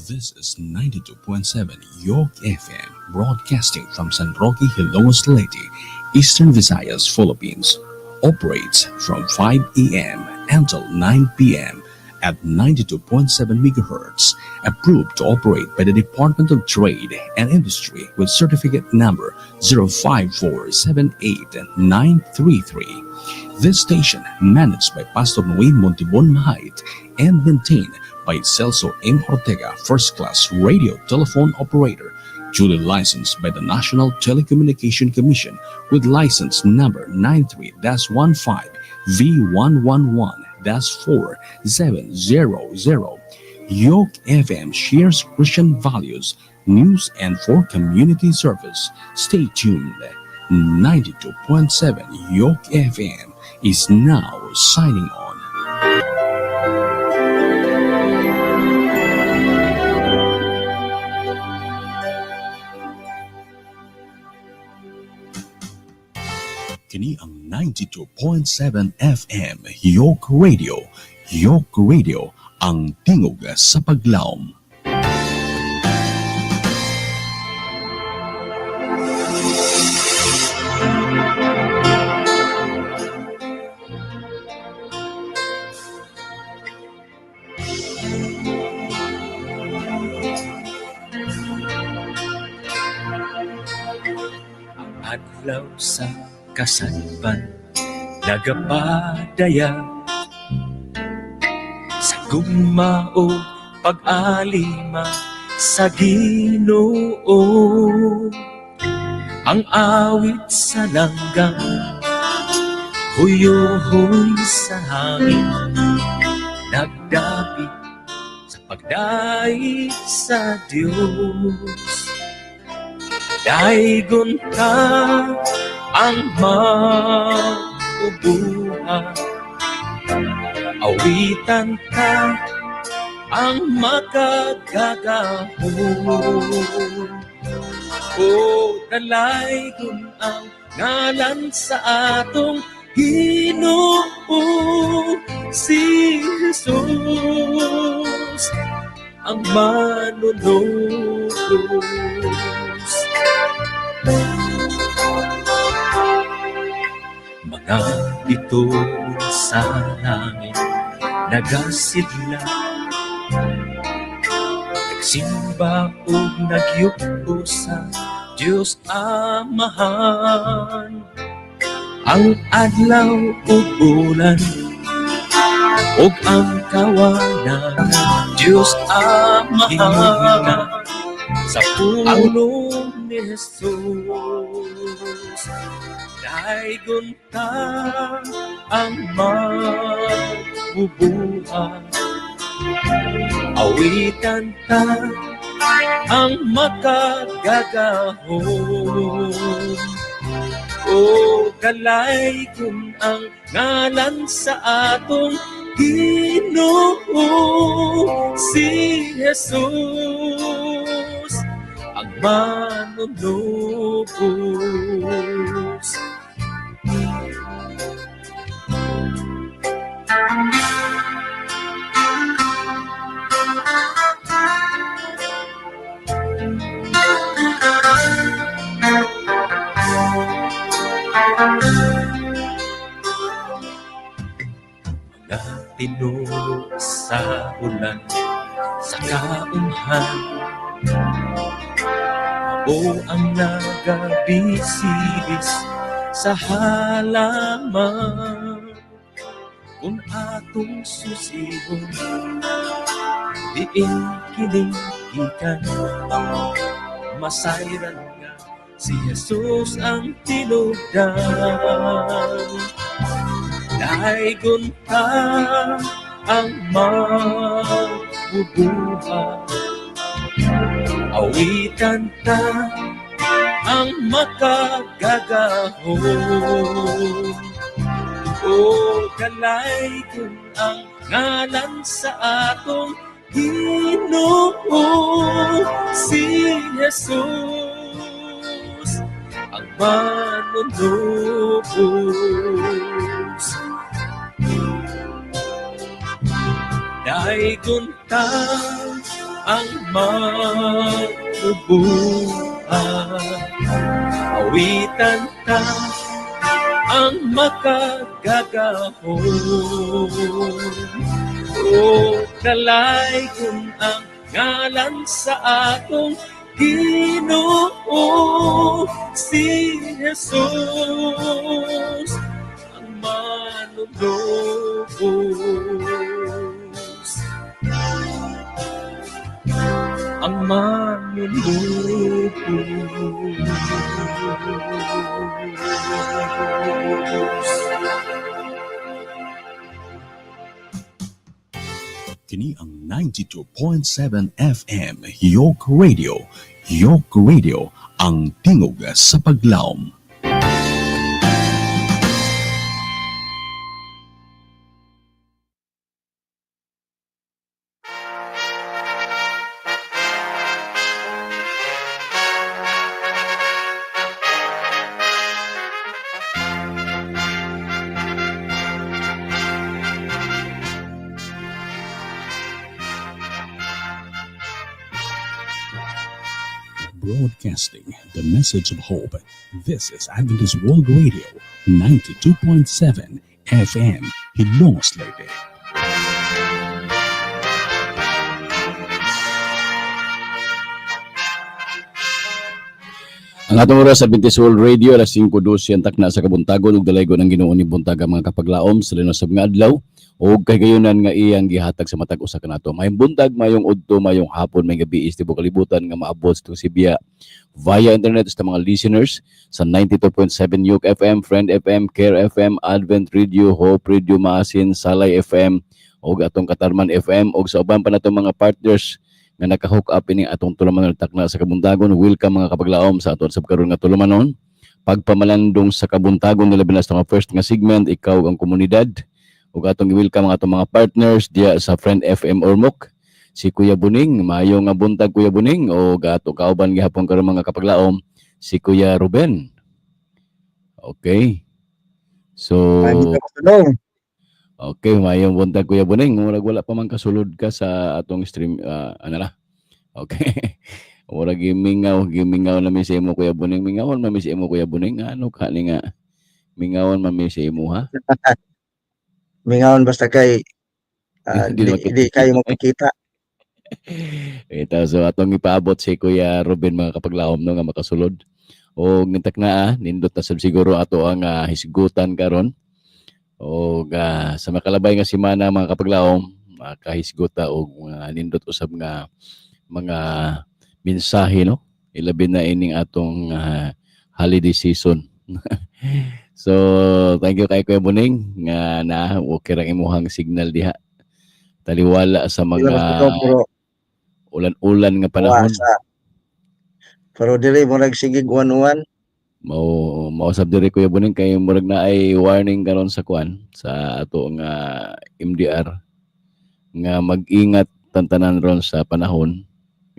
This is 92.7 York FM, broadcasting from San Roque, Hilongos, Leyte, Eastern Visayas, Philippines. Operates from 5 a.m. until 9 p.m. at 92.7 megahertz. Approved to operate by the Department of Trade and Industry with certificate number 05478933. This station, managed by Pastor Noe Montibon Mahait and maintained by Celso M. Ortega, first class radio telephone operator, duly licensed by the National Telecommunication Commission with license number 93-15 V111-4700. York FM shares Christian values, news, and for community service. Stay tuned. 92.7 York FM is now signing on. Kini ang 92.7 FM York Radio. York Radio, ang tingog sa paglaom. Adlaw sa kasadpan nagapadaya sa gugma o pag-alima sa Ginoo. Ang awit sa langgam huyuhoy sa hangin, nagdapit sa pagdait sa Dios. Daygon ta ang maubuha, awitan ta ang makagagahon. O dalaygon ang ngalan sa atong Ginoo, si Jesus ang manunubos. Mga bituon sa langit nagasidla, nagsimba ug nagyuko sa Dios Amahan. Ang adlaw ug bulan ug ang kawanan, Dios Amahan, sa pulong ni Jesus. Daygon ta ang mabubuhay, awitan ta ang makagagahon. O dalaygon ang ngalan sa atong Ginoo, si Jesus ang manunubos. Mga tinuro sa ulan, sa kaumhan, o ang nagabisibis sa halaman. Kung atong susihon, diin kining gikan, masayran nga si Jesus ang tinugdan. Daygon ta ang mabubuhay, awitan ta ang makagagahon. O dalaygon ang ngalan sa atong Ginoo, si Jesus ang manunubos. Daygon ta ang mabubuhay, awitan ta ang makagagahon. O dalaygon ang ngalan sa atong Ginoo, si Jesus ang manunubos. Ang manunubos. Kini ang 92.7 FM York Radio. York Radio, ang tingog sa paglaom. Broadcasting the message of hope. This is Adventist World Radio 92.7 FM, Hilongos, Leyte. Ang atong oras sa Adventist World Radio, alas 5:12 ang takna sa kabuntagon ug dalaygon ang Ginoo ni buntaga mga kapaglaom sa linusab nga adlaw ug kahigayunan nga iyang gihatag sa matag usa kanato. Mayong buntag, mayong udto, mayong hapon, mayong gabi sa tibuok kalibutan nga maabot sa Sibya via internet sa mga listeners sa 92.7 York FM, Friend FM, Care FM, Advent Radio, Hope Radio Maasin, Salay FM ug atong Katarman FM ug sa uban pa natong mga partners nga naka-hook up ini atong tulumanon takna sa kabuntagon. Welcome mga kapaglaom sa aton sab karon nga tulumanon. Pagpamalandong sa kabuntagon, labi na sa nga first nga segment, ikaw ang komunidad. Ug atong i-welcome ang atong mga partners diya sa Friend FM Ormoc. Si Kuya Buning, maayo nga buntag, Kuya Buning, ug ato kauban gihapon karon, mga kapaglaom, si Kuya Ruben. Okay. So Ay, dito kasulong. Okay, mayong buntag, Kuya Buning. Murag wala pa man kasulod ka sa atong stream, ano na. Okay. Murag gimingaw, gimingaw na mi sa imo, Kuya Buning. Mingawon man mi sa imo, Kuya Buning. Ano ka ni nga? Mingawon man mi sa imo, ha? Mingawon basta kay Hindi di, makita. di kayo magkita. Ito, so atong ipaabot si Kuya Ruben, mga kapaglaom, no, nga makasulod. O ngintak na nindot na sab siguro ato ang hisgutan karon. O sa makalabay nga semana, mga kapaglaom, makahisguta og mga nindot usab nga mga mensahe, no? Ilabi na ining atong holiday season. So, thank you kay Kuya Buning nga na okay ra imuhang signal diha. Taliwala sa Dili mga basta ko pero ulan-ulan nga wa panahon. sa pero dili murag sige uwan-uwan. Mao mao sab diri, Kuya Buning, kay murag na ay warning karon sa kuan sa ato nga MDR nga mag-ingat tantanan ron sa panahon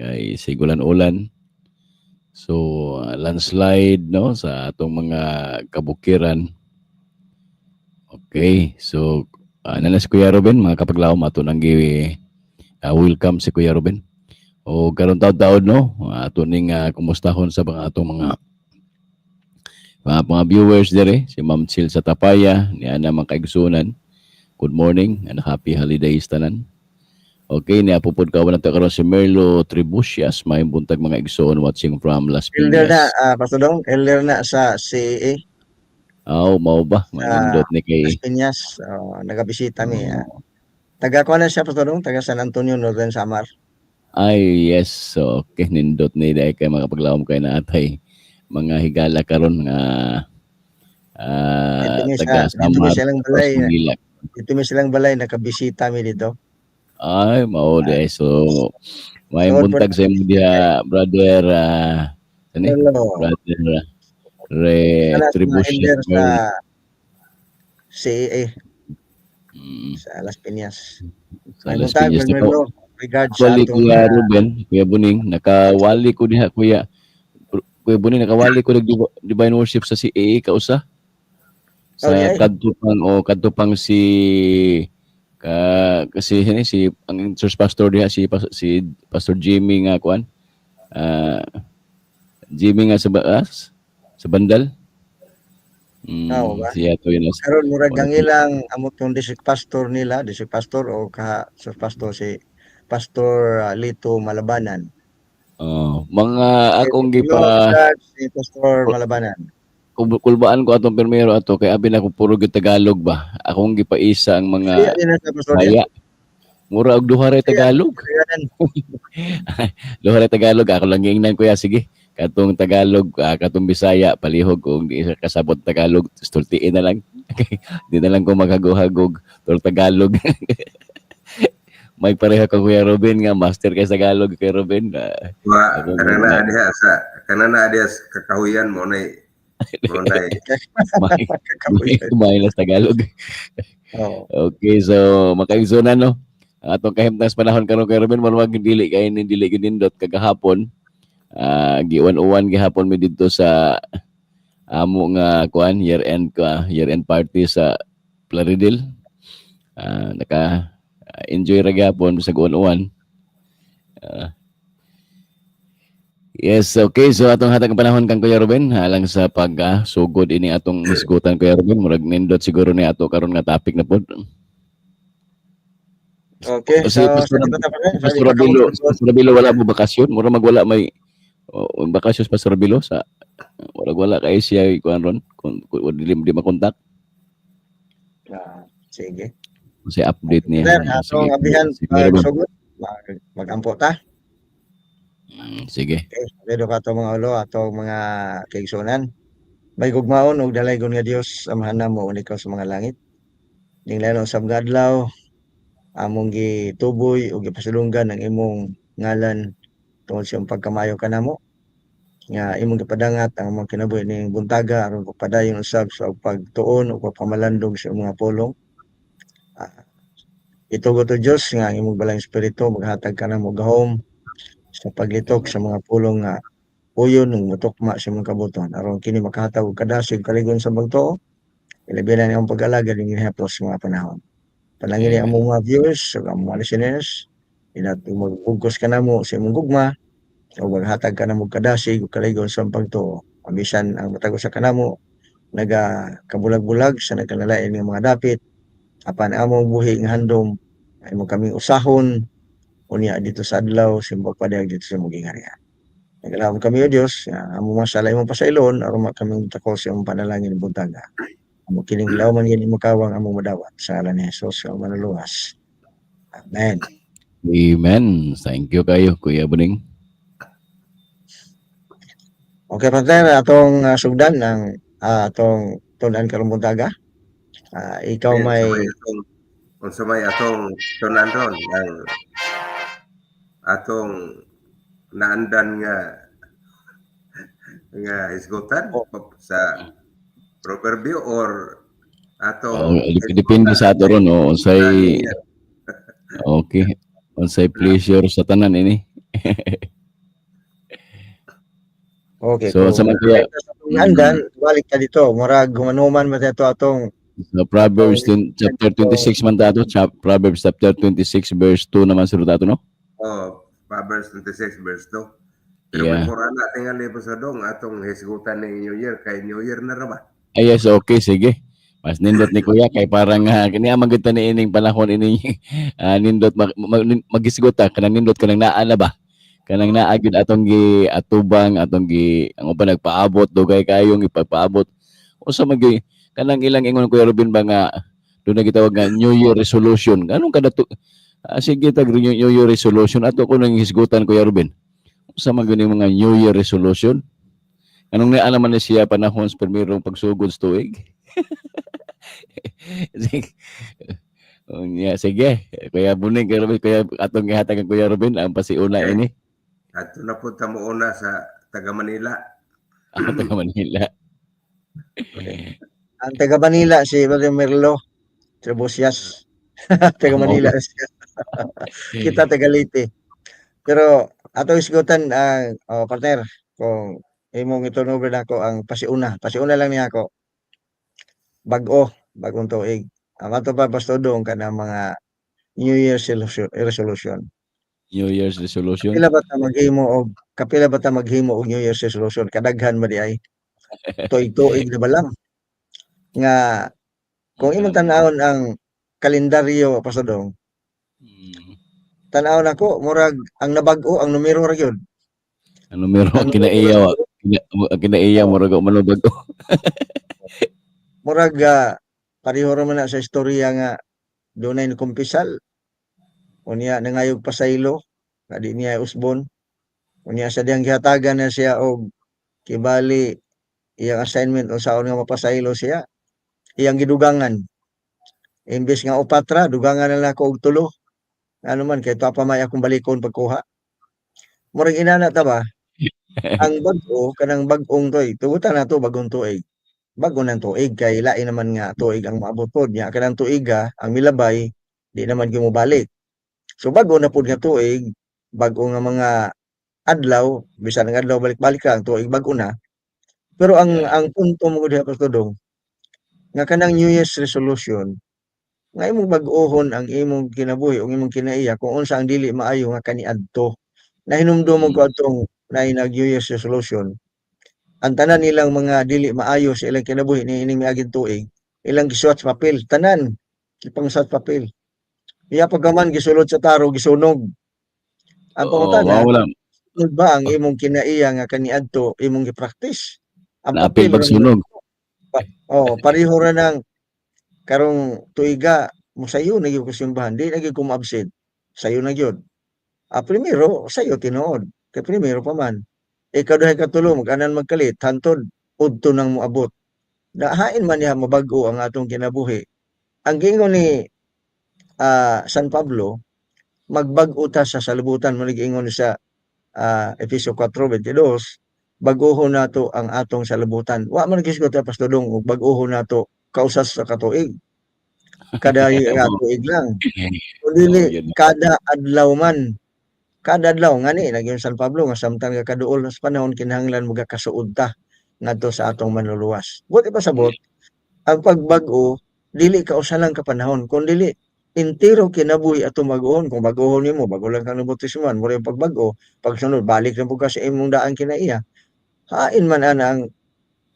kay sigulan-ulan. So landslide, no, sa atong mga kabukiran. Okay, so na si Kuya Ruben, mga kapaglaom, ato nang gi welcome si Kuya Ruben. O karon taud-taud, no, ato ning kumustahon sa mga atong mga viewers dire, si Ma'am Chil sa Tapaya, ni ana mga kaigsunan. Good morning and happy holidays tanan. Okay, niya pupud ka nato karon si Merlo Tribucias, maayong buntag mga igsoon, watching from Las Elder na Piñas. Pastor Dong, elder na sa CA Aw, mao ba? sa Manindot ni kay Las Piñas. Nagabisita mi. Taga kuan na siya, Pastor Dong, taga San Antonio, Northern Samar. Ay, yes. So, okay, nindot ni dahil kay mga paglaom kay naatay mga higala karon nga Dito mi taga sa dito mi Samar silang across balay, Manila. dito mi silang balay nakabisita mi dito. Ay, mao di. So, maayong Tungod po buntag sa imo diha, brother, ano eh? Hello. Brother Re Sana sa mga Tribucias elder sa Merlo. CA sa Las Piñas. Sa Ay Las buntag, Piñas. Merlo. Regards sa Actually, atong Kuya Ruben, Kuya Buning, nakawali ko diha, Kuya. Kuya Buning, nakawali ko nag Divine Worship sa CAA kausa. Sa Oh, yeah. kadto pang o kadto pang si ka kasi ini si ang church pastor diha si Pastor Jimmy nga kuan. Jimmy nga sa Bandal. Oo ba? Siya to yun. Karon murag Wala ang po. ilang amot yung district pastor nila, district pastor o ka sa pastor si Pastor Lito Malabanan. Oh, mga akong Hello, gipa regards si Pastor Malabanan. Kulbaan ko atong permero ato kay abi na ko puro gyud Tagalog ba. Akong gipaisa ang mga Siya din na sa pastor niya. Kaya mura og duha ra Tagalog. Kaya Duha ra Tagalog ako lang giingnan, kuya, sige. Katong Tagalog, katong Bisaya palihog kung di sa kasabot Tagalog, stultiin na lang. Okay. Di na lang ko maghago-hagog tur Tagalog. May pareha ka, Kuya Robin, nga master kay sa Tagalog, Kuya Robin. Wa Ako kana muna. Na diha sa kana na diha sa kakahuyan mo nay. May sa Tagalog. Oo. Okay, so makaigsonan, no. Ang atong kahimtang sa panahon karon, Kuya Robin, murag dili kay ni dili gyud nindot kagahapon. Giwan-uwan gihapon mi didto sa amo nga kuan, year end ka, year end party sa Plaridel. Naka enjoy ra gyapon sa uwan. Yes, okay. So atong hatag ang panahon kang Kuya Ruben alang sa pag sugod ini atong hisgutan, Kuya Ruben, murag nindot siguro ni ato karon nga topic na pod. Okay, Kasi so Pastor, sa pa na. Pastor Rabilo, Pastor Rabilo, wala mo bakasyon? Mura magwala may, oh, bakasyon sa Pastor Rabilo sa wala wala kay siya kuan ron kung dili di makontak. Ah, sige. Kasi update niya. Sir, atong Sige. abihan Sige, Ruben. pagsugod. Magampo ta. Sige. Okay, redo ka ato mga ulo, atong mga kaigsunan. May gugmaon ug dalaygon nga Dios, Amahan namo ikaw sa mga langit. Ning lain usab nga adlaw, among gituboy ug gipasulonggan ang imong ngalan tungod sa imong pagkamayo kanamo nga imong gipadangat ang among kinabuhi ning buntaga aron pagpadayon usab sa pagtuon ug pagpamalandong sa imong mga pulong. Itugot o Dios nga ang imong Balaang Espiritu maghatag kanamo gahom sa paglitok sa mga pulong nga uyon ug motukma sa imong kabuton aron kini makahatag og kadasig, kaligon sa pagtuo, ilabi na ang pag-alagad ning gihapos mga panahon. Panalangin ang among mga viewers ug ang mga listeners inat magbugkos kanamo sa imong gugma ug maghatag kanamo og kadasig ug kaligon sa pagtuo. Bisan ang matag usa kanamo naga kabulag-bulag sa nagkanalain nga mga dapit, apan among buhi nga handom ay mo kaming usahon unya dito sa adlaw sa imong pagpadayag dito sa imong gingharian. Nagalaom kami o Dios nga among mga sala imong pasaylon aron kami takol sa imong panalangin buntaga. Amo kining gilawman gini makawang among madawat sa ngalan ni Jesus ang manluluwas. Amen. Amen. Thank you kayo, Kuya Buning. Okay, partner, atong sugdan ang atong tun-an karong buntaga. Ikaw may Unsa may atong tun-an ron, ang atong naandan nga hisgutan Oh. sa proverbio or atong Oh, depende sa ato ron, oh, unsay okay, unsay pleasure sa tanan ini. Okay. So, Kung sa mga kuya, sa atong naandan, balik ta dito. Murag humanuman man ito atong sa Proverbs 10 chapter 26 man tato, Proverbs chapter 26 verse 2 naman siguro tato, no? Oh, Proverbs 26 verse 2. Pero before ana, tingali po sa dong atong hisgutan ni New Year kay New Year na ra ba? Ay, yes, okay, sige. Mas nindot ni Kuya kay parang kini ang magyud ni ining panahon ini, nindot maghisgot ta kanang nindot kanang naa na ba? Kanang naa gyud atong gi atubang, atong gi ang uban nagpaabot dugay kayong ipagpaabot. Unsa man gyud kanang ilang ingon, Kuya Ruben, ba nga doon na gitawag nga New Year resolution. Anong kadato? Sige tag New Year resolution ato ko nang hisgutan, Kuya Ruben. Unsa man gyud ning mga New Year resolution? Anong naa naman ni siya panahon sa primerong pagsugod sa tuig? Sige. Oh, yeah, sige. Kuya Buning, Kuya Ruben, Kuya, atong gihatag ang Kuya Ruben ang pasiuna ini. Adto na po ta mo una sa taga Manila. Ang taga Manila. Ang taga Manila si Brother Merlo Trebosias. Taga Manila siya. Kita taga Leyte. Pero ato isgutan ang, oh, partner, kung imong i-turnover nako ang pasiuna. Pasiuna lang niya ako. Bag-o, bagong tuig. Ang ato pa pastudong kanang mga New Year's resolution. New Year's resolution. Kapila ba ta maghimo og New Year's resolution? Kadaghan ba di ay? Tuig-tuig na ba lang? Nga kung imong tan-awon ang kalendaryo, Pastor, tan-awon nako murag ang nabag-o ang numero ra gyud. Ang numero Ang kinaiya numero ang kinaiya murag man bago. Murag pareho ra man na sa istorya nga dunay nikumpisal unya nangayog pasaylo nga di niya usbon, unya sa diyang gihatagan na siya og kibali iyang assignment unsaon nga mapasaylo siya, iyang gidugangan, imbes nga upat ra, dugangan na nako og tulo. Ano man kay pa may akong balikon pagkuha. Murag inana ta ba? Ang bag-o kanang bag-ong tuig, tugutan nato bag-ong tuig. Bag-o ng tuig kay lain naman nga tuig ang moabot pod nya kanang tuiga ang milabay di naman gyud mobalik. So bag-o na pod nga tuig, bag-o nga mga adlaw, bisan ang adlaw balik-balik ra ang tuig bag-o na. Pero ang ang punto mo diha, Pastor Dong, nga kanang New Year's resolution nga imong bag-ohon ang imong kinabuhi o imong kinaiya kung unsa ang dili maayo nga kaniadto. Nahinumdum ko atong naay nag New Year's resolution. Ang tanan nilang mga dili maayo sa ilang kinabuhi niining miaging tuig, ilang gisuwat sa papel, tanan ipangsuwat papel. Iya pagkaman gisulod sa taro, gisunog. Ang pangutana, mao lang. Sunod ba ang imong kinaiya nga kaniadto imong gi-practice? Ang Naapil papel ra pagsunog. Oh, pareho ra ng karong tuiga mosayo na gyud ko simbahan, di na gyud ko mo-absent. Sayo na gyud. Ah, primero sayo tinuod, kay primero pa man. Ikaduha, ikatulo mag-anan magkalit hantod udto nang moabot. Nahain man niya mabag-o ang atong kinabuhi. Ang giingon ni San Pablo, magbag-o ta sa salubutan mo giingon sa Efeso 4:22, bag-ohon nato ang atong salubutan. Wa man gisgot ta, Pastor Dong, og bag-ohon nato kausa sa katuig. Kada nga tuig lang. Kung dili Oo, yun. Kada adlaw man. Kada adlaw ngani nagyong San Pablo nga samtang kaduol sa panahon kinahanglan magakasuod ta ngadto sa atong manluluwas. Buot ipasabot, ang pagbag-o dili kausa lang ka panahon kun dili entero kinabuhi atong bag-ohon. Kung bag-ohon nimo, bago lang ka nabautismohan, mo yung pagbag-o, pagsunod balik na pud ka sa imong daang kinaiya. Hain man ana ang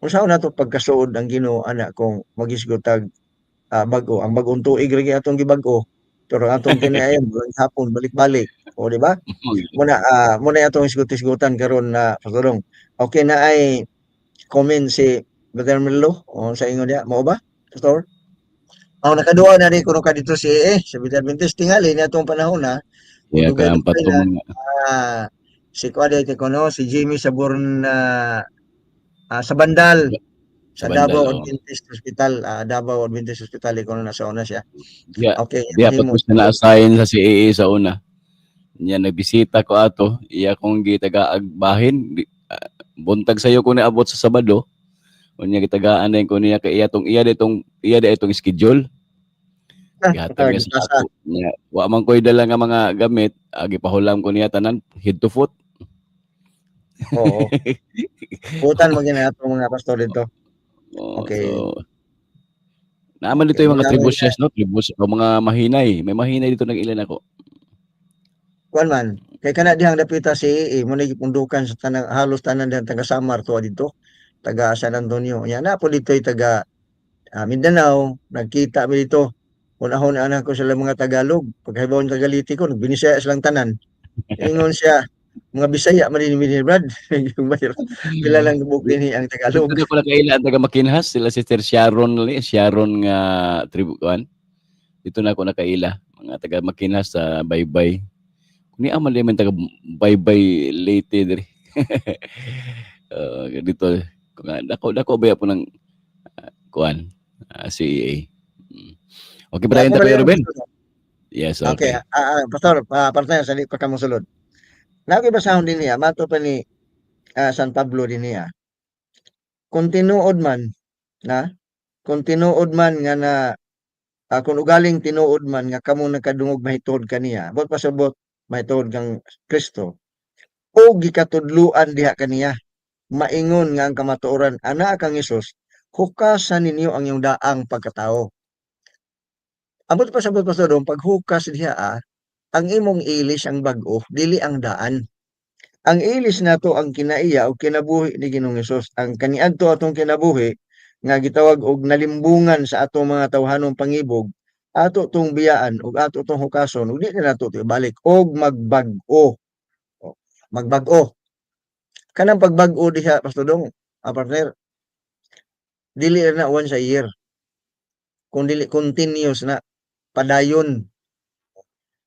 unsaon nato pagkasuod ang Ginoo ana kung magisgot tag bag-o. Ang bag-ong tuig ra gyud atong gibag-o, pero ang atong kinaiya hapon balik-balik. O di ba? Muna atong hisgot-hisgutan karon na, Pastor Dong. Okay na ay comment si Brother Melo o sa ingon diha mao ba, Pastor? Oh, nakaduha na rin kuno ka dito si sa Brother Adventist tingali ni atong panahon na. Yeah, Dugay kaya ang dugay na, patong si kuan kay kuno si Jimmy sa Born sa Bandal sa Sa Bandal, Davao oo. Adventist Hospital, Davao Adventist Hospital kuno nasa una siya. Diya, Okay, diya pa himo. ko siya na-assign sa CAA sa una. Nya nagbisita ko ato, iya kong gitagaag bahin, buntag sayo ko naabot sa Sabado. Unya gitagaan na ko niya kay iya tong iya ditong iya di itong schedule. Gihatag niya sa Gipasa. ako. Nya, wa man ko'y dala nga mga gamit, gipahulam ko niya tanan head to foot. Oo. Butan mo gina ato mga pastor dito. Oo, Okay. so naaman dito yung mga Marami tributias, no? Tribus o mga mahinay. May mahinay dito nag ilan ako. Kuan man, kay kana dihang dapita si AA mo na gipundukan sa tanang halos tanan dihang taga Samar tuwa dito, taga San Antonio. Nya na po dito taga Mindanao, nagkita mi dito. Unahon ana ko sila mga Tagalog. Paghibaw ng Tagaliti ko, nagbinisaya silang tanan. Ingon siya, mga Bisaya man din ni Brad. Pila lang gubok dinhi ang Tagalog. Dito ko nakaila ang taga Makinhas, sila Sister Sharon li, Sharon nga tribu kuan. Dito na ako nakaila, mga taga Makinhas sa Baybay. Kuni aman di man taga Baybay Leyte diri. Dito kung dako dako ba po ng kuan CEA. Okay, Brian Ako ta Kuya rin, Ruben. Yes, Okay, okay. Pastor, partner, sa di pa ka mosulod. Nakoy basahon din niya, mato pa ni San Pablo din niya. Kung tinuod man, na, kung tinuod man nga na, kung ugaling tinuod man nga kamo nagkadungog mahitungod kaniya, buot pasabot mahitungod kang Kristo, o gikatudluan diha kaniya, maingon nga ang kamatuoran ana kang Hesus, hukasan ninyo ang iyong daang pagkatao. Ambot pasabot, Pastor Dong, paghukas diha ang imong ilis ang bag-o, dili ang daan. Ang ilis nato ang kinaiya o kinabuhi ni Ginoong Hesus. Ang kaniadto atong kinabuhi nga gitawag og nalimbungan sa atong mga tawhanong pangibog, ato tong biyaan ug ato tong hukason ug di na nato to ibalik og magbag-o. O, magbag-o. Kanang pagbag-o diha, Pastor Dong, partner, dili na once a year. Kung dili continuous na padayon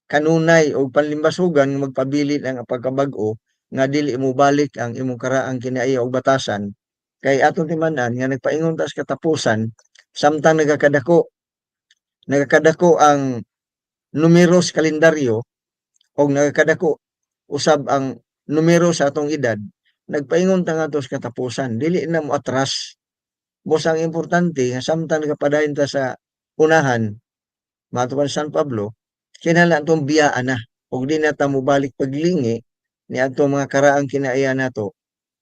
kanunay og panlimbasugan nga magpabili ang pagkabag-o nga dili mo balik ang imong karaang kinaiya og batasan kay atong timan-an nga nagpaingon ta sa katapusan samtang nagakadako nagakadako ang Numero sa kalendaryo og nagakadako usab ang numero sa atong edad, nagpaingon ta ngadto sa katapusan, dili na mo atras. Busa ang importante nga samtang nagapadayon ta sa unahan maadto pa San Pablo, kinahanglan atong biyaan na ug di na ta mobalik paglingi niadtong mga karaang kinaiya nato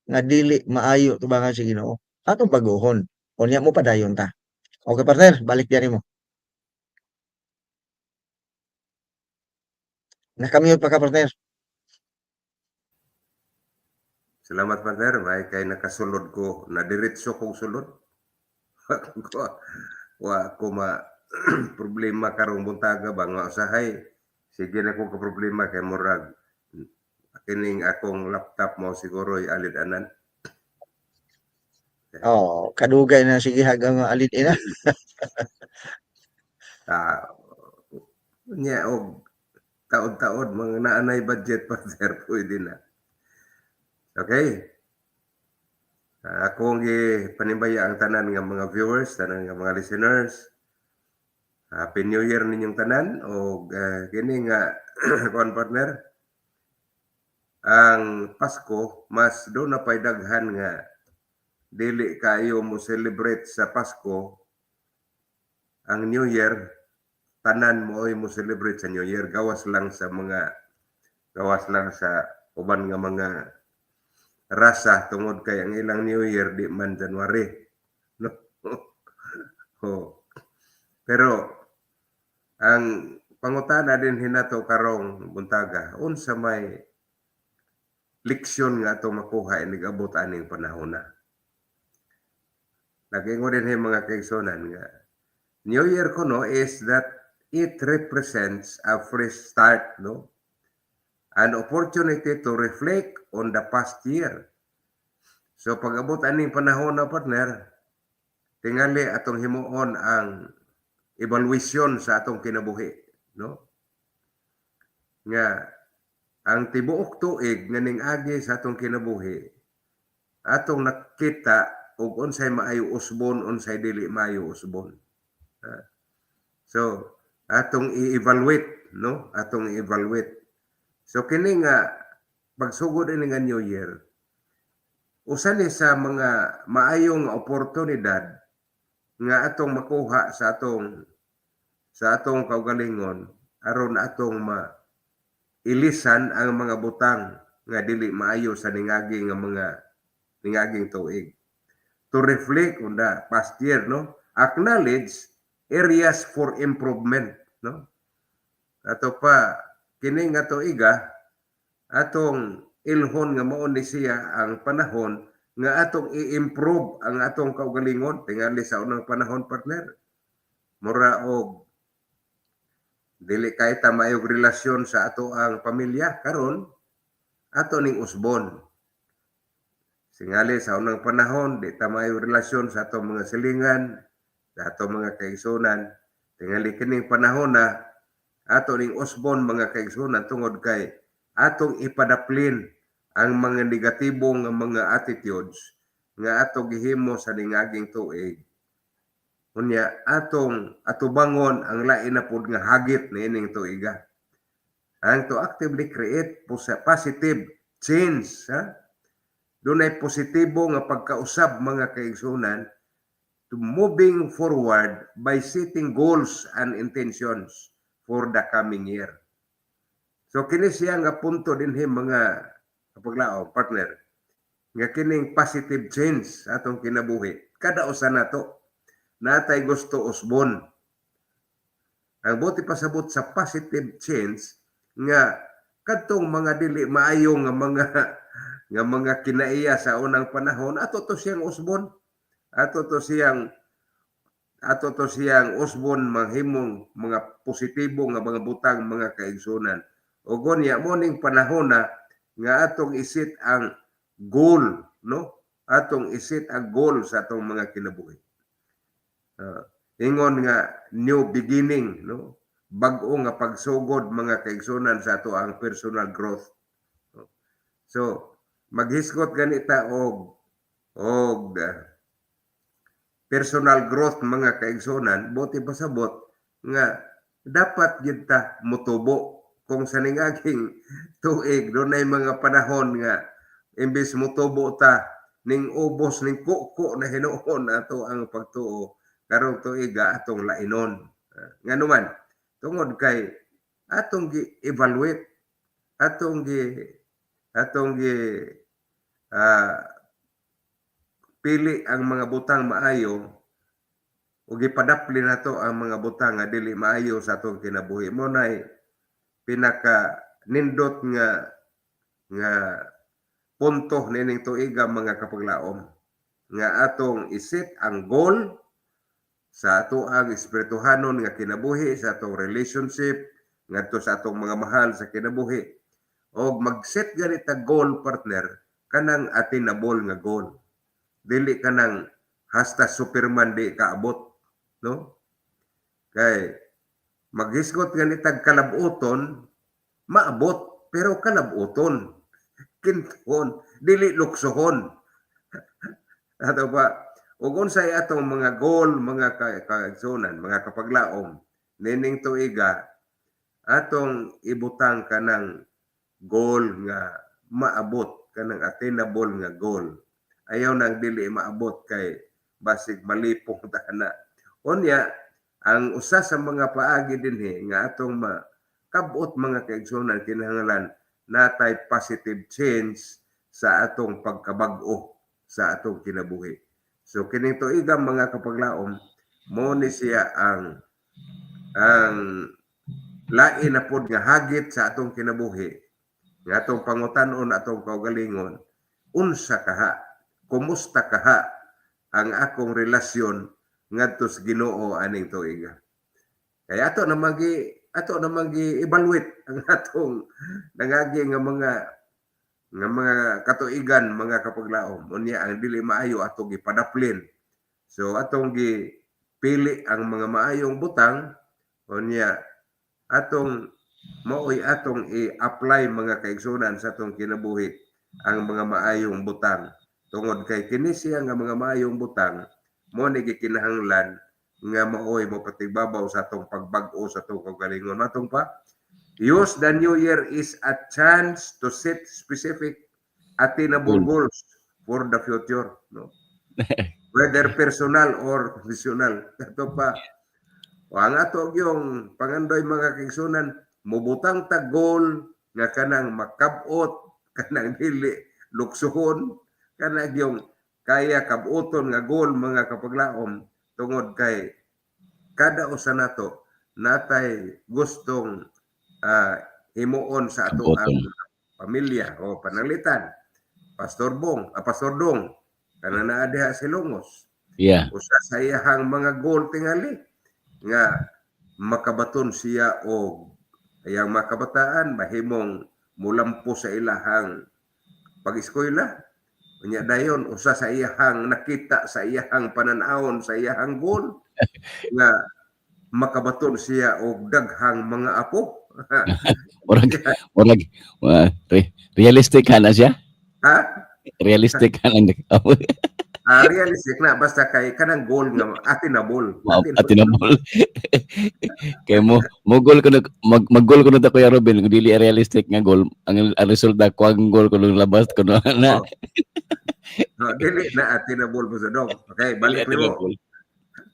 nga dili maayo tubangan sa Ginoo. Atong bag-ohon, unya mopadayon ta. Okay partner, balik diha nimo. Naka-mute pa ka, partner. Salamat, partner, may kay nakasulod ko, nadiretso kong sulod. Wa ko ma problema karong buntaga ba nga usahay. Sige na ko ka problema kay murag kining akong laptop mo siguro alid-anan. Oh, kadugay na sige hagang nga alid ina. Ah, nya og taod-taod mga naanay budget, partner, pwede na. Okay. Akong gipanimbaya ang tanan nga mga viewers, tanan nga mga listeners. Happy New Year ninyong tanan og kini nga kuan, partner. Ang Pasko, mas do na pay daghan nga dili kaayo mo celebrate sa Pasko. Ang New Year, tanan mo ay mo celebrate sa New Year gawas lang sa uban nga mga rasa tungod kay ang ilang New Year di man January, no? Oh. Pero ang pangutana din hinato karong buntaga, unsa may leksyon nga atong makuha inig abot aning panahon na? Nag-ingon din mga kaigsunan nga New Year kuno is that it represents a fresh start, no? An opportunity to reflect on the past year. So pag abot aning panahon na, partner, tingali atong himuon ang evaluation sa atong kinabuhi, no? Nga ang tibuok tuig nga ning agi sa atong kinabuhi, atong nakita og unsay maayo usbon, unsay dili maayo usbon. So atong i-evaluate, no? Atong i-evaluate. So kini nga pagsugod ini nga New Year, usa ni sa mga maayong oportunidad nga atong makuha sa atong kaugalingon aron atong ma ilisan ang mga butang nga dili maayo sa ningagi nga mga ningaging tuig. To reflect on the past year, no? Acknowledge areas for improvement, no? Ato pa kini nga tuiga atong ilhon nga mao ni siya ang panahon nga atong i-improve ang atong kaugalingon. Tingali sa unang panahon, partner, mura og dili kay ta maayog relasyon sa ato ang pamilya, karon ato ning usbon. Singali sa unang panahon di ta maayog relasyon sa atong mga silingan, sa atong mga kaigsunan, tingali kining panahon na ato ning usbon, mga kaigsunan, tungod kay atong ipadaplin ang mga negatibo nga mga attitudes nga ato gihimo sa ningaging tuig. Unya atong atubangon ang lain na pud nga hagit niining tuiga. Ang to actively create positive change, ha? Dunay positibo nga pagkausab, mga kaigsunan, to moving forward by setting goals and intentions for the coming year. So kini siya nga punto dinhi, mga kapaglaom, partner, nga kining positive change sa atong kinabuhi. Kada usa nato natay gusto usbon. Ang buot ipasabot sa positive change nga kadtong mga dili maayo nga mga kinaiya sa unang panahon, ato to siyang usbon. Ato to siyang usbon mahimong mga positibo nga mga butang, mga kaigsunan. Ug unya mo ning panahon na nga atong i-set ang goal, no? Atong i-set ang goal sa atong mga kinabuhi. Ingon nga new beginning, no? Bag-o nga pagsugod, mga kaigsunan, sa ato ang personal growth. So maghisgot ganita og personal growth, mga kaigsunan, buot ipasabot nga Dapat gyud ta motubo. Kung sa ningaging tuig dunay mga panahon nga imbes motubo ta, ning ubos, ning kuko na hinuon ato ang pagtuo, karong tuiga atong lainon. Ngano man? Tungod kay atong gi-evaluate, atong gi pili ang mga butang maayo ug gipadapli nato ang mga butang nga dili maayo sa atong kinabuhi. Mo nay pinaka nindot nga nga punto nining tuiga, mga kapaglaom, nga atong i-set ang goal sa atoang espirituhanon nga kinabuhi, sa atong relationship ngadto sa atong mga mahal sa kinabuhi, og mag-set gani ta goal, partner, kanang attainable nga goal, dili kanang hasta Superman di kaabot, no? Kay maghisgot gani tag kalabuton, maabot pero kalabuton, kintuhon, dili luksohon. Ato pa, ug unsay atong mga goal, mga kaigsunan, mga kapaglaom, nining tuiga, atong ibutang kanang goal nga maabot, kanang attainable nga goal. Ayaw nang dili maabot kay basig malipong ta na. Unya, ang usa sa mga paagi dinhi nga atong makabot, mga kaigsunan, kinahanglan natay positive change sa atong pagkabag-o sa atong kinabuhi. So kining tuiga, mga kapaglaom, mo ni siya ang lain na pod nga hagit sa atong kinabuhi nga atong pangutan-on atong kaugalingon: unsa kaha, kumusta kaha ang akong relasyon ngadto sa Ginoo aning tuiga? Kaya ato namang gi evaluate ang atong nangagi nga mga katuigan, mga kapaglaom. Unya ang dili maayo, atong gipadaplin. So atong gi pili ang mga maayong butang, unya atong maoy atong i-apply, mga kaigsunan, sa atong kinabuhi ang mga maayong butang, tungod kay kini siya nga mga maayong butang mo ni gikinahanglan nga maoy mo patigbabaw sa atong pagbag-o sa atong kaugalingon. Matong pa, use the new year is a chance to set specific, attainable goals for the future, no, whether personal or professional. Ato pa, o ang ato yung pangandoy, mga kaigsunan, mubutang ta goal nga kanang makabot, kanang dili luksuhon, kanang yung kaya kabuton nga goal, mga kapaglaom, tungod kay kada usa nato natay gustong himuon sa ato ang Kabuton. Pamilya o pananglitan. Pastor Bong, Pastor Dong, kana naa diha sa Hilongos. Usa sa iyahang mga goal tingali nga makabaton siya og iyang mga kabataan mahimong mulampo sa ilahang pag-eskwela. Unya dayon, usa sa iyahang nakita sa iyahang pananawon, sa iyahang goal nga makabaton siya og daghang mga apo. Murag realistic ka na siya. Ha? Realistic ka na. Ah, realistic na basta kay kanang goal nga attainable. Attainable. Kay mo goal kuno, mag goal kuno ta, Kuya Robin, kung dili realistic nga goal ang resulta, kuang goal kuno labas kuno na. No, dili na attainable po sa dong. Okay, balik Dili nimo. attainable.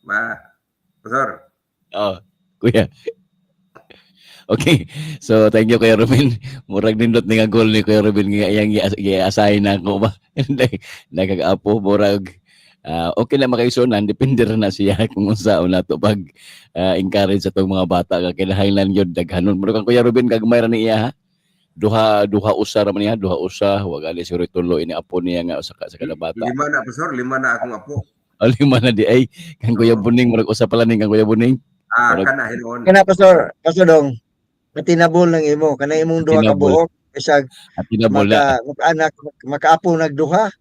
Ma. Pastor. Oh, kuya. Okay. So thank you, Kuya Robin. Murag nindot ni nga goal ni Kuya Robin nga iyang gi-assign na ako ba. Nagag-apo murag okay na makaisunan, depende ra na siya kung unsa nato pag encourage sa atong mga bata nga kinahanglan gyud daghanon. Murag kang Kuya Robin, gagmay ra ni iya ha. Duha, duha usa ra man niya, duha usa, wa gali siguro tulo ini apo niya nga usa ka sa kada bata. Lima na, Pastor, lima na akong apo. O, lima na di ay. Kang Kuya Buning murag usa pala ning kang Kuya Buning. Ah, Murag kana hinuon. Kana, Pastor, Pastor Dong, attainable lang imo, kana imong duha ka Attainable. buok bisag Attainable na. maka maka-anak, makaapo nagduha.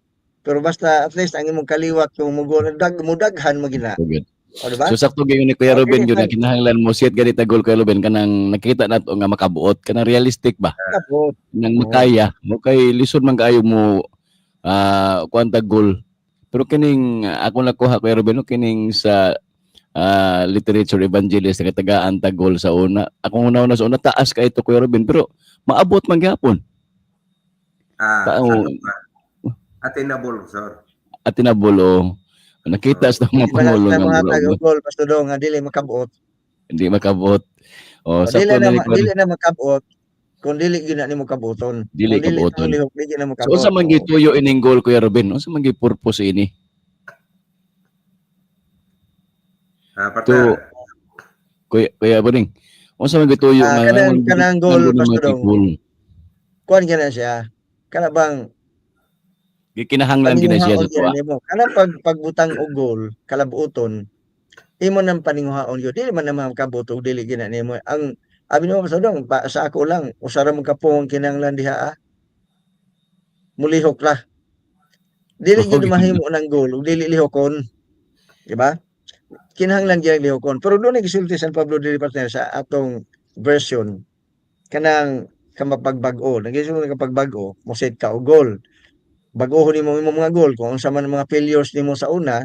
Pero basta at least ang imong kaliwat kung mugo dag mudaghan mo gina. Good. O, di ba? So sakto gyud ni Kuya Okay, Ruben yun nga fine. kinahanglan mo set ganit na goal, Kuya Ruben, kanang nakita nato nga makabuot, kanang realistic ba? Kabuot. Nang Oo. makaya mo, kay lisod man kaayo mo kuan tag goal. Pero kining ako nakuha, Kuya Ruben, no, kining sa Literature evangelist nga tagaan tag goal sa una. Akong una-una sa una, taas kay ito, Kuya Robin, pero maabot man gyapon. Ah, Tao. sa ato pa. Attainable, sir. Attainable o nakita sa mga Di ba na pangulo sila nga mga murag, og goal, Pastor Dong, nga dili makabot. Hindi makabot. O, O, sa dili na ni dili na makabot kung dili gyud na nimo kabuton. Dili Kung dili kabuton. mo lihok, dili na So makabot. unsa man gituyo ining goal, Kuya Robin? Unsa man gi purpose ini? Ah, partner. Kuya Boning. Unsa man gituyo Ah, nga kanang goal, nga Pastor Dong. goal? Kuan gyud na siya. Kana bang Gikinahanglan gid na siya sa paninguhaon gyud tuwa. nimo. Kanang pagbutang og goal, kalabuoton, imo nang paninguhaon gyud. Dili man na makabot og dili gyud na nimo. Ang abi nimo, Pastor Dong, pa, sa ako lang, usa ra man ka pong kinahanglan diha ah. Mulihok ra. Dili gyud mahimo ng goal ug dili lihokon. Di ba? Kinahanglan gyud ang lihokon. Pero doon gisulti San Pablo dili, partner, sa atong version kanang kamapagbag-o. Nagisulti nga pagbag-o, mo set ka og goal. Bag-ohon nimo imong mga goal kung unsa man ang mga failures nimo sa una,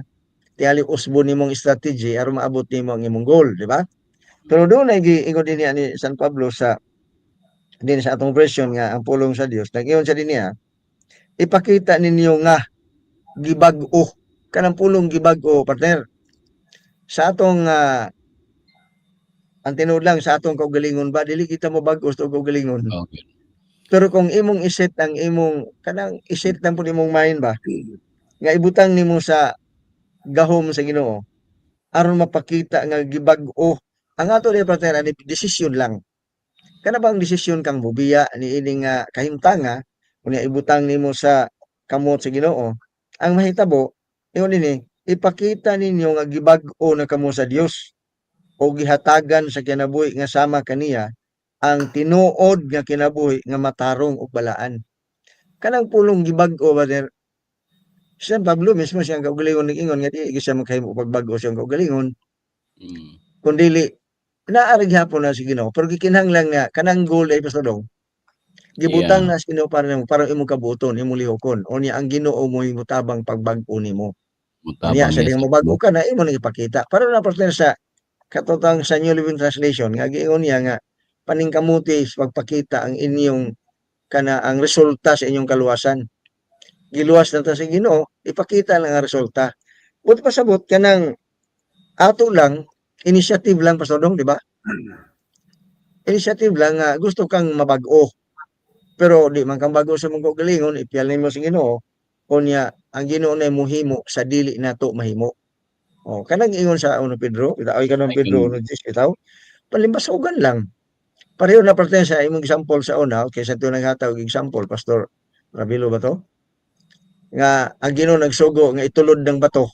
tingali usbon nimong strategy aron maabot nimo ang imong goal, di ba? Pero doon ay giingon din niya ni San Pablo sa din sa atong version nga ang pulong sa Dios. Nag-ingon siya din niya, ipakita ninyo nga gibag-o, kanang pulong gibag-o, partner, sa atong ang tinuod lang sa atong kaugalingon ba, dili kita mo bag-o sa kaugalingon. Pero kung imong iset ang imong kanang iset lang pud imong mind ba nga ibutang nimo sa gahom sa Ginoo aron mapakita nga gibag-o ang ato ni, partner, ani desisyon lang. Kana bang desisyon kang mobiya niini nga kahimtanga, unya ibutang nimo sa kamot sa Ginoo, ang mahitabo ingon dinhi, ipakita ninyo nga gibag-o na kamo sa Dios o gihatagan sa kinabuhi nga sama kaniya ang tinuod nga kinabuhi nga matarong ug balaan. Kanang pulong gibag-o ba, sir? San Pablo mismo siyang kaugalingon nag-ingon nga di siya makahimo pagbag-o siyang kaugalingon. Kun dili naa ra gihapon na si Ginoo, pero gikinahanglan nga kanang goal ay, Pastor Dong, gibutang na sa Ginoo para nimo, para imong kabuoton, imong lihokon. Unya ang Ginoo mo'y motabang pagbag-o nimo. Mutabang Unya sa niya dihang sa mobag-o ka na, imo nang ipakita. Para na, partner, sa katotang sa New Living Translation nga giingon niya nga paningkamuti sa pagpakita ang inyong kana ang resulta sa inyong kaluwasan. Giluwas na ta sa Ginoo, ipakita lang ang resulta. Buot pasabot kanang ato lang, initiative lang, Pastor Dong, di ba? Initiative lang nga gusto kang mabag-o. Pero di man kang bag-o sa mong kaugalingon, ipiyal nimo sa Ginoo. Unya ang Ginoo na mohimo sa dili nato mahimo. O kanang ingon sa 1 Pedro, bitaw ay kanang Ay, Pedro 1:10 bitaw. Palimbasogan lang. Pareho na, partner, sa imong example sa una, okay, sa ito naghatag og example, Pastor Rabilo ba to? Nga ang Ginoo nagsugo nga itulod ng bato.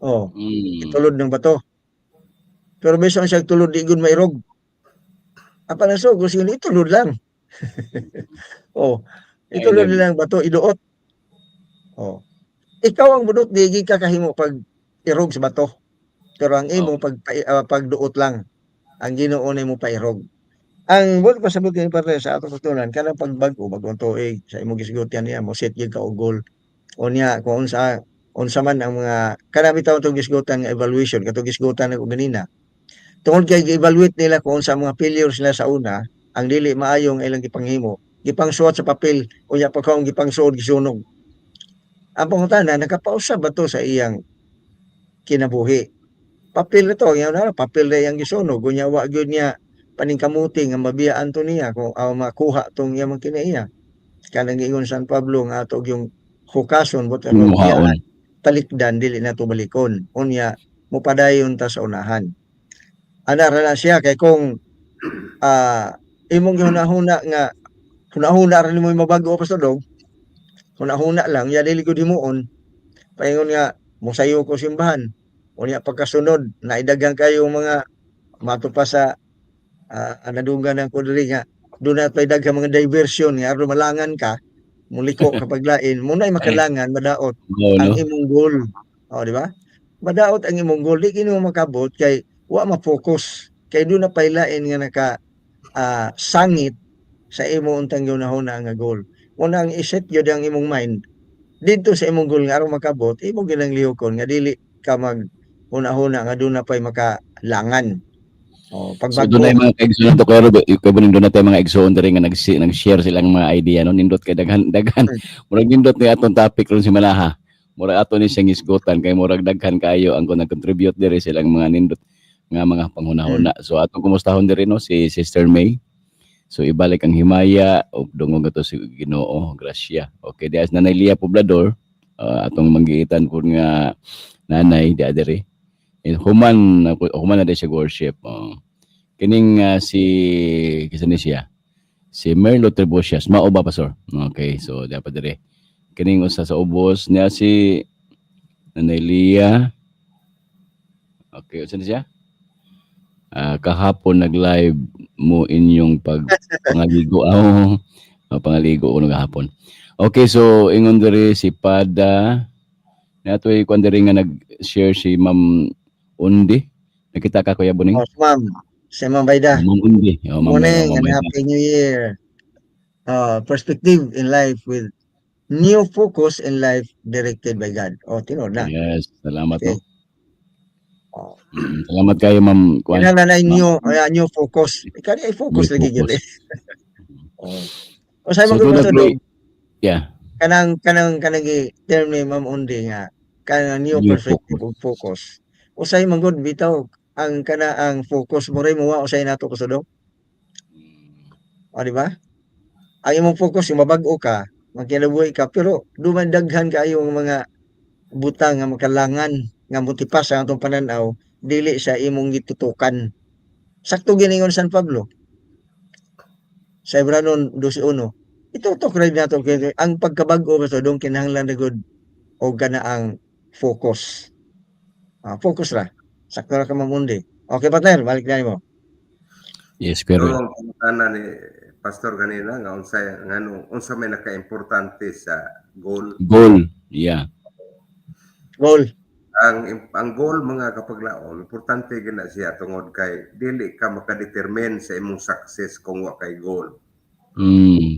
Oh, itulod ng bato. Pero bisan siya tulod, di gud mairog. Apan ang sugo sige itulod lang. Oh, itulod Ay, lang bato, iduot. Oh. Ikaw ang budot, di gid ka kahimo pag irog sa bato. Pero ang imo pagduot lang. Ang Ginoo nimo pairog. Ang buot pasabot kini, partner, sa atong katunan kanang pagbag-o bagong tuig sa imong gisgutan niya mo set gyud ka og goal. Unya kung unsa unsa man ang mga kanang bitaw itong gisgutan nga evaluation katong gisgutan nako ganina. Tungod kay gi-evaluate nila kung unsa ang mga failures nila sa una, ang dili maayong ilang gipanghimo, gipangsuwat sa papel, unya pagkaon gipangsuod, gisunog. Ang pangutana, nakapausab ba to sa iyang kinabuhi? Papel na to, yan na, papel na iyang gisunog, unya wa gyud niya paningkamuti nga mabiyaan to niya kung makuha tong iyang kinaiya. Kanang giingon San Pablo nga ato yung hukason but ano Muhaon. Talikdan dili na to balikon. Unya mopadayon ta sa unahan. Ana ra na siya kay kung imong gihuna-huna nga hunahuna ra nimo mabag-o, Pastor Dong. Hunahuna lang ya, dili gud himuon. Paingon nga mosayo ko simbahan. Unya pagkasunod naidagang kayo mga mato pa sa nadunggan ng ko diri nga doon na pa'y daghang mga diversion nga aron malangan ka, muliko ka paglain mo na makalangan, madaot Oo, ang no? imong goal. O, di ba? Madaot ang imong goal, di kini mo makabot kay wa ma-focus. Kay doon na paylain nga naka sangit sa imo untang gihunahuna nga goal. Una ang iset gyud ang imong mind didto sa imong goal nga aron makabot, imo ginang lihokon nga dili ka mag huna-huna nga doon na pa'y makalangan. Oh, So pagbag-o. doon ay mga kaigsoon to, Kuya Rob, kay buning doon natin mga igsoon diri nga nag-share silang mga idea, no, nindot kay daghan daghan. Murag nindot ni atong topic ron si Malaha. Murag ato ni siyang hisgutan kay murag daghan kaayo ang kung nag-contribute diri silang mga nindot nga mga panghuna-huna. So atong kumustahon diri, no, si Sister May. So ibalik ang himaya ug dungog ato si Ginoo, grasya. Okay, dias Nanay Lia Poblador, atong manggiitan pud nga nanay di diri. And human human na di siya worship. Oh. Kining si kinsa ni siya? Si Merlo Trebocias. Mao ba, Pastor? Okay, so dapat dire. Kining usa sa ubos niya si Nanay Lia. Okay, unsa ni siya? Kahapon nag-live mo inyong pag pangaligo. Oh, pangaligo ko gahapon. Okay, so ingon diri si Pada. Natoy kuan diri nga nag-share si Ma'am Undi. Nakita ka, Kuya Buning? Oh, ma'am. Si Ma'am Baida. Ma'am Undi. Oh, Ma'am, Morning Ma'am and Baida. Happy New Year. Perspective in life with new focus in life directed by God. Oh, tinuod na. Yes, salamat, Okay. no. Oh. Salamat kayo, Ma'am Kuan. Kinahanglan na new focus. Ikaw ay focus New lagi gyud focus. eh. Oh. O sa So imong doon gusto na dong, yeah, kanang term ni Ma'am Undi nga kanang new new perspective focus. ug focus. Usay man gud bitaw ang kana ang focus mo ray mowa usay nato kusudong. O, di ba? Ang imong focus yung mabag-o ka, magkinabuhi ka, pero duman daghan kaayo ang mga butang nga makalangan nga motipas sa atong pananaw dili sa imong gitutukan. Sakto giningon San Pablo sa Hebranon 12:1. Itutok ra nato kay ang pagkabag-o ba dong kinahanglan na gud og kana ang focus. Focus ra. Sakto ra ka, Ma'am Undi. Okay, partner, balik na nimo. Yes, pero So, ang pangutana ni Pastor ganina nga unsa ngano unsa may nakaimportante sa goal. Goal. Yeah. Goal. Ang goal, mga kapaglaom, importante gina siya tungod kay dili ka makadetermine sa imong success kung wa kay goal.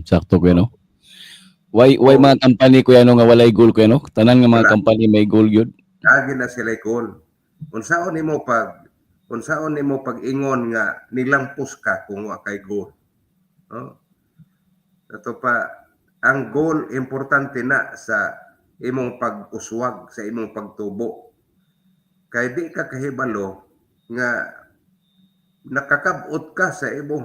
Sakto, Kuya, no. Why mga company, Kuya, no, nga walay goal, Kuya, no? Tanan nga mga Wala. company may goal gyud. Lagi na sila goal. Unsaon nimo pag-ingon nga nilampos ka kung wa kay goal? No? Ato pa ang goal importante na sa imong pag-uswag, sa imong pagtubo. Kay di ka kahibalo nga nakakabot ka sa imong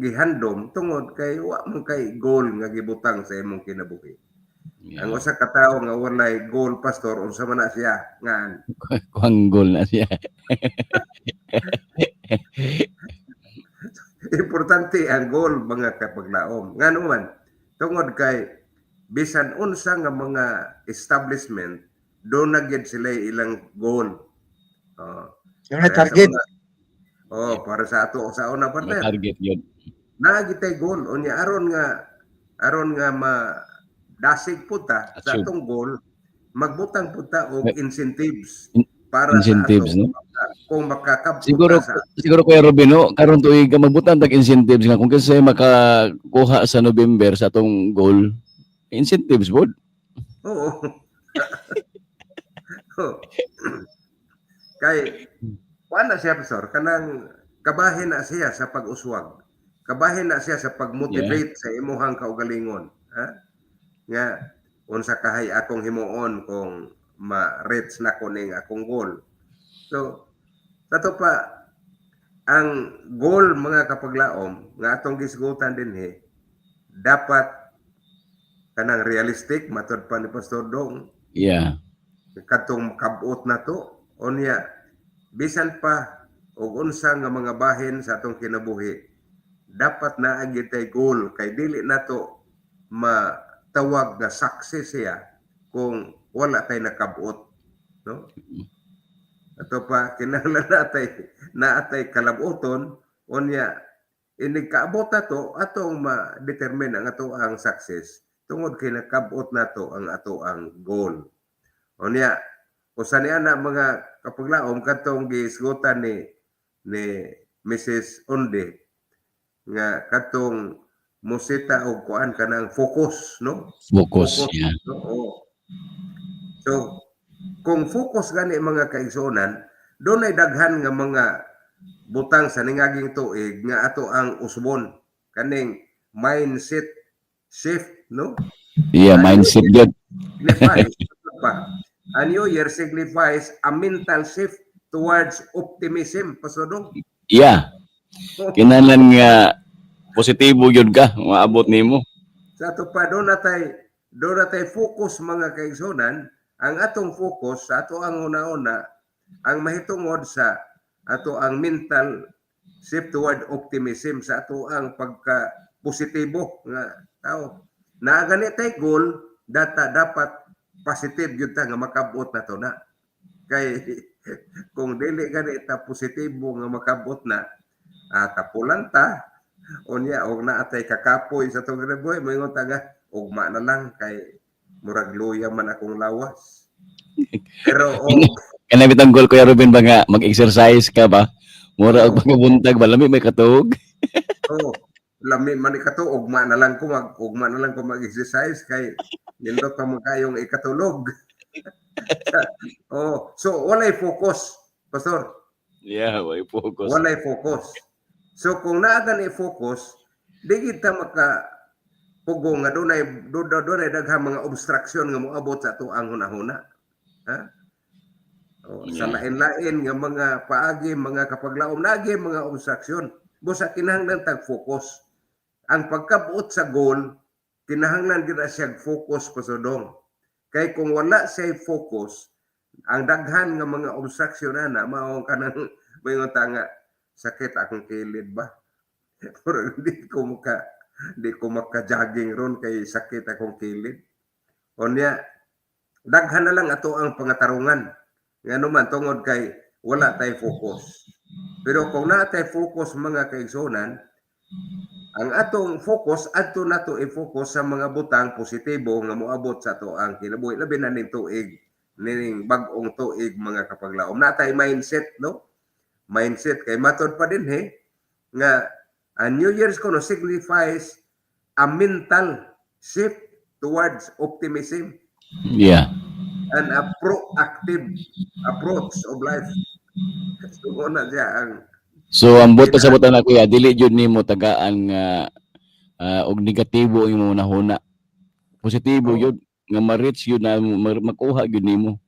gihandom tungod kay wa man kay goal nga gibutang sa imong kinabuhi. Ang usa ka tawo nga walay goal, Pastor, unsa man na siya ngan? Kuhang goal na siya. Importante ang goal, mga kapaglaom. Ngano man, tungod kay bisan unsa nga mga establishment do na gyud sila ilang goal. Oh, Yung kaya sa target. Oh, para sa ato sa una, May partner. target yun. Naa gitay goal unya aron nga ma dasig pud ta sa Achieve. atong goal, magbutang pud ta og incentives para Incentives, sa ato no? kung makakabot Siguro ta sa siguro, Kuya Robin, no, karon tuig magbutang tag incentives nga kung kinsa makakuha sa November sa atong goal, incentives pod. Oo. Oh. Kay kuan na siya, Pastor, kanang kabahin na siya sa pag-uswag. Kabahin na siya sa pag-motivate sa imuhang kaugalingon, ha? Nga unsa kahay akong himuon kung ma-reach na ko ning akong goal. So, ato pa ang goal, mga kapaglaom, nga atong gisgutan dinhi, dapat kanang realistic matod pa ni Pastor Dong, kadtong makabot na to unya bisan pa og unsa nga mga bahin sa atong kinabuhi, dapat naa gyud tay goal kay dili nato matawag nga success siya kung wala tay nakabot, no? Ato pa kinahanglan naatay kalabuton unya inig kaabot nato atong ma-determine ang ato ang success tungod kay nakabot nato ang ato ang goal. Unya usa niya na, mga kapaglaom, katong gisgutan ni Mrs. Onde nga katong musita og kuan kanang focus, no? Focus. Yeah. No? Oo. So Kung focus gani, mga kaigsuonan, dunay daghan nga mga butang sa ningaging tuig nga ato ang usbon, kaning mindset shift, no? Yeah, mindset gyud. Signifies pa. A new year signifies a mental shift towards optimism, pasodong. Yeah. Kinahanglan nga positibo gyud ka, maabot nimo. Sa ato pa, doon natay focus, mga kaigsunan. Ang atong focus sa ato ang una-una ang mahitungod sa ato ang mental shift toward optimism, sa ato ang pagka positibo nga tao. Na gani tay goal data, dapat positive gyud ta nga makabot na to na. Kay kung dili gani ta positibo nga makabot na, tapulan ta unya og naa tay kakapoy sa atong kinabuhi, moingon ta nga ugma na lang kay murag luya man akong lawas. Pero og Kanang bitang goal, Kuya Ruben, ba nga mag-exercise ka ba? Mura og pagbuntag ba, lami may katuog. Oh, lami man ni kato, ugma na lang ko mag-exercise kay nindot pa man kayong ikatulog. Oh, so walay focus, Pastor. Yeah, way focus. Walay focus. So kung naa gani focus, di kita maka pugong nga dunay daghang mga obstruction nga moabot sa ato ang hunahuna. Ha? Oh, sa lain-lain nga mga paagi, mga kapaglaom, nagi mga obstruction. Busa kinahanglan tag focus. Ang pagkabuot sa goal, kinahanglan gid na siya focus, pasodong. Kay kung wala siya focus, ang daghan nga mga obstruction ana mao kanang moingon ta nga sakit akong kilid ba. Pero di ko maka-jogging ron kay sakit akong kilid. Unya daghan na lang ato ang pangatarungan. Ngano man, tungod kay wala tay focus. Pero kung naa tay focus, mga kaigsuonan, ang atong focus adto nato i-focus sa mga butang positibo nga moabot sa ato ang kinabuhi, labi na ning tuig, nining bag-ong tuig, mga kapaglaom. Naa tay mindset, no? Mindset kay matod pa din he nga ang New Year's kuno signifies a mental shift towards optimism and a proactive approach of life. So na siya ang So ang buot sa na, kuya, dili jud nimo tagaan nga og negatibo ang imong hunahuna. Positibo yun nga ma-reach yun na makuha gyud nimo.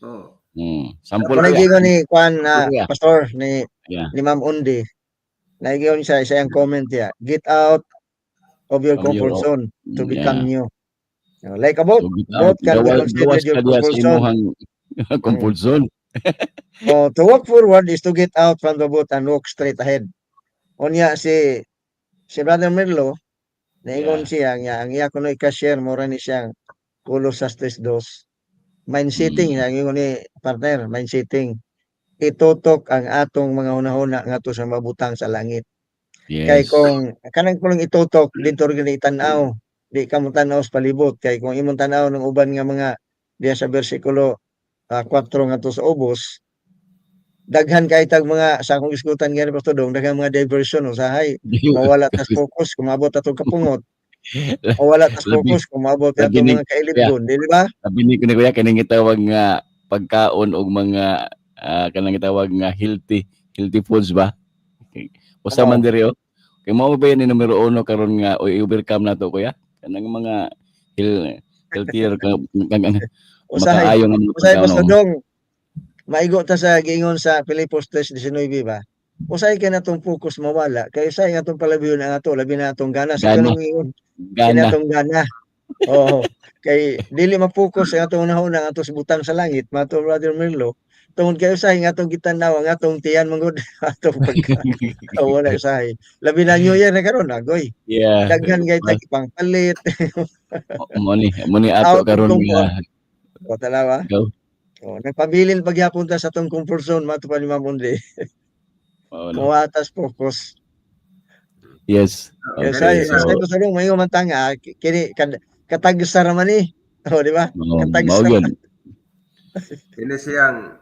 Oh. Sample, Kung kuya. nagiingon ni Kwan na pastor ni ni Ma'am Undi. Nagiingon siya sa iyang comment niya. "Get out of your From your comfort zone to become new." Like a boat. So, get Boat out. can be Gawas, considered gawas your ka diya sa comfort zone. imuhang comfort zone. Oh, to walk forward is to get out from the boat and walk straight ahead. Unya si Brother Merlo, naingon siya nga ang iya kuno i-share mura ni siyang Colosas 3:2. Mind setting, ang ingon ni partner, mind setting. Itutok ang atong mga hunahuna ngadto sa mabutang sa langit. Kay kung kanang kulong itutok didto ra gani tan-aw, di ka mo tan-aw sa palibot, kay kung imong tan-aw ng uban nga mga diya sa bersikulo 4 ngadto sa ubos, daghan kay tag mga, sa akong isgutan gani, Pastor Dong, daghan mga diversion usahay mawala tas focus kung maabot atong kapungot, mawala tas focus kung maabot Labi atong mga kailibgon, dili ba? Sabi ni ko ni kuya, kining gitawag nga pagkaon og mga kanang gitawag nga healthy healthy foods ba? Okay. Usa man diri oh. Kay mao ba yan ni numero uno karon nga o i-overcome nato, kuya? Kanang mga healthier ka kang Usahay makaayo nga mga usahay pagkaon. Pastor Oh. Dong, maigo ta sa giingon sa Filipos 3:19 ba? Usahay kay natong focus mawala kay usahay nga atong palabiyon ang ato, labi na atong gana sa Gana. kanang ingon Gana. atong gana. Oo. Kay dili ma-focus ang atong hunahuna nga sa butang sa langit, mato Brother Merlo. Tungod kay usahay nga atong gitan-aw ang atong tiyan man gud, atong pagka wala usahay. Labi na New Year na karon, agoy. Daghan kay tag pangpalit. Mo ni ato Out of karon comfort. nga O talawa. Go. O, nagpabilin pagyapon ta sa atong comfort zone, mato pa ni Ma'am Undi. Mao na. Mawatas focus. Yes. Yes, Okay. ay, So, say Pastor Dong, mayo man ta nga kini katagsa ra man ni. O, di ba? Katagsa. Mao gyud. Kini siyang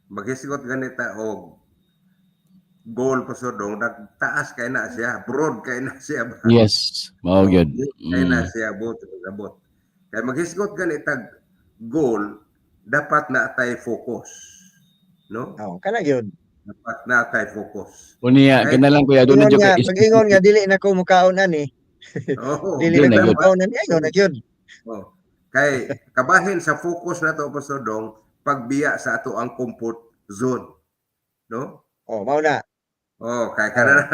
maghisgot ganita og goal, Pastor Dong, nagtaas kay na siya, broad kay na siya ba? Yes, mao gyud. Kay na siya abot, abot. Kay maghisgot ganitag goal, Dapat naa tay focus, no? Oh, kana gyud. Dapat naa tay focus. Unya, Ay, kinalang, kuya, doon na Ingon jud nga, kay pag ingon nga dili na ko mukaon ani, dili Doon na na ko gyud. mukaon ani, ingon na gyud. Oh. Kay kabahin sa focus nato, Pastor Dong, pagbiya sa ato ang comfort zone. No? Oh, mao na. Oh, kay kana na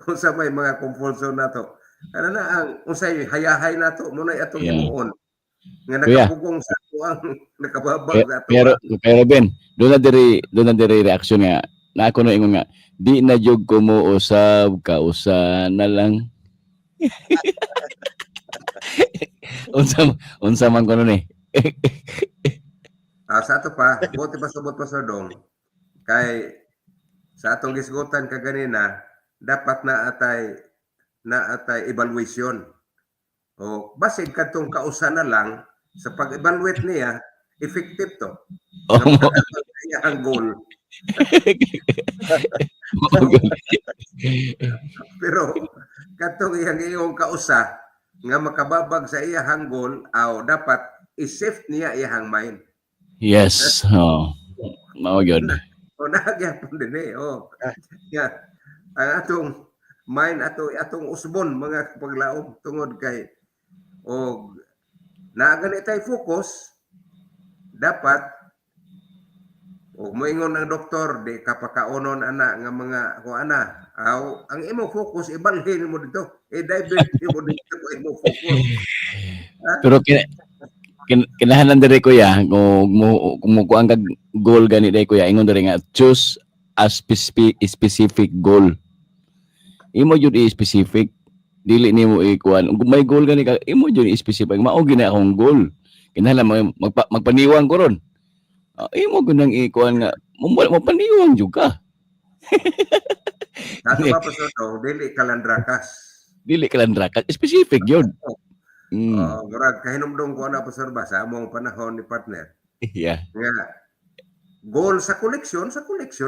unsa may mga comfort zone nato. Kana na ang unsay hayahay nato mo na atong himuon nga Kuya. nakapugong sa ato ang nakababag sa ato. Pero Ben, doon na diri reaksyon nga na ako na ingon nga di na jud ko mo usab, kausa na lang. Unsa man kuno ni? Ah, sa ato pa, buti pa subot, Pastor Dong, kay sa atong gisgutan kaganina, dapat na atay evaluation. O basig kadtong kausa na lang sa pag-evaluate niya, effective to. Oh, mo, Iya ang goal. mo, Pero kadtong iyang iyong kausa nga makababag sa iyang goal, aw dapat i-shift niya iyang mind. Yes. Oh. Mao gyud. O nagyapon din eh. Oh. Yeah. Ang atong mind ato atong usbon, mga paglaom, tungod kay og naa gani tay focus, dapat og moingon ang doktor, di ka pakaonon ana nga mga ko ana, aw ang imong focus ibalhin mo dito, i-divert mo dito ang imong focus. Pero kinahanglan diri, kuya, kung mo kuang kag goal gani dai, kuya, ingon diri nga choose a specific goal. Imo jud i-specific, dili nimo ikuan. Kung may goal gani ka, imo jud i-specific. Mao gyud na akong goal. Kinahanglan magpaniwang ko ron. Ah, imo gyud nang ikuan nga mo paniwang jud ka. Ato pa, Pastor Dong, dili kalandrakas. Dili ka lang drakas. Specific yun. Oh, murag kahinumdum ko na, Pastor, ba sa among panahon ni partner nga goal sa collection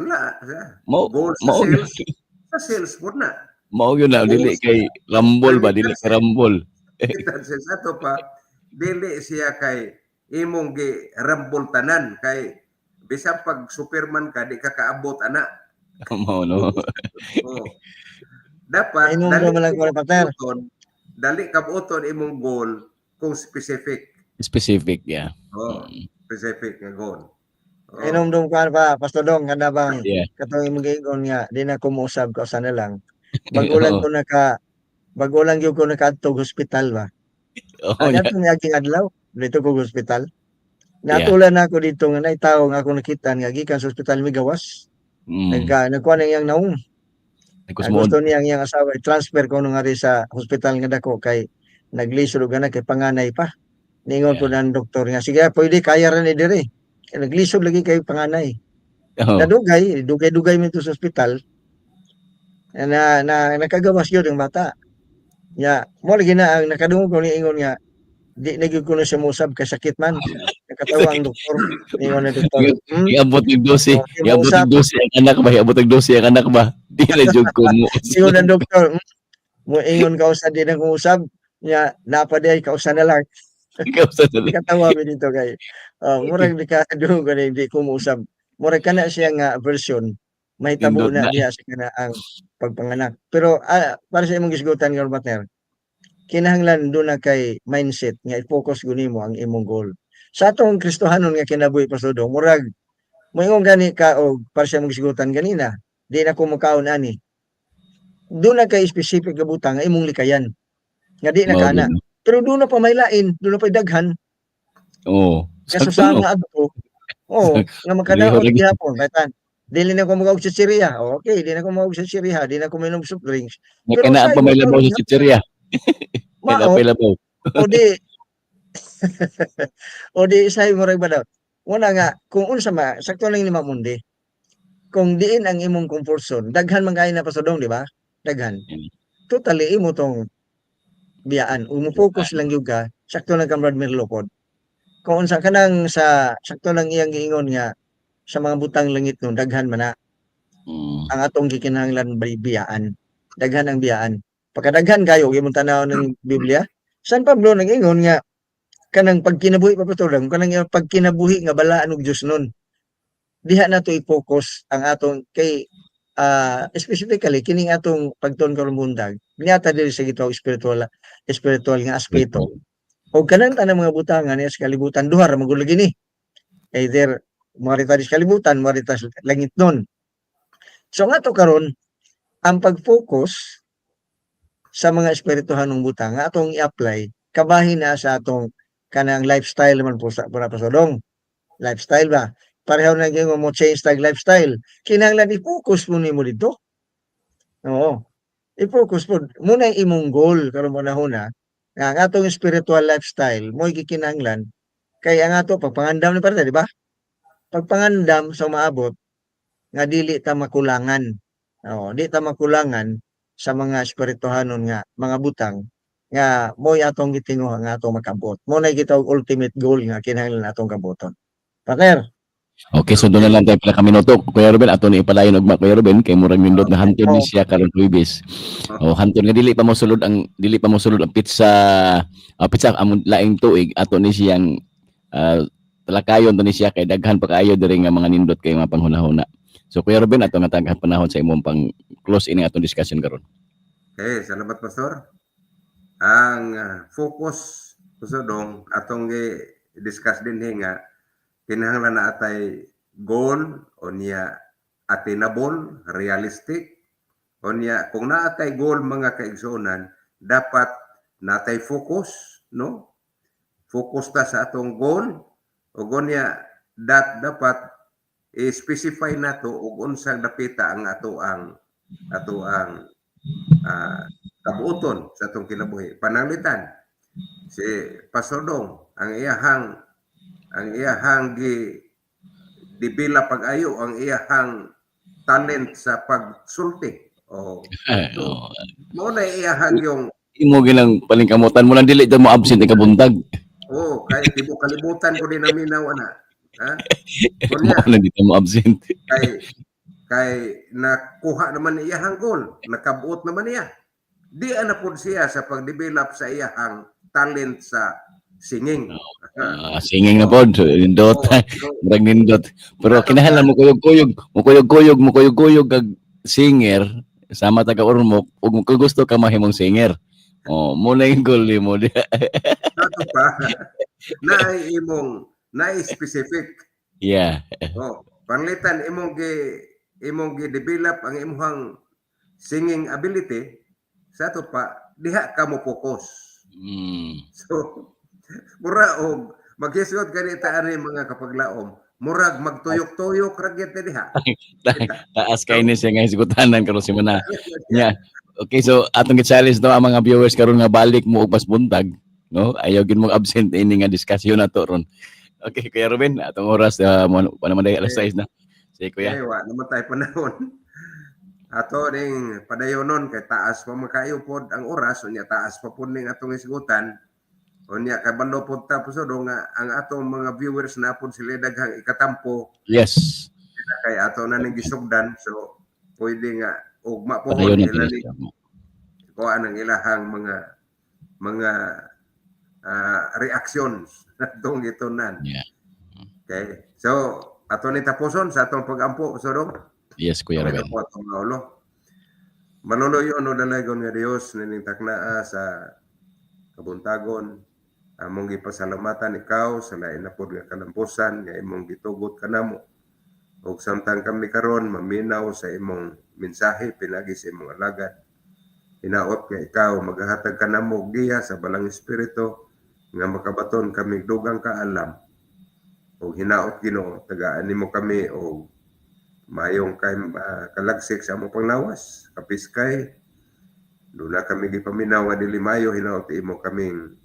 la siya. Mao Goal sa mao sales, sa sales po na. Mao yun na dili kay rambol ba, dili kay rambol. Kita sa ato pa, dili siya kay imong gi rambol tanan kay bisan pag Superman ka, di ka kaabot ana. Mao no. Oh. Dapat Inom dali man lang ko, partner. kabuoton, dali kabuoton imong goal kung specific. Specific, yeah. Oh, specific nga goal. Oh. Inom ka pa, Pastor Dong, kada bang katong imong giingon nga di na ko mousab, kausa na lang. Bago lang ko naka bago lang gyud ko nakaadto og hospital ba. Oh, Ang yeah. atong miaging adlaw, dito ko og hospital. Natulan na ako dito nga naay tawo nga ako nakita nga gikan sa hospital migawas. Nagka nagkuha na iyang naong. Ang Nagkusmoon. gusto niya ang iyang asawa i-transfer ko nung ari sa hospital nga dako kay naglisod og anak kay panganay pa. Ningon ko ng doktor nga sige pwede kaya ra ni diri. Kay naglisod lagi kay panganay. Nadugay, dugay-dugay mi to sa ospital. Na, na nakagawas gyud ang bata. Nya, mo lagi na ang nakadungog ko niingon nga di na gyud ko na siya mousab kay sakit man. Nakatawa ang doktor. Ningon ang doktor. Iabot og 12, Oh, di iabot mousab. og 12 ang anak ba, iabot og 12 ang anak ba? Di na jud ko mo. Ingon ang doktor, mo ingon ka usa di na ko usab. Nya, napa di ay kausa na lang. Ikaw sa dali. Nakatawa mi dito kay murag di ka dungog ko di ko mousab. Murag kana siya nga version mahitabo Nindot na na. diha sa kana ang pagpanganak. Pero para sa imong gisgutan karon, partner, kinahanglan doon na kay mindset nga i-focus gyud nimo ang imong goal. Sa atong Kristohanon nga kinabuhi, Pastor Dong, murag moingon gani ka og para sa imong gisgutan ganina, di na ko mokaon ani. Doon na kay specific nga butang nga imong likayan. Nga di na Mao ka ana. gyud. Pero doon na pa may lain, doon na pa daghan Oo. nga Sakto sa no. nga adto. Oo, nga makadaot Lagi. gihapon kay tan. Dili na ko magaog sa chichirya. Okay, di na ko magaog sa chichirya, di na ko minom soft drinks. Nga Pero kana usahay pa may labaw motor sa chichirya. Kana Mao pa labaw. O di usahay murag ba daw. Una nga kung unsa ma sakto lang ni Mamundi. Kung diin ang imong comfort zone, daghan man kaayo na, Pastor Dong, di ba? Daghan. Totally imo tong biyaan. Ug mo focus lang gyud ka, sakto lang Comrade Merlo pod. Kung unsa kanang sa sakto lang iyang giingon nga sa mga butang langit no, daghan man na ang atong gikinahanglan biyaan. Daghan ang biyaan. Pagkadaghan kayo, imong tanaw ng Biblia, San Pablo nag-ingon nga Kanang pagkinabuhi pa, Pastor, kanang pagkinabuhi nga balaan og Dios nun. Diha nato i-focus ang atong kay specifically kining atong pagtuon karong buntag niata diri sa gitawag spiritual spiritual nga aspeto. Og kanang tanang mga butangan niya sa kalibutan, duha ra man gud lagi ni. Either moari ta sa kalibutan, moari ta sa langit nun. So nga to karon ang pag-focus sa mga espirituhanong butang nga atong i-apply kabahin na sa atong kanang lifestyle man po sa pura, Pastor Dong. Lifestyle ba? Pareho na gyud mo change tag lifestyle. Kinahanglan i-focus mo nimo dito. Oo. I-focus po. Muna yung imong goal karon panahon na nga ang atong spiritual lifestyle mo'y gikinahanglan kay ang ato pagpangandam ni parte, di ba? Pagpangandam sa maabot nga dili ta makulangan. Oo, di ta makulangan sa mga espirituhanon nga mga butang nga mo'y atong gitinguha nga atong makabot. Mo na gitawag ultimate goal nga kinahanglan atong kabuton. Partner. Okay, so doon na lang tayo pila ka minuto. Kuya Ruben, ato ni ipalayon ugma, Kuya Ruben, kay murag nindot na hantod ni siya karon Huwebes. Oh, hantod nga dili pa mo sulod ang pizza, pizza among laing tuig ato ni siyang talakayon to ni siya kay daghan pa kaayo diri nga mga nindot kay mga panghunahuna. So Kuya Ruben, ato nga taghan panahon sa imong pang close ini atong discussion karon. Okay, salamat, Pastor. Ang focus, Pastor Dong, atong gi-discuss din nga kinahanglan na atay goal o niya attainable, realistic. O niya kung naatay goal, mga kaigsuonan, dapat natay focus, no? Focus ta sa atong goal o niya dat dapat i-specify nato og unsang dapita ang ato ang kabuoton sa atong kinabuhi. Pananglitan, si Pastor Dong, ang iyahang gi dibila pag-ayo ang iyahang talent sa pagsulti. Oh, Oh. Mao na iyahang yung Imo gilang palingkamutan mo lang dili mo absent ikabuntag. Oh, kay tibuok kalibutan ko din naminaw ana. Ha? Unya, Mo lang dito mo absent. Kay nakuha naman iyahang goal, nakabuot naman niya. Di ana pud siya sa pag-develop sa iyahang talent sa singing. Singing na pod, nindot. Oh, so, Murag nindot. Pero kinahanglan mo kuyog-kuyog, mo kuyog-kuyog, mo kuyog-kuyog kag singer sama taga Ormoc ug kung gusto ka mahimong singer. Oh, mo na yung goal nimo. Ato pa naay imong naay specific. Oh, panglitan imong gi develop ang imong singing ability sa ato pa diha ka mo focus. So mura og maghisgot gani ta ani, mga kapaglaom, murag magtuyok-tuyok ra gyud ta diha. Taas kay ni siya nga hisgutanan karon si mana. Yeah. Okay, so atong gi-challenge no ang mga viewers karon nga balik mo og mas buntag, no? Ayaw gid mo absent ini nga diskusyon nato ron. Okay, Kuya Ruben, atong oras mo pa naman dahil alas 6 na. Sige, Kuya. Eh, wa naman tayo panahon. Ato ning padayonon kay taas pa man kaayo pod ang oras, unya taas pa pod ning atong isgutan. Unya kabalo pod ta po nga ang atong mga viewers na pod sila daghang ikatampo kay ato na ning gisugdan, so pwede nga ugma po Padayon na ila ni siya. Kuha ng ilahang mga reactions atong gitunan. Okay. So ato ni tapuson sa atong pag-ampo so dong. Yes, Kuya Okay Ruben. po atong mga ulo. Maluluyo no dalaygon nga Dios nining taknaa sa kabuntagon. Among gipasalamatan ikaw sa lain na pod nga kalampusan nga imong gitugot kanamo. Ug samtang kami karon maminaw sa imong mensahe pinagi sa imong alagad, hinaot nga ikaw maghahatag kanamo og giya sa balang espiritu nga makabaton kami dugang kaalam. Ug hinaot, Ginoo, tagaan nimo kami og mayong kay kalagsik sa among panglawas kapiskay duna kami gipaminaw nga dili mayo, hinaot imo kaming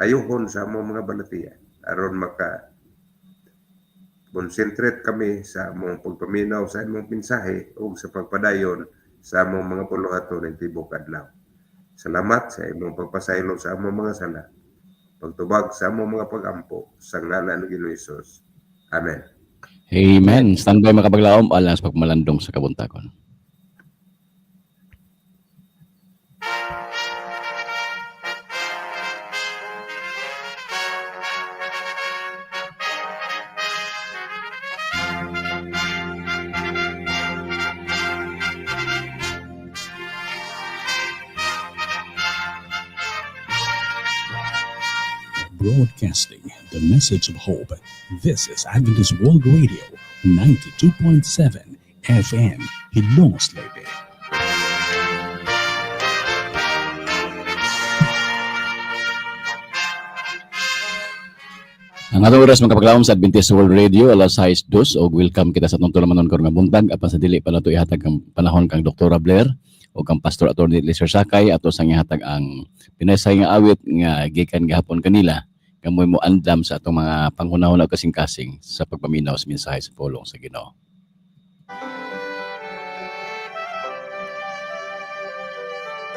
ayuhon sa among mga balatian aron maka concentrate kami sa among pagpaminaw sa imong mensahe ug sa pagpadayon sa among mga buluhaton ning tibuok adlaw. Salamat sa imong pagpasaylo sa among mga sala. Pagtubag sa among mga pagampo sa ngalan ng Ginoong Hesus. Amen. Amen. Standby mga kapaglaom alang sa pagmalandong sa kabuntagon. Broadcasting the message of hope. This is Adventist World Radio 92.7 FM, Hilongos Leyte. Ang atong oras, mga kapaglaom, sa Adventist World Radio, alas 6:02, og welcome kita sa atong tulumanon karon nga buntag. Apan sa dili pa nato ihatag ang panahon kang Dr. Blair o kang Pastor Attorney Lester Sakay, ato sang ihatag ang pinaysay nga awit nga gikan gahapon kanila kamoy mo andam sa atong mga panghunahuna o kasing-kasing sa pagpaminaw sa mensahe sa pulong sa Ginoo.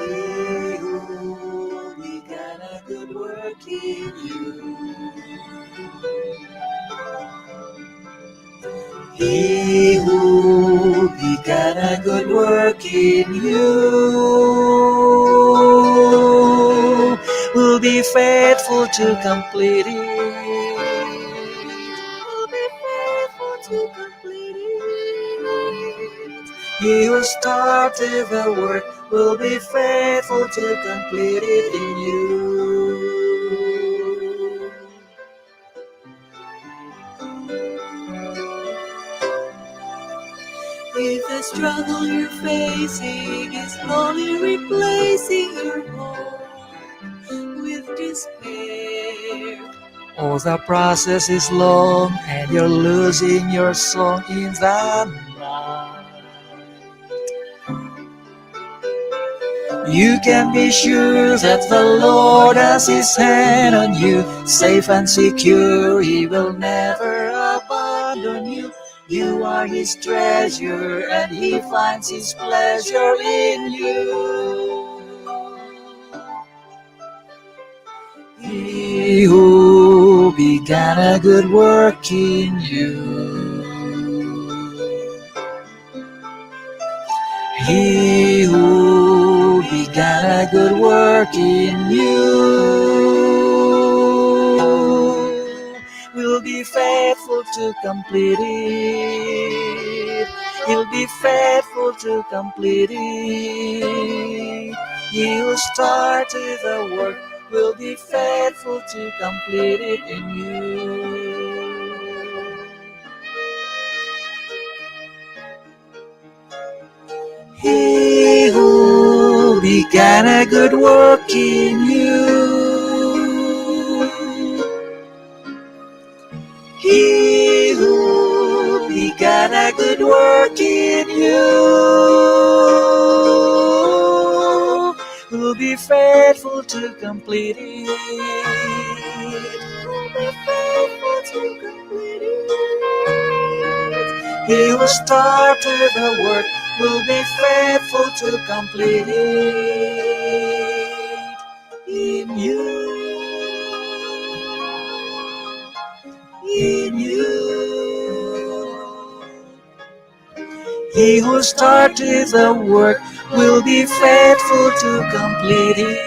He who began a good work in you. He who began a good work in you will be faithful to complete it. Will be faithful to complete it. He who started the work will be faithful to complete it in you. If the struggle you're facing is slowly replacing your hope with despair, or the process is long and you're losing your song in the night, you can be sure that the Lord has His hand on you, safe and secure. He will never abandon you. You are His treasure, and He finds His pleasure in you. He who began a good work in you. He who began a good work in you will be faithful to complete it. He'll be faithful to complete it. He who started the work will be faithful to complete it in you. He who began a good work in you. He who began a good work in you will be faithful to complete it. Will be faithful to complete it. He who started the work will be faithful to complete it in you. In you. He who started the work will be faithful to complete it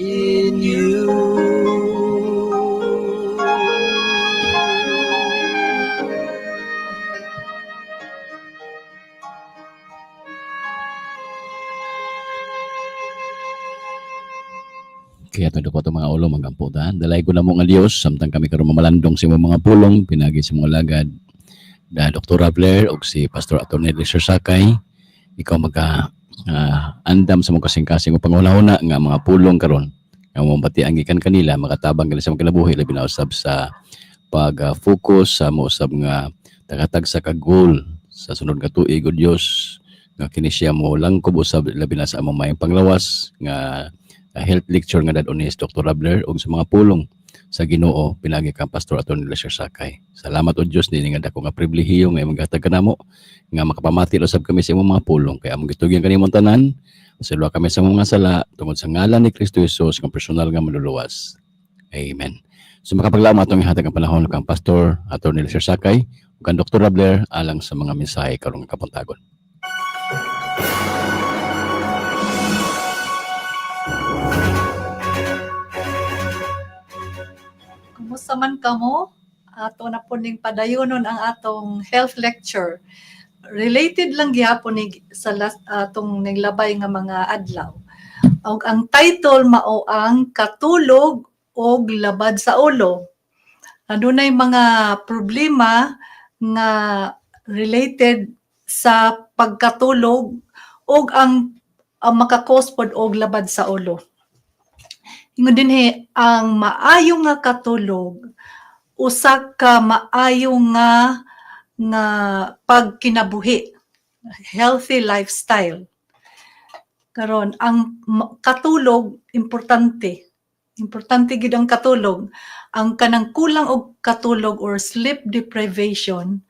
in you. Kaya ito ko mga ulo magamputan. Dalay ko na mo nga Dios samtang kami karon mamalandong sa imong mga pulong pinagi sa mga lagad da Dr. Blair og si Pastor Attorney Lester Sakay, ikaw magka andam sa mong kasing-kasing o panghuna-huna nga mga pulong karon nga mong batian gikan kanila makatabang kanila sa mga kinabuhi, labi na usab sa pag-focus sa mo usab nga tagatag sa ka-goal sa sunod nga tuig, o Dios, nga kini siya mo langkob usab labi na sa among maayong panglawas nga health lecture nga dad-on ni Dr. Rabler ug sa mga pulong sa Ginoo pinagi kang Pastor Atty. Lester Sakay. Salamat, o Dios, nini nga dako nga pribilehiyo nga imong gihatag kanamo nga makapamati usab kami sa imong mga pulong, kay among gitugyan kanimong tanan sa kami sa mga sala tungod sa ngalan ni Kristo Jesus nga personal nga manluluwas. Amen. So makapaglaom, atong ihatag ang panahon kang Pastor Atty. Lester Sakay ug kang Dr. Rabler alang sa mga mensahe karong kabuntagon. Kumusta man kamo? Ato na po ning padayonon ang atong health lecture. Related lang gihapon ni sa last, atong naglabay nga mga adlaw. Og ang title mao ang "Katulog og Labad sa Ulo." Adunay mga problema nga related sa pagkatulog og ang maka-cause pod og labad sa ulo. Ingon dinhi, ang maayo nga katulog usa ka maayo nga pagkinabuhi, healthy lifestyle. Karon ang katulog importante. Importante gid ang katulog. Ang kanang kulang og katulog or sleep deprivation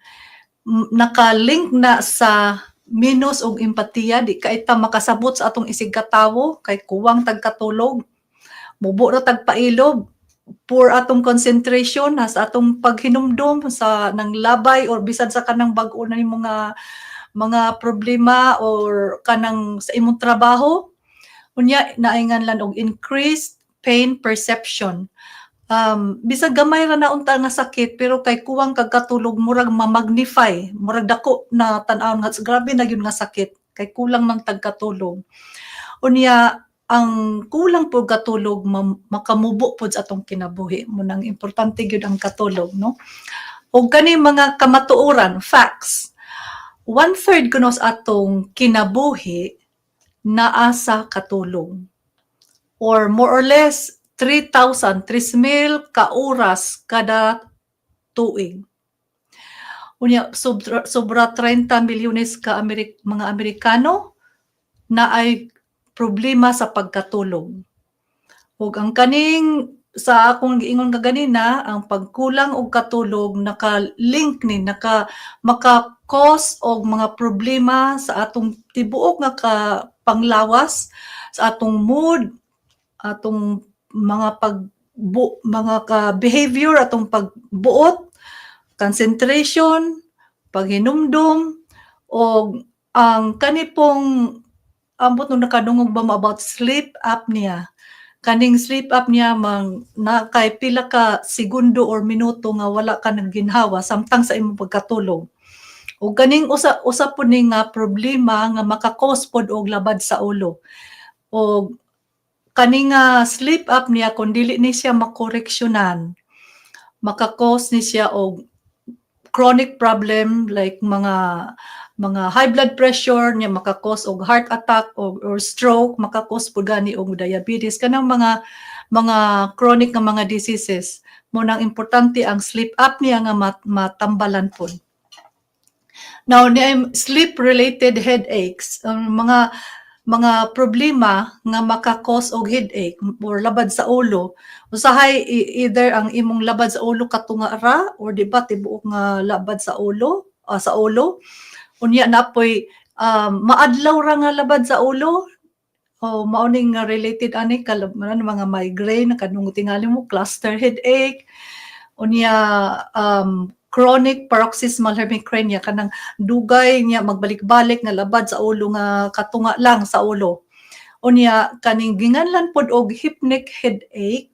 naka-link na sa minus og empatiya, di kay ta makasabot sa atong isig katawo kay kuwang tag katulog. Mubo ra tag pailob, poor atong concentration na sa atong paghinumdom sa nang labay or bisan sa kanang bag-o na nimo nga mga problema or kanang sa imong trabaho. Unya naingan lang og increased pain perception. Bisag gamay ra na unta nga sakit, pero kay kuwang kag katulog, murag ma-magnify, murag dako na tan-awon nga grabe na gyud nga sakit kay kulang man tag katulog. Unya ang kulang pod katulog makamubo pod sa atong kinabuhi. Mao nang importante gyud ang katulog, no? Og kani mga kamatuoran, facts. One third kuno sa atong kinabuhi naa sa katulog. Or more or less 3,000, 3,000 ka oras kada tuig. Unya sobra 30 milyones ka mga Amerikano na ay problema sa pagkatulog. Ug ang kaning sa akong giingon kaganina, ang pagkulang og katulog naka-link ni naka maka-cause og mga problema sa atong tibuok nga ka panglawas, sa atong mood, atong mga pagbu mga ka behavior, atong pagbuot, concentration, paghinumdom, og ang kani pong ambot nung nakadungog ba mo about sleep apnea. Kaning sleep apnea mang na kay pila ka segundo or minuto nga wala ka nagginhawa samtang sa imong pagkatulog. Ug kaning usa usa pud ni nga problema nga maka-cause pod og labad sa ulo. Og kani nga sleep apnea, kung dili ni siya makoreksyonan, maka-cause ni siya og chronic problem like mga high blood pressure niya, maka-cause og heart attack or stroke, maka-cause pud gani og diabetes, kanang mga chronic nga mga diseases. Mao nang importante ang sleep apnea nga matambalan pod. Now, ni sleep related headaches, ang mga problema nga maka-cause og headache or labad sa ulo. Usahay either ang imong labad sa ulo katunga ra or di ba tibuok nga labad sa ulo. Unya napoy maadlaw ra nga labad sa ulo o mao ning nga related ani ano, mga migraine, kanung tingali mo cluster headache. Unya chronic paroxysmal hemicrania, kanang dugay niya magbalik-balik nga labad sa ulo nga katunga lang sa ulo. Unya kaning ginganlan pod og hypnic headache,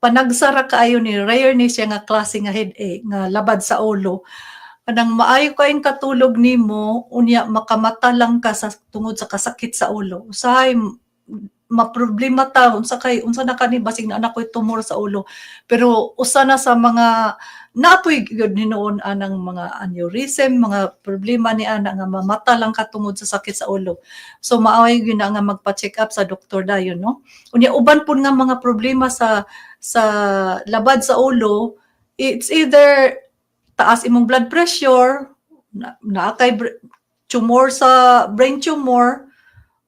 panagsara kaayo ni, rare ni siya nga klase nga headache nga labad sa ulo. Kanang maayo kayong katulog nimo, unya makamata lang ka sa tungod sa kasakit sa ulo. Usahay maproblema ta unsa kay unsa na kani, basig naa na ko'y tumor sa ulo. Pero usa na sa mga naapoy gyud hinuon anang mga aneurysm, mga problema ni ana nga mamata lang ka tungod sa sakit sa ulo. So maayo gyud na nga magpa-check up sa doktor dayon, no? Unya uban pud nga mga problema sa labad sa ulo, it's either taas imong blood pressure, naa kay tumor sa brain tumor,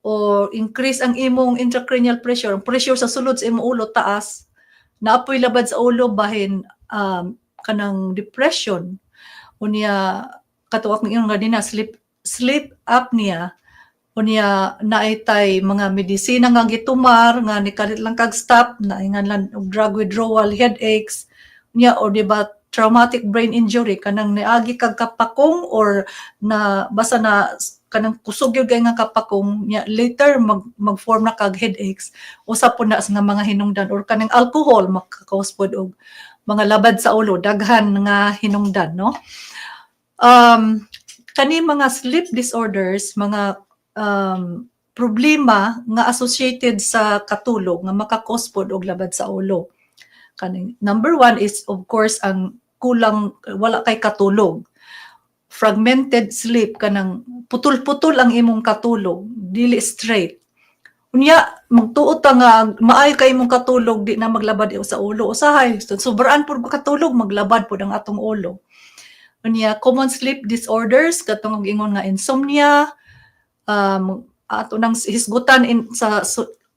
o increase ang imong intracranial pressure, ang pressure sa sulod sa imong ulo taas, naapoy labad sa ulo bahin kanang depression. Unya kato akong ingon ganina, sleep apnea. Unya naay tay mga medisina nga gitumar nga nikalit lang kag stop, naingan lang og drug withdrawal headaches. Unya or di ba traumatic brain injury, kanang niagi kag kapakong or na basta na kanang kusog gyud kay nga kapakong nya, later mag-form na kag headaches. Usa po na sa nga mga hinungdan, or kanang alcohol maka-cause pod og mga labad sa ulo. Daghan nga hinungdan, no? Kani mga sleep disorders, mga problema nga associated sa katulog nga maka-cause pod og labad sa ulo. Kaning number one is, of course, ang kulang, wala kay katulog. Fragmented sleep, kanang putol-putol ang imong katulog, dili straight. Unya magtuo ta nga maayo kay imong katulog, di na maglabad sa ulo. Usahay sobraan pud katulog, maglabad pud ang atong ulo. Unya, common sleep disorders, katong ingon nga insomnia, ato nang hisgutan in sa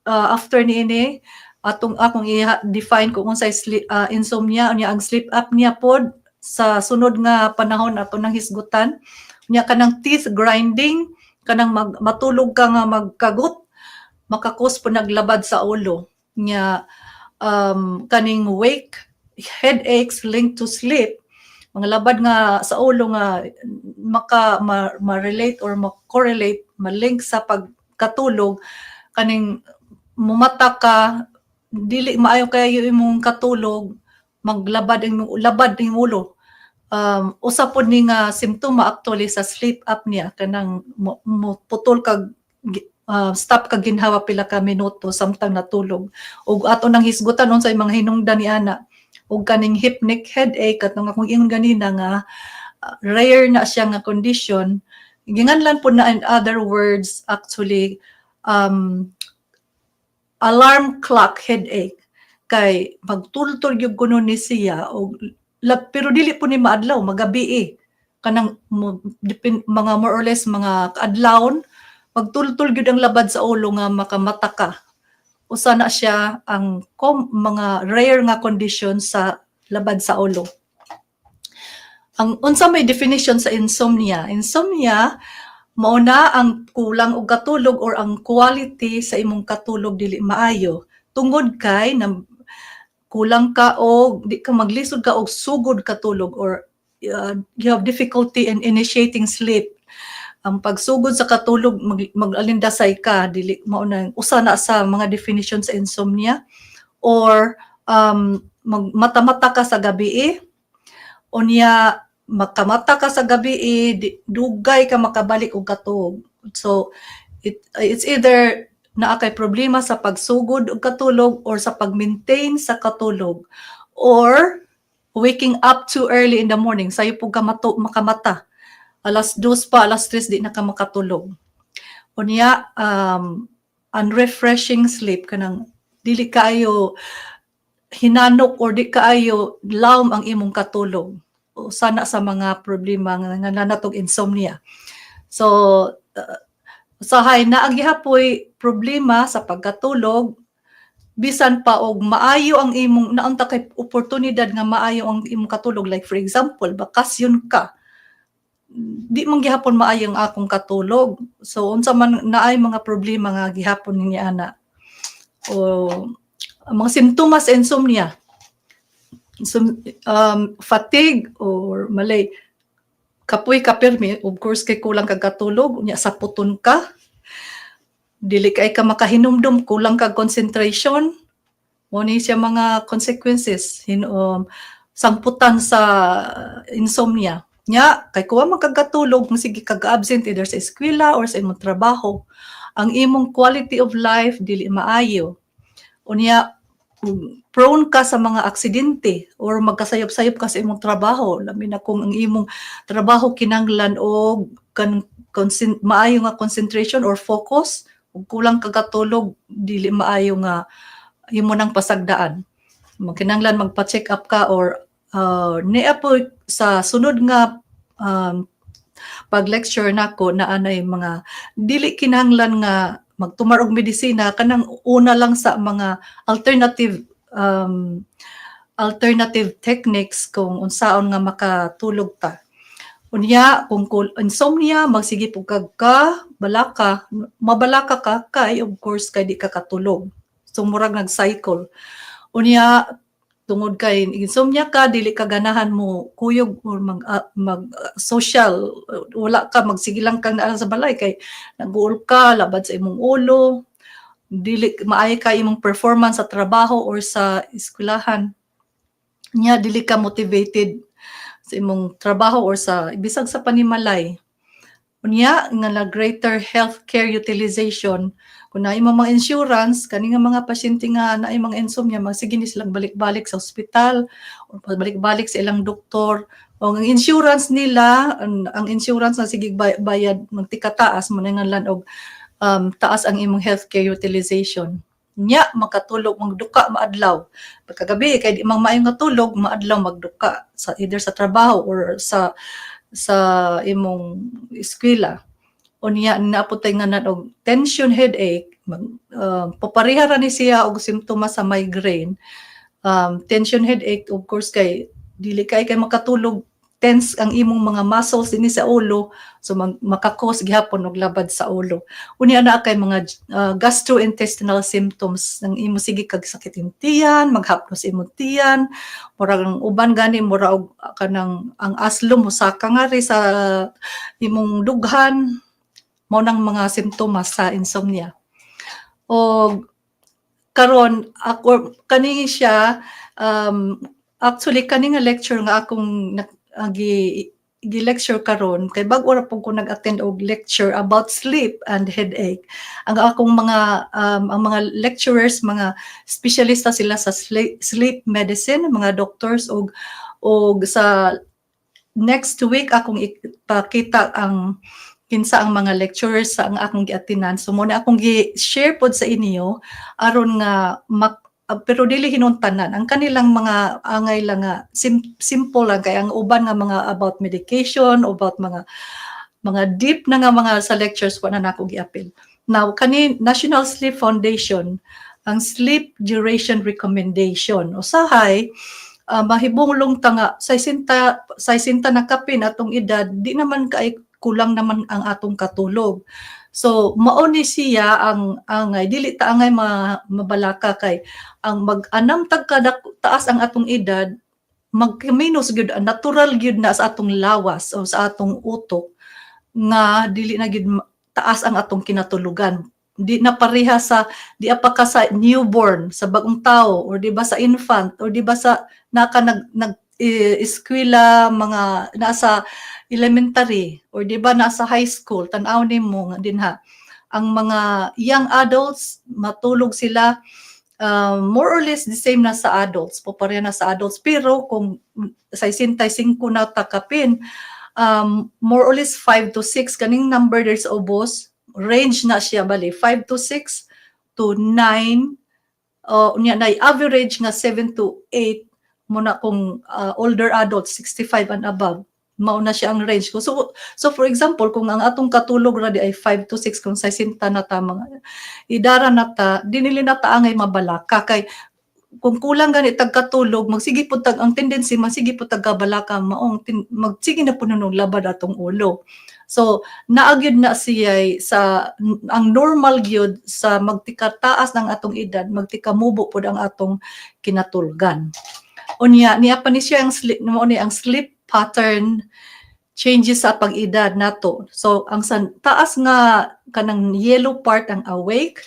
after niini, atong akong i-define kung unsay sleep, insomnia. Unya, ang sleep apnea pod, sa sunod nga panahon ato nang hisgutan. Unya, kanang teeth grinding, kanang matulog ka nga magkagot, maka-cause pod naglabad sa ulo. Nya, kaning wake headaches linked to sleep, mga labad nga sa ulo nga maka ma-relate or ma-correlate, ma-link sa pagkatulog, kaning mumata ka, dili maayo kayo imong katulog, maglabad ang labad ang ulo. Usa pod ni nga simptoma actually sa sleep apnea, kanang mo putol kag stop kag ginhawa pila ka minuto samtang natulog, ug ato nang hisgutan unsay mga hinungdan ni ana. Ug kaning hypnic headache, katong akong ingon ganina nga rare na siya nga condition, ginganlan pod na in other words actually alarm clock headache, kay magtultol gyud kuno ni siya og pero dili po ni maadlaw, magabi eh, kanang mga more or less mga kaadlawon, magtultol gyud ang labad sa ulo nga makamata ka. Usa na siya ang mga rare nga condition sa labad sa ulo. Ang unsa may definition sa insomnia? Insomnia mao na ang kulang og katulog or ang quality sa imong katulog dili maayo tungod kay na kulang ka og di ka maglisod ka og sugod katulog or you have difficulty in initiating sleep. Ang pagsugod sa katulog, mag-alindasay ka, dili mao na usa na sa mga definition sa insomnia, or magmata-mata ka sa gabi eh. Unya, makamata ka sa gabi eh, dugay ka makabalik og katulog. So it's either naa kay problema sa pagsugod og katulog or sa pag-maintain sa katulog or waking up too early in the morning, sayo pud ka makamata alas 2 pa, alas 3, di na ka makatulog. Unya, unrefreshing sleep, kanang dili kaayo hinanok or di kaayo lawom ang imong katulog. Usa na sa mga problema nga nanatog insomnia. So usahay naa gihapoy problema sa pagkatulog bisan pa og maayo ang imong naunta kay oportunidad nga maayo ang imong katulog. Like for example, bakasyon ka, di man gihapon maayo ang akong katulog. So unsa man, naay mga problema nga gihapon niya ana. O ang mga simptomas sa insomnia, fatigue or malay, kapoy ka pirmi, of course kay kulang kag katulog. Unya, saputon ka, dili kay ka makahinumdum, kulang kag concentration. Mo ni siya mga consequences sangputan sa insomnia. Nya, kay kuha man kag katulog, sige kag absent either sa eskwela or sa imong trabaho, ang imong quality of life dili maayo. Unya, prone ka sa mga aksidente or magkasayop-sayop ka sa imong trabaho, labi na kung ang imong trabaho kinanglan og maayo nga concentration or focus. Ug kulang ka katulog, dili maayo nga imo nang pasagdaan. Magkinanglan magpa-check up ka or niya po sa sunod nga pag-lecture nako na anay mga dili kinahanglan nga magtumar og medisina, kanang una lang sa mga alternative techniques kung unsaon nga makatulog ta. Unya, kung insomnia, magsige pud kag ka balaka, mabalaka ka kay of course kay di ka katulog. So murag nag-cycle. Unya, tungod kay insomnia ka, dili ka ganahan mo kuyog or mag social, wala ka, magsige lang kang naa sa balay kay naguol ka, labad sa imong ulo, dili maayo ka imong performance sa trabaho or sa eskwelahan. Nya, dili ka motivated sa imong trabaho or sa bisag sa panimalay. Unya nga na greater healthcare utilization kung naay mga insurance kani nga mga pasyente nga naay mga insomnia, magsige ni silang balik-balik sa ospital o balik-balik sa ilang doktor o ang insurance nila, ang insurance na sige bayad magtikataas mo na nga og taas ang imong healthcare utilization. Nya makatulog, magduka maadlaw. Pagkagabi kay di mang maayo nga tulog, maadlaw magduka sa either sa trabaho or sa imong eskwela. Unya naapod tay nganan og tension headache, papareha ra ni siya og simptomas sa migraine. Tension headache, of course, kay dili kay makatulog, tense ang imong mga muscles dinhi sa ulo, so maka-cause gihapon og labad sa ulo. Unya naa kay mga gastrointestinal symptoms ng imo, sige kag sakit imong tiyan, maghaplos imong tiyan, murag ang uban gani mura og kanang ang aslo mosaka nga ri sa imong dughan. Mao nang mga simptomas sa insomnia. Og karon ako kani siya, actually kani nga lecture nga akong gi-lecture karon kay bag-o ra pud ko nag-attend og lecture about sleep and headache. Ang akong mga ang mga lecturers, mga espesyalista sila sa sleep medicine, mga doctors, og sa next week akong ipakita ang kinsa ang mga lecturers sa ang akong gi-attendan. So mo na akong gi-share pod sa inyo aron nga pero dili hinuon tanan ang kanilang mga angay lang nga simple lang, kay ang uban nga mga about medication, about mga deep na nga mga sa lectures, wa na nako giapil. Now, kani National Sleep Foundation, ang sleep duration recommendation, usahay mahibulong ta nga 60 60 na kapin atong edad, di naman kay kulang naman ang atong katulog. So mao ni siya ang angay, dili ta angay mabalaka kay ang mag-anam tag kada taas ang atong edad, magminus gyud, natural gyud na sa atong lawas o sa atong utok nga dili na gyud taas ang atong kinatulugan. Di na pareha sa di pa ka sa newborn, sa bagong tao, or di ba sa infant, or di ba sa naka nag nag eskwela, mga nasa elementary, or di ba nasa high school. Tan-aw nimo nga dinha ang mga young adults, matulog sila more or less the same na sa adults po, pareha na sa adults. Pero kung 65 na ta kapin, more or less 5 to 6 kaning number there's ubos range na siya, bali 5 to 6 to 9, unya na average nga 7 to 8 mo na kung older adults, 65 and above. Mao na siya ang range ko. So for example, kung ang atong katulog ra di ay 5 to 6, kung 60 na ta mga idara na ta, dinili na ta angay mabalaka kay kung kulang gani tag katulog, magsige pud tag, ang tendency magsige pud tag kabalaka, maong magsige na pud nung labad atong ulo. So naa gyud na siya sa ang normal gyud sa magtikataas ng atong edad, magtikamubo pud ang atong kinatulgan. Unya niya pa ni siya ang sleep, mao ni ang sleep pattern changes sa pag-edad nato. So ang sa taas nga kanang yellow part, ang awake.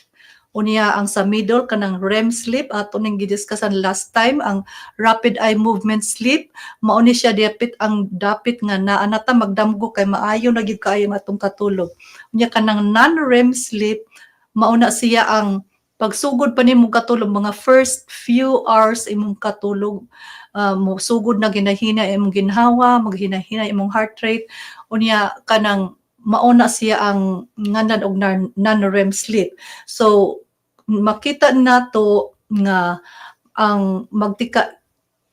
Unya ang sa middle, kanang REM sleep, ato ning gidiscussan last time, ang rapid eye movement sleep. Mao ni siya dapit ang dapit nga naa na ta magdamgo kay maayo na gyud kaayo ang atong katulog. Unya kanang non-REM sleep, mao na siya ang pagsugod pa nimo katulog, mga first few hours imong katulog, mo sugod na ginahina imong ginhawa, maghinahina imong heart rate. Unya kanang mao na siya ang ngalan og non-REM sleep. So makita nato nga ang magtika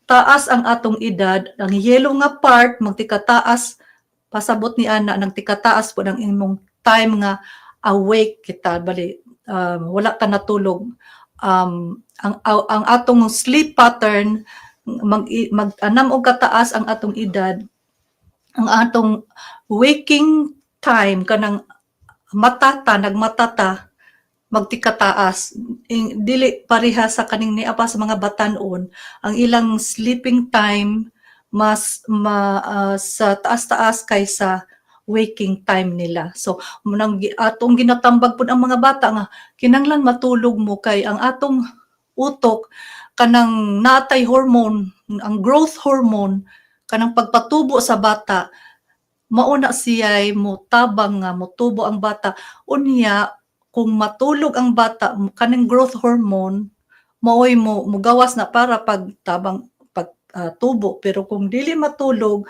taas ang atong edad, ang yellow nga part magtika taas, pasabot ni ana nagtikataas po ang imong time nga awake kita, bali wala ta natulog. Ang atong sleep pattern mag anam og kataas ang atong edad, ang atong waking time, kanang matata nagmatata, magtikataas. Dili pareha sa kaning niya pa sa mga batan-on, ang ilang sleeping time mas sa taas-taas kaysa waking time nila. So munang atong ginatambag pud ang mga bata nga kinahanglan matulog mo kay ang atong utok kanang natay hormone, ang growth hormone, kanang pagpatubo sa bata. Mao na siya'y motabang nga motubo ang bata. Unya kung matulog ang bata, kaning growth hormone maoy mo mugawas na para pagtabang pag tubo. Pero kung dili matulog,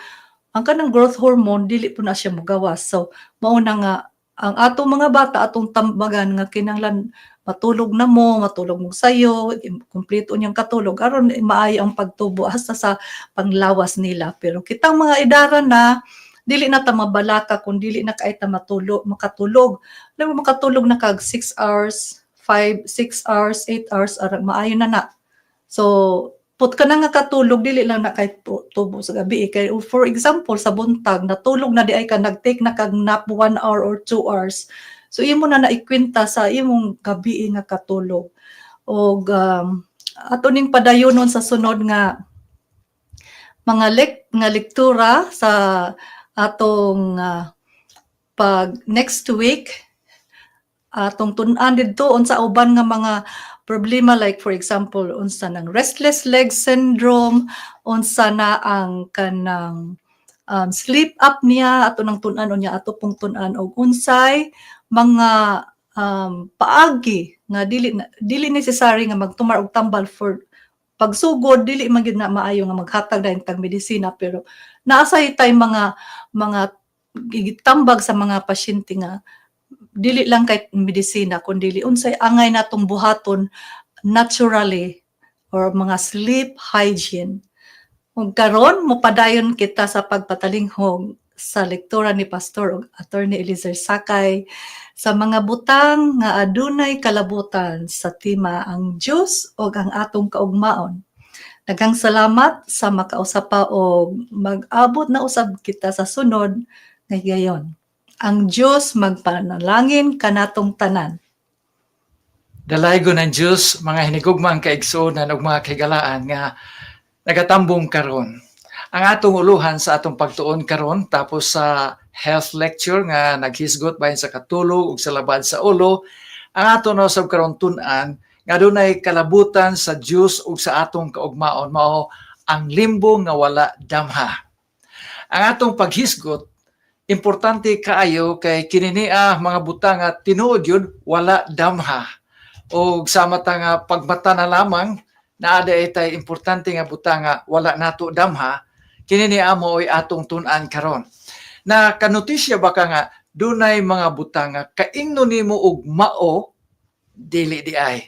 ang kanang growth hormone dili po na siya mugawas. So mao na nga ang atong mga bata, atong tambagan nga kinahanglan matulog na mo, matulog mo sayo, kumpleto niyang katulog aron maayo ang pagtubo hasta sa panglawas nila. Pero kitang mga idara na, dili na ta mabalaka kung dili na kay ta matulog, makatulog. Alam mo, makatulog na kag 6 hours, 5, 6 hours, 8 hours, ara maayo na na. So put ka na nga katulog, dili lang na kay tubo sa gabi eh. Kay for example, sa buntag natulog na di ay ka, nag-take na kag nap 1 hour or 2 hours, so imo na naikwenta sa imong gabi nga katulog. Og ato ning padayonon sa sunod nga mga nga lektura sa atong pag next week, atong tun-an didto unsa uban nga mga problema, like for example, unsa nang restless leg syndrome, unsa na ang kanang sleep apnea. Ato nang tun-an unya, ato pong tun-an og unsay mga paagi nga dili necessary nga magtumar og tambal for pagsugod. Dili man gyud na maayo nga maghatag dayon tag medisina, pero naa say tay mga gitambag sa mga pasyente nga dili lang kay medisina kundi unsay angay natong buhaton naturally or mga sleep hygiene. Ug karon mopadayon kita sa pagpatalinghog sa lektura ni Pastor ug Attorney Eliezer Sakay sa mga butang nga adunay kalabutan sa tema "Ang Dios ug ang atong kaugmaon". Daghang salamat sa makausap pa og mag-abot na usab kita sa sunod nga higayon. Ang Dios magpanalangin kanatong tanan. Dalaygon ang Diyos, mga hinigugmaang kaigsuonan ug mga kahigalaan nga nagatambong karon. Ang atong uluhan sa atong pagtuon karon, tapos sa health lecture nga naghisgot bahin sa katulog ug sa labad sa ulo, ang ato na usab karon tun-an nga dunay kalabutan sa Dios ug sa atong kaugmaon, mao ang limbo nga wala damha. Ang atong paghisgot importante kaayo kay kini niya mga butang nga tinuod yun wala damha, og sama ta nga pagmata na lamang naa diay tay importante nga butang nga wala nato damha. Kini ni amo oy atong tun-an karon. Na kanotisya ba ka nga dunay mga butang nga kaingno nimo og mao, dili di ay?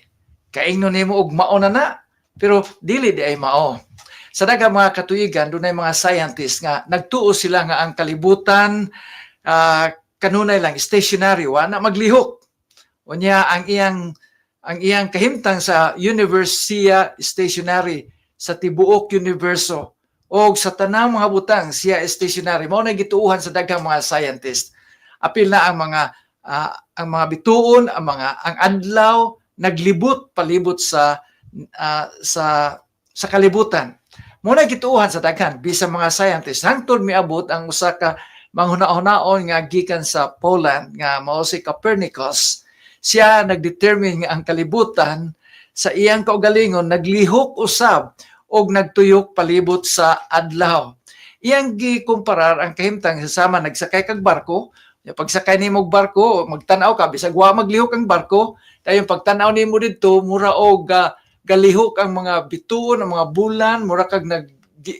Kaingno nimo og mao na na, pero dili di ay mao. Sa daghang mga katuigan, dunay mga scientists nga nagtuo sila nga ang kalibutan kanunay lang stationary, wa na maglihok. Unya ang iyang kahimtang sa universe, siya stationary sa tibuok universo og sa tanang mga butang, siya stationary. Mao na gituohan sa daghang mga scientist, apil na ang mga bituon, ang adlaw naglibot palibot sa kalibutan. Mao na gituohan sa daghan bisan mga scientist, hangtod miabot ang usa ka manghuna-hunaon nga gikan sa Poland nga mao si Copernicus. Siya nagdetermine nga ang kalibutan sa iyang kaugalingon naglihok usab og nagtuyok palibot sa adlaw. Iyang gikumparar ang kahimtang sa sama nagsakay kag barko. Pagsakay nimo og barko, magtan-aw ka bisag wa maglihok ang barko, dayon pagtan-aw nimo didto, mura og galihok ang mga bituon, ang mga bulan, mura kag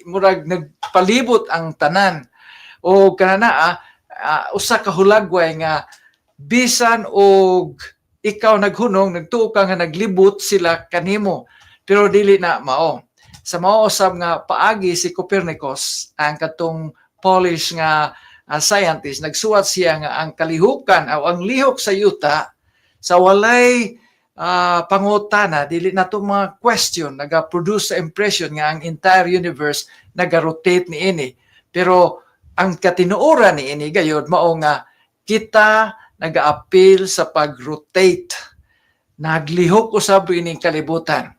murag nagpalibot ang tanan. O kanana usa ka hulagway nga bisan og ikaw naghunong, nagtuo ka nga naglibot sila kanimo, pero dili na mao. Sa mao usab nga paagi, si Copernicus, ang katong Polish nga scientist, nagsuwat siya nga ang kalihukan o ang lihok sa yuta sa walay pangutana, dili na to mga question, naga-produce sa impression nga ang entire universe naga-rotate niini. Pero ang katinuoran niini gayod mao nga kita nagaapil sa pag-rotate. Naglihok usab ining kalibutan.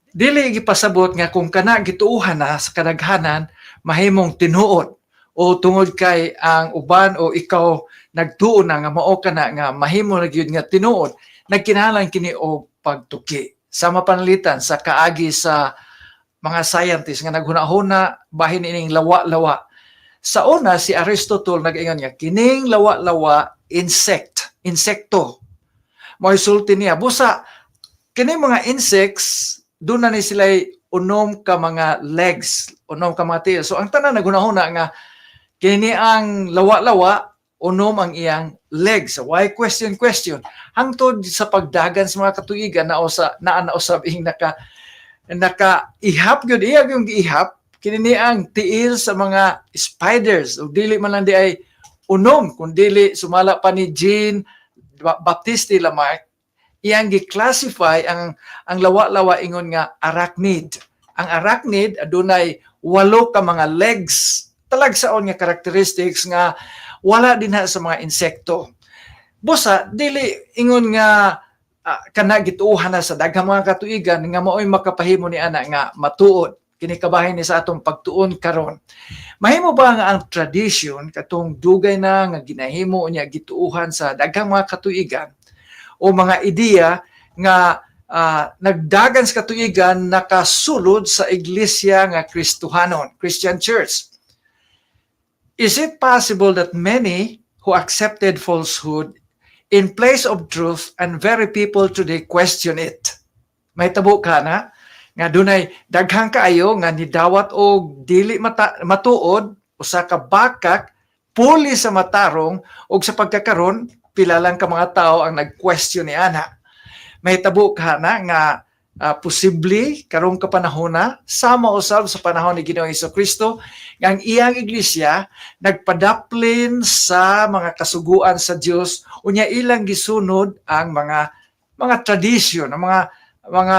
Dili gipasabot nga kung kana gituohan na sa kadaghanan mahimong tinuod, o tungod kay ang uban o ikaw nagtuo na nga mao kana nga mahimo na gyud nga tinuod. Nagkinahanglan kini og pagtuki. Sama panalitan sa kaagi sa mga scientists nga naghuna-huna bahin ining lawa-lawa. Sa una, si Aristotle nag-ingon nga kining lawa-lawa insect, insekto. Mo'y sulti niya. Busa kining mga insects, doon na ni sila unom ka mga legs, unom ka mga tiil. So ang tanan naghunahuna nga kini ang lawa-lawa, unom ang iyang legs. So, why question question? Hangtod sa pagdagan sa mga katuigan na usa naa na usab ing naka ihap gyud, iya yung giihap kini ni ang tiil sa mga spiders, ug dili man lang di ay unom, kun dili sumala pa ni Jean Baptiste Lamarck, iyang gi-classify ang lawa-lawa ingon nga arachnid. Ang arachnid adunay walo ka mga legs, talagsaon nga characteristics nga wala dinha sa mga insekto. Busa dili ingon nga kana gituohan na sa daghang mga katuigan nga maoy makapahimo ni ana nga matuod. Kini kabahin ni sa atong pagtuon karon. Mahimo ba nga ang tradition katong dugay na nga ginahimo niya gituohan sa daghang mga katuigan o mga ideya nga nagdagan sa katuigan nakasulod sa iglesia nga Kristohanon, Christian Church? Is it possible that many who accepted falsehood in place of truth and very people today question it? May tabo ka na nga dunay daghang kaayo nga nidawat og dili mata, matuod, usa ka bakak puli sa matarong, og sa pagkakaron pila lang ka mga tao ang nag-question ni ana. May tabo ka na nga posible karong kapanahona, sama usab sa panahon ni Ginoong Kristo, nga ang iyang iglesia nagpadaplin sa mga kasuguan sa Dios, unya ilang gisunod ang mga tradisyon, ang mga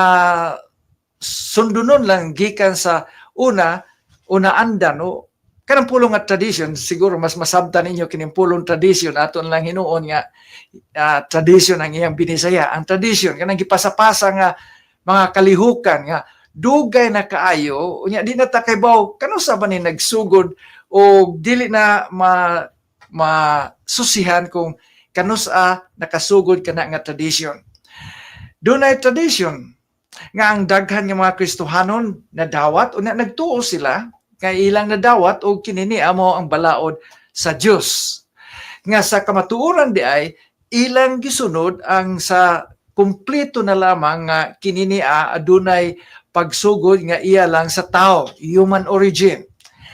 sundunon lang gikan sa una unaandan o kanang pulong nga tradition. Siguro mas masabtan ninyo kining pulong tradition. Aton lang hinuon nga tradition ang iyang binisaya. Ang tradition, kanang gipasapasa nga mga kalihukan nga dugay na kaayo, unya di na ta kaybaw kanusa ba ni nagsugod o dili na ma masusihan kung kanusa nakasugod kana nga tradition. Dunay tradition nga ang daghan nga mga Kristohanon nadawat, unya nagtuo sila kay ilang nadawat og kinini amo ang balaod sa Dios. Nga sa kamatuoran di ay ilang gisunod ang sa kumpleto na lamang nga kinini adunay pagsugod nga iya lang sa tao, human origin.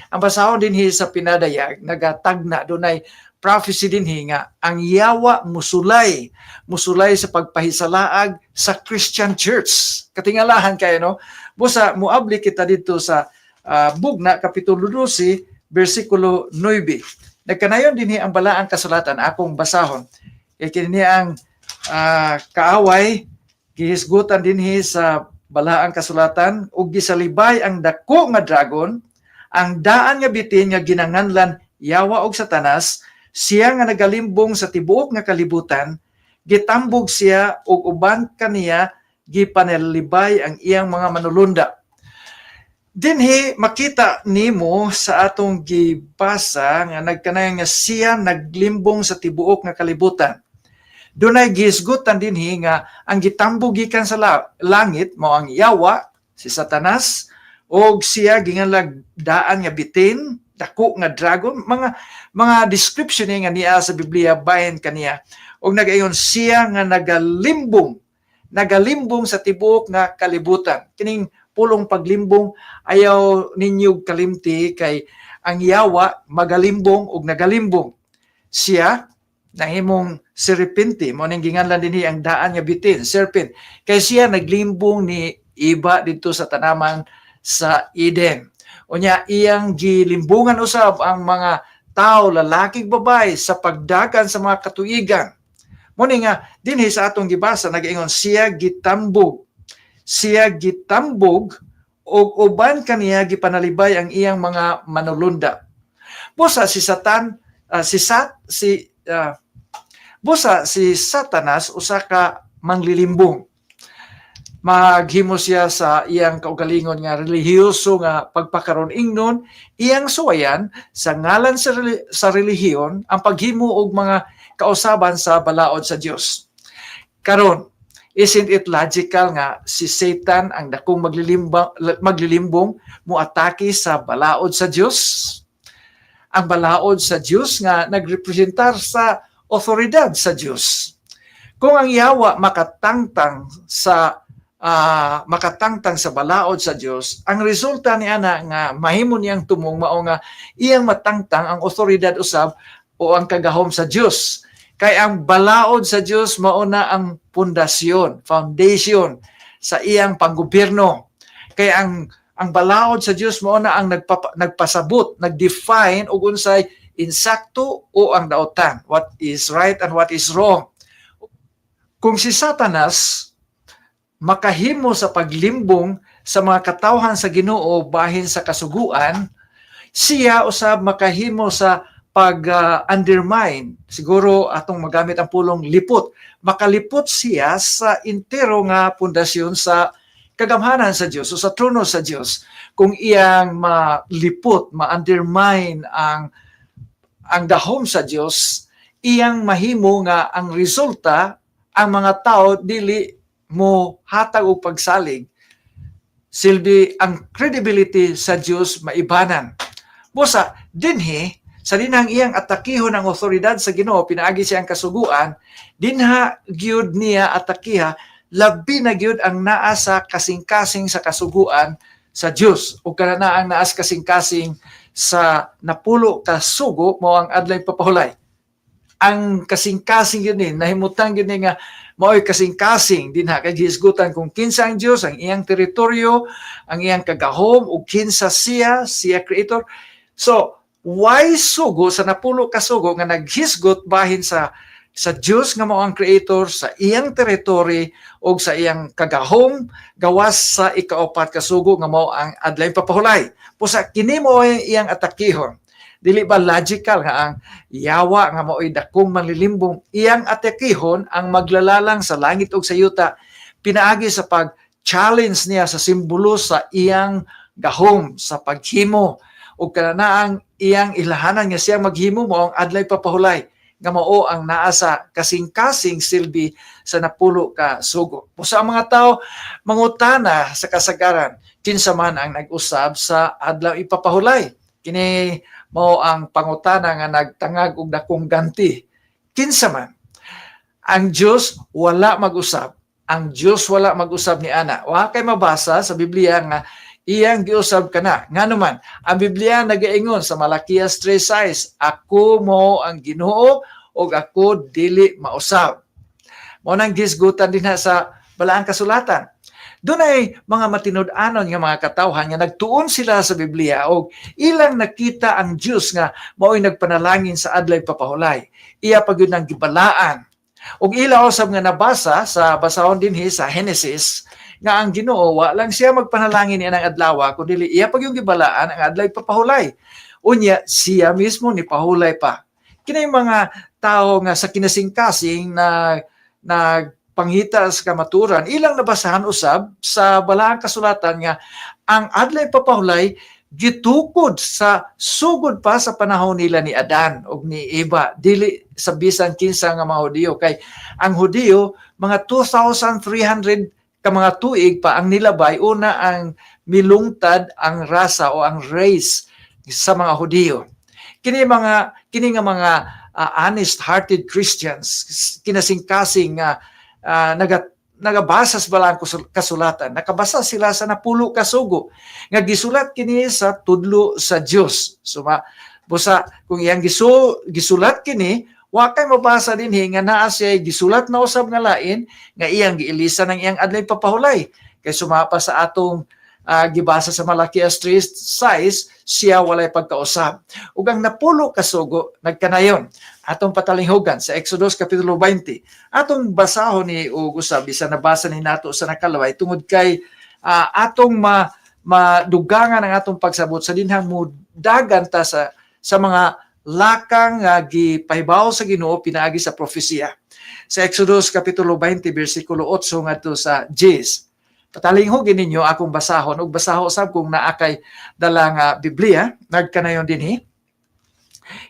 Ang basahon dinhi sa pinadayag, nagatagna, dunay prophecy dinhi nga ang yawa musulay, musulay sa pagpahisalaag sa Christian Church. Katingalahan kayo, no? Busa muabli kita dito sa Bugna kapitulo 12 bersikulo 9. Nagkanayon dinhi ang balaang kasulatan, akong basahon. Kay kini ang kaaway gihisgutan dinhi sa balaang kasulatan, ug gisalibay ang dako nga dragon, ang daan nga bitin nga ginanganlan Yawa og Satanas, siya nga nagalimbong sa tibuok nga kalibutan. Gitambog siya ug uban kaniya gipanalibay ang iyang mga manulunda. Dinhi makita nimo sa atong gibasa nga nagkanayon nga siya naglimbong sa tibuok nga kalibutan. Dunay gihisgutan dinhi nga ang gitambog gikan sa langit mao ang yawa, si Satanas, og siya ginganlag daan nga bitin, dako nga dragon, mga description niya nga niya sa Biblia bahin kaniya. Og nagayon siya nga nagalimbong, nagalimbong sa tibuok nga kalibutan. Kining pulong paglimbong, ayaw ninyo kalimti kay ang yawa magalimbong og nagalimbong. Siya nahimong serpente, mo ning ginganlan dinhi ang daan nga bitin, serpent. Kay siya naglimbong ni iba didto sa tanaman sa Eden. Unya iyang gilimbungan usab ang mga tao, lalaki ug babae, sa pagdagan sa mga katuigan. Mo ni nga dinhi sa atong gibasa nagaingon siya gitambog. Siya gitambog ug uban kaniya gipanalibay ang iyang mga manulunda. Busa si Satan si Sat si busa si Satanas usa ka manglilimbong. Maghimo siya sa iyang kaugalingon nga relihiyoso nga pagpakaron ingnon, iyang suwayan sa ngalan sa relihiyon ang paghimo og mga kausaban sa balaod sa Dios. Karon, isn't it logical nga si Satan ang dakong maglilimbong moatake sa balaod sa Dios? Ang balaod sa Dios nga nagrepresentar sa otoridad sa Dios. Kung ang yawa makatangtang sa balaod sa Dios, ang resulta ni ana nga mahimo niyang tumong mao nga iyang matangtang ang otoridad usab o ang kagahom sa Dios. Kay ang balaod sa Dios mao na ang pundasyon, foundation sa iyang panggobyerno. Kay ang balaod sa Dios mao na ang nagpasabot, nag-define og unsay insakto o ang daotan, what is right and what is wrong. Kung si Satanas makahimo sa paglimbong sa mga katawhan sa Ginoo bahin sa kasuguan, siya usab makahimo sa pag undermine, siguro atong magamit ang pulong lipot, makalipot siya sa entero nga pundasyon sa kagamhanan sa Dios o sa trono sa Dios. Kung iyang malipot, ma-undermine ang gahom sa Dios, iyang mahimo nga ang resulta, ang mga tao dili mo hatag og pagsalig, silbi ang credibility sa Dios maibanan. Busa dinhi sa dinhang iyang atakihon ang otoridad sa Ginoo pinaagi siyang kasuguan, dinha gyud niya atakiha, labi na gyud ang naa sa kasing-kasing sa kasuguan sa Dios ug kana ang naa sa kasing-kasing sa napulo ka sugo, mao ang adlay papahulay. Ang kasing-kasing yun ni nahimutang yun ni nga mao'y kasing-kasing dinha kay gihisgutan kung kinsa ang Dios, ang iyang teritoryo, ang iyang kagahom ug kinsa siya, siya creator. So why sugo sa napulo ka sugo nga naghisgot bahin sa Dios nga mao ang creator, sa iyang territory ug sa iyang kagahom, gawas sa ikaapat ka sugo nga mao ang adlay papahulay? Pusa kini mao ang iyang atakihon. Dili ba logical nga ang yawa nga mao'y dakong manlilimbong, iyang atakihon ang maglalalang sa langit ug sa yuta pinaagi sa pag challenge niya sa simbolo sa iyang gahom sa paghimo, ug kananaang iyang ilahanan nga siyang maghimo mao ang adlay papahulay nga mao ang naa sa kasing-kasing silbi sa napulo ka sugo? Busa ang mga tao mangutana sa kasagaran, kinsa man ang nag-usab sa adlaw ipapahulay? Kini mao ang pangutana nga nagtangag og dakong ganti. Kinsa man? Ang Dios wala mag-usab. Ang Dios wala mag-usab ni ana. Wa kay mabasa sa Biblia nga iyang giusab kana. Ngano man, ang Biblia nagaingon sa Malakias 3:6, "Ako mo ang Ginoo ug ako dili mausab." Mao nang gisgutan dinha sa Balaang Kasulatan. Dunay mga matinud-anon nga mga katawhan nga nagtuon sila sa Biblia og ilang nakita ang Dios nga mao'y nagpanalangin sa adlay papahulay. Iya pa gyud nang gibalaan. Ug ila usab nga nabasa sa basahon dinhi sa Genesis nga ang Ginoo wa lang siya magpanalangin niya ng adlaw, kundi iya pa gyud gibalaan ang adlay papahulay. Unya siya mismo ni pahulay pa. Kini mga tao nga sa kinasingkasing na nagpangita sa kamaturan, ilang nabasahan usab sa Balaang Kasulatan nga ang adlay papahulay gitukod sa sugod pa sa panahon nila ni Adan ug ni Eva, dili sa bisan kinsa nga mga Hudiyo, kay ang Hudiyo mga 2300 ka mga tuig pa ang nilabay una ang milungtad ang rasa o ang race sa mga Hudiyo. Kini nga mga honest-hearted Christians, kinasingkasing nga nagabasa sa Balaang Kasulatan, nakabasa sila sa napulo ka sugo nga gisulat kini sa tudlo sa Dios. So busa kung iyang gisulat kini, wa kay mabasa dinhi nga naa siya gisulat na usab nga lain nga iyang giilisan ang iyang adlay papahulay, kay sumapa sa atong gibasa sa Malakias 3:6, siya walay pagkausab. Ug ang napulo ka sugo nagkanayon. Atong patalinghugan sa Exodus kapitulo 20. Atong basahon ni og usab bisan nabasa ni nato sa nakalaway, tungod kay atong madugangan ang atong pagsabot sa dinhang mudagan ta sa mga lakang nga gipahibaw sa Ginoo pinaagi sa propesiya. Sa Exodus kapitulo 20 bersikulo 8 ngadto sa 10. Patalinghugin ninyo akong basahon ug basaho usab kung naa kay dala nga Biblia, nagkanayon dinhi.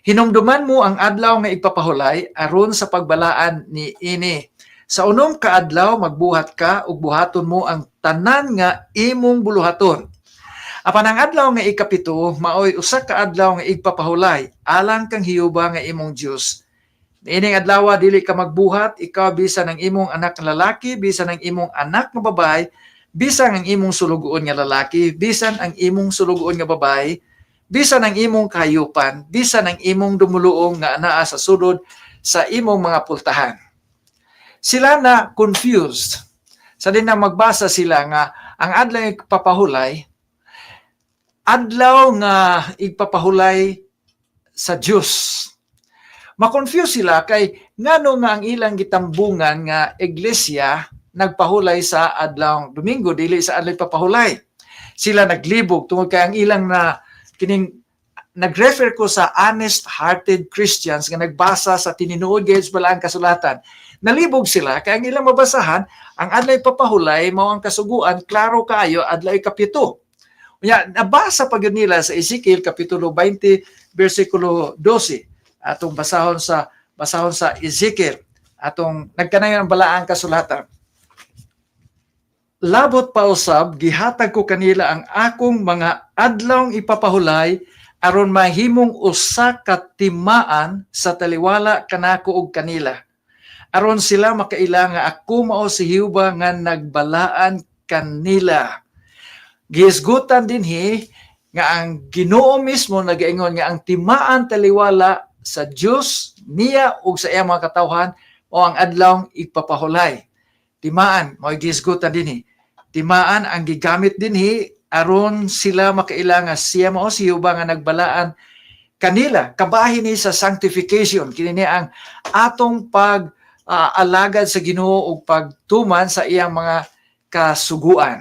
"Hinumduman mo ang adlaw nga igpapahulay aron sa pagbalaan ni ini. Sa unom ka adlaw magbuhat ka ug buhaton mo ang tanan nga imong buluhaton. Apan ang adlaw nga ikapito maoy usa ka adlaw nga igpapahulay alang kang Jehova nga imong Dios. Niining adlaw dili ka magbuhat, ikaw bisan ang imong anak nga lalaki, bisan ang imong anak nga babae, bisan ang imong sulugoon nga lalaki, bisan ang imong sulugoon nga babae, bisan ang imong kahayupan, bisan ang imong dumuluong nga anaa sa sulod sa imong mga pultahan. Sila na confused. Sa din na magbasa sila nga ang adlaw igpapahulay, adlaw nga igpapahulay sa Dios. Ma-confuse sila kay ngano nga ang ilang gitambungan nga iglesia nagpahulay sa adlaw Domingo, dili sa adlaw ipapahulay. Sila naglibog tungod kay ang ilang na kining nag-refer ko sa honest-hearted Christians nga nagbasa sa tinuod gayud sa balaang kasulatan. Nalibog sila kay ang ilang mabasahan, ang adlaw ipapahulay mao ang kasuguan, klaro kaayo adlaw ikapito. Unya nabasa pa gyud nila sa Ezekiel kapitulo 20 bersikulo 12. Atong basahon sa Ezekiel, atong nagkanayon ang balaang kasulatan. Labot pa usab, gihatag ko kanila ang akong mga adlawng ipapahulay aron mahimong usa ka timaan sa taliwala kanako og kanila, aron sila makaila nga ako mao si Jehova nga nagbalaan kanila. Gihisgutan dinhi nga ang Ginoo mismo nagaingon nga ang timaan taliwala sa Dios niya ug sa iyang mga katawhan mao ang adlawng ipapahulay. Timaan mao gihisgutan dinhi. Timaan ang gigamit dinhi aron sila makaila nga siya mao si Jehova nga nagbalaan kanila. Kabahin ni sa sanctification. Kini ni ang atong pag alagad sa Ginoo ug pagtuman sa iyang mga kasuguan.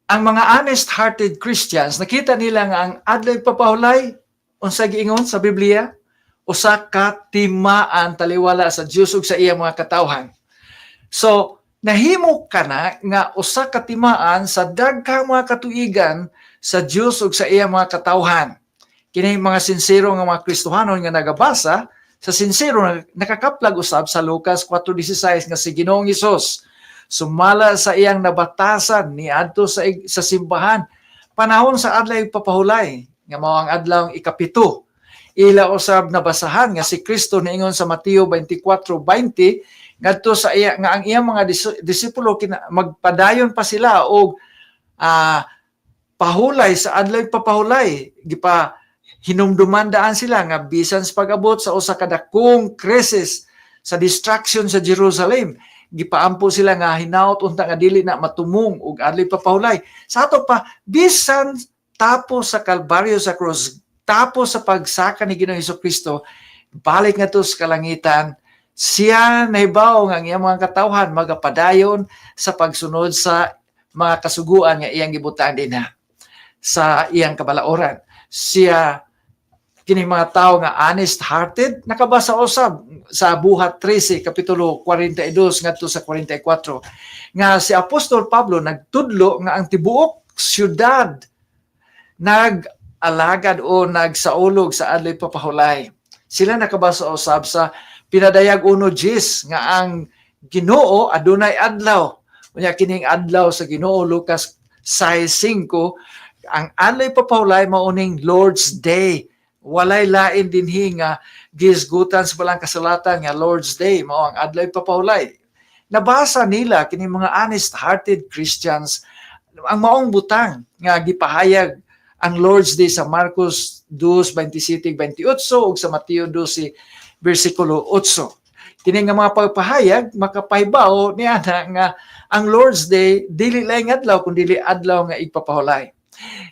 Ang mga honest-hearted Christians, nakita nila nga ang adlaw ipapahulay, unsa giingon sa Biblia, usa ka timaan taliwala sa Dios ug sa iyang mga katawhan. So, nahimo kana nga usa ka timaan sa daghang mga katuigan sa Dios ug sa iyang mga katawhan. Kini mga sinsero nga mga Kristohanon nga nagabasa sa sinsero na nakakaplag usab sa Lucas 4:16 nga si Ginoong Hesus sumala sa iyang nabatasan niadto sa simbahan panahon sa adlaw ipapahulay nga mao ang adlaw ikapito. Ila usab nabasahan nga si Kristo niingon sa Mateo 24:20 ngadto sa iya nga ang iyang mga disipulo magpadayon pa sila og pahulay sa adlaw ipapahulay. Gipa hinumduman daan sila nga bisan sa pag-abot sa usa ka dakong crisis sa destruction sa Jerusalem, gipaampo sila nga hinaot unta nga dili na matumong og adlaw ipapahulay. Sa ato pa, bisan tapos sa Kalbaryo, sa cross, tapos sa pagsaka ni Ginoong Kristo, balik nga to sa kalangitan, siya nahibaw nga ang iyang mga katawhan magapadayon sa pagsunod sa mga kasuguan nga iyang gibutang dinha sa iyang kabalaoran. Siya kini mga tao nga honest-hearted nakabasa usab sa Buhat 13 kapitulo 42 ngadto sa 44 nga si Apostol Pablo nagtudlo nga ang tibuok syudad nag-alagad o nagsaulog sa adlaw papahulay. Sila nakabasa usab sa Pinadayag 1:10 nga ang Ginoo adunay adlaw. Unya kining adlaw sa Ginoo, Lucas 6:5, ang adlaw papahulay mao ning Lord's Day. Walay lain dinhi nga gihisgutan sa balaang kasulatan nga Lord's Day mao ang adlaw papahulay. Nabasa nila kini mga honest-hearted Christians ang maong butang nga gipahayag ang Lord's Day sa Marcos 2:27-28 ug sa Mateo 12 bersikulo 8. Kini nga mga pagpahayag makapahibaw niya na nga ang Lord's Day dili laing adlaw kun dili adlaw nga igpapahulay.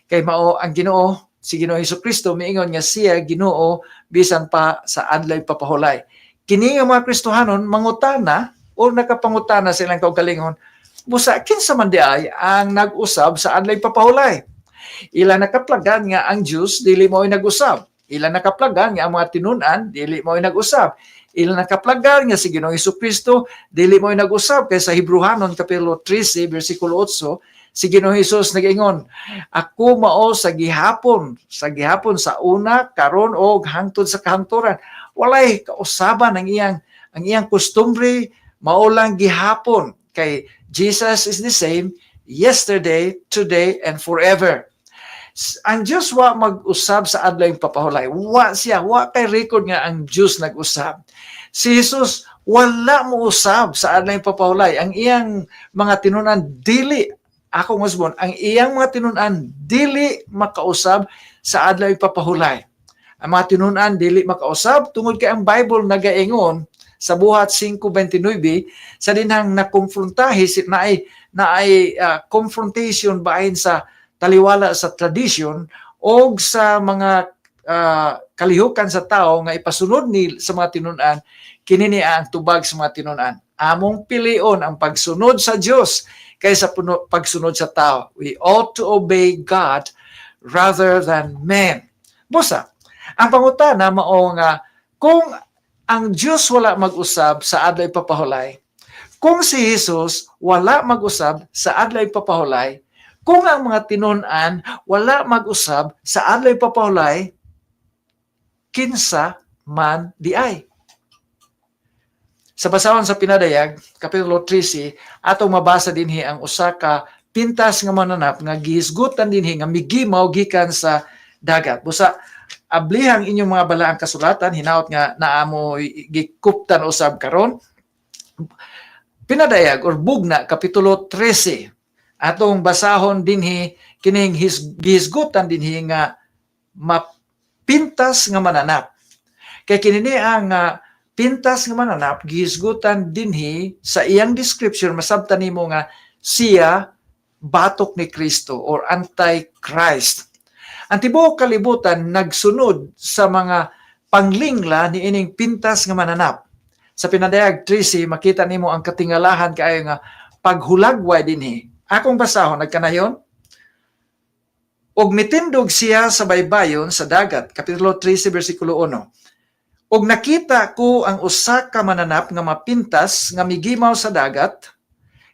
Kay mao ang Ginoo, si Ginoo Kristo miingon nga siya Ginoo bisan pa sa adlaw ipapahulay. Kini nga mga Kristohanon mangutana o nakapangutana sa ilang kaugalingon, busa kinsa man diay ang nag-usab sa adlaw ipapahulay? Ila nakaplagan nga ang Diyos dili mo nag-usab. Ila nakaplagan nga ang mga tinun-an dili mo nag-usab. Ila nakaplagan nga si Ginoong Kristo dili mo nag-usab kay sa Hebrehanon kapitulo 13 bersikulo 8, si Ginoong Hesus nag-ingon, "Ako mao sa gihapon sa una, karon og hangtod sa kahangturan." Walay kausaban ang iyang kostumbre, mao lang gihapon kay Jesus is the same yesterday, today, and forever. Ang Diyos wa mag-usab sa adlaw papahulay. Wa siya, wa kay record nga ang Diyos nag-usab. Si Jesus wala mo usab sa adlaw papahulay. Ang iyang mga tinunan dili, ako usbon, ang iyang mga tinunan dili makausab sa adlaw papahulay. Ang mga tinunan dili makausab tungod kay ang Bible nagaingon sa Buhat 5:29 sa dinhang nakonfrontahi si naay naay confrontation bahin sa taliwala sa tradition og sa mga kalihukan sa tao nga ipasunod ni sa mga tinunan. Kini niya ang tubag sa mga tinunan: "Among pilion ang pagsunod sa Dios kaysa pagsunod sa tao." We ought to obey God rather than men. Busa ang pangutana mao nga kung ang Dios wala mag-usab sa adlaw papahulay, kung si Jesus wala mag-usab sa adlaw papahulay, kung ang mga tinun-an wala mag-usab sa adlaw papahulay, kinsa man diay? Sa basahon sa Pinadayag, Kapitulo 13, atong mabasa dinhi ang usa ka pintas nga mananap nga gihisgutan dinhi nga migimaw gikan sa dagat. Busa ablihang inyong mga balaang kasulatan, hinaot nga naamo gikuptan usab karon. Pinadayag or Bugna, Kapitulo 13. Atong basahon dinhi kining gihisgutan dinhi nga mapintas nga mananap. Kay kini ang pintas nga mananap gihisgutan dinhi sa iyang description, masabtan nimo nga siya batok ni Kristo or anti-Christ. Ang tibuok kalibutan nagsunod sa mga panglingla ni ining pintas nga mananap. Sa Pinadayag 13, makita nimo ang katingalahan kaayo nga paghulagway dinhi. Akong basahon, nagkanayon. "Og mitindog siya sa baybayon sa dagat." Kapitulo 13, versikulo 1. "Og nakita ko ang usa ka mananap nga mapintas nga migimaw sa dagat,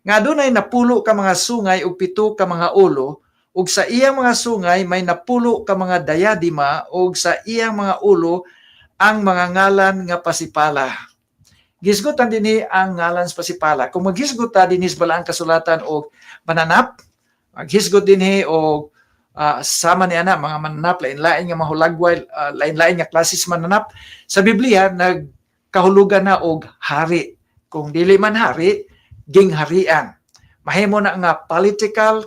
nga adunay 10 ka mga sungay ug 7 ka mga ulo, ug sa iyang mga sungay may 10 ka mga diadema, ug sa iyang mga ulo ang mga ngalan nga pasipala." Gisgutan dinhi ang ngalan sa pasipala. Kung maghisgot ta dinhi sa balaang kasulatan og mananap, maghisgot dinhi og sama ni ana mga mananap, lain-lain nga mahulagway, lain-lain nga klase sa mananap sa Biblia nagkahulugan na og hari. Kung dili man hari, gingharian. Mahimo na nga political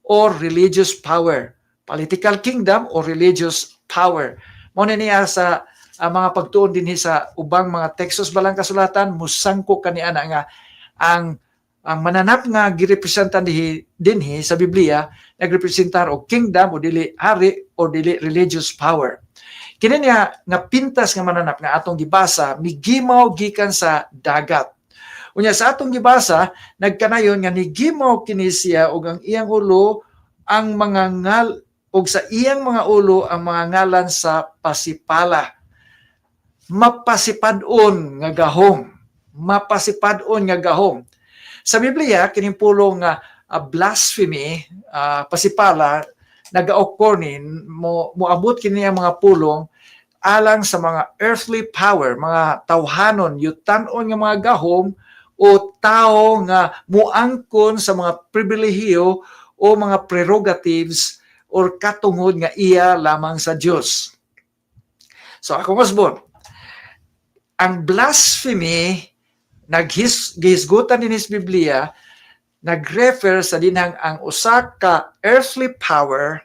or religious power. Political kingdom or religious power. Mao na niya sa mga pagtuon dinhi sa ubang mga tekstos balaang kasulatan, musangko kani ana nga ang mananap nga girepresentan dinhi sa Biblia nagrepresentar og kingdom o dili hari o dili religious power. Kini niya nga pintas nga mananap nga atong gibasa migimaw gikan sa dagat. Unya sa atong gibasa, nagkanayon nga nigimaw kini siya og ang iyang ulo ang mga ngal og sa iyang mga ulo ang mga ngalan sa pasipala. Mapasipad-on nga gahom. Mapasipad-on nga gahom. Sa Biblia, kining pulong nga blasphemy, pasipala, nag-occur ni mo moabot kini ang mga pulong alang sa mga earthly power, mga tawhanon, yutan-on nga mga gahom o tao nga muangkon sa mga pribilehiyo o mga prerogatives or katungod nga iya lamang sa Dios. So ako usbon, ang blasphemy gihisgutan din sa Biblia nag-refer sa dinhang ang usa ka earthly power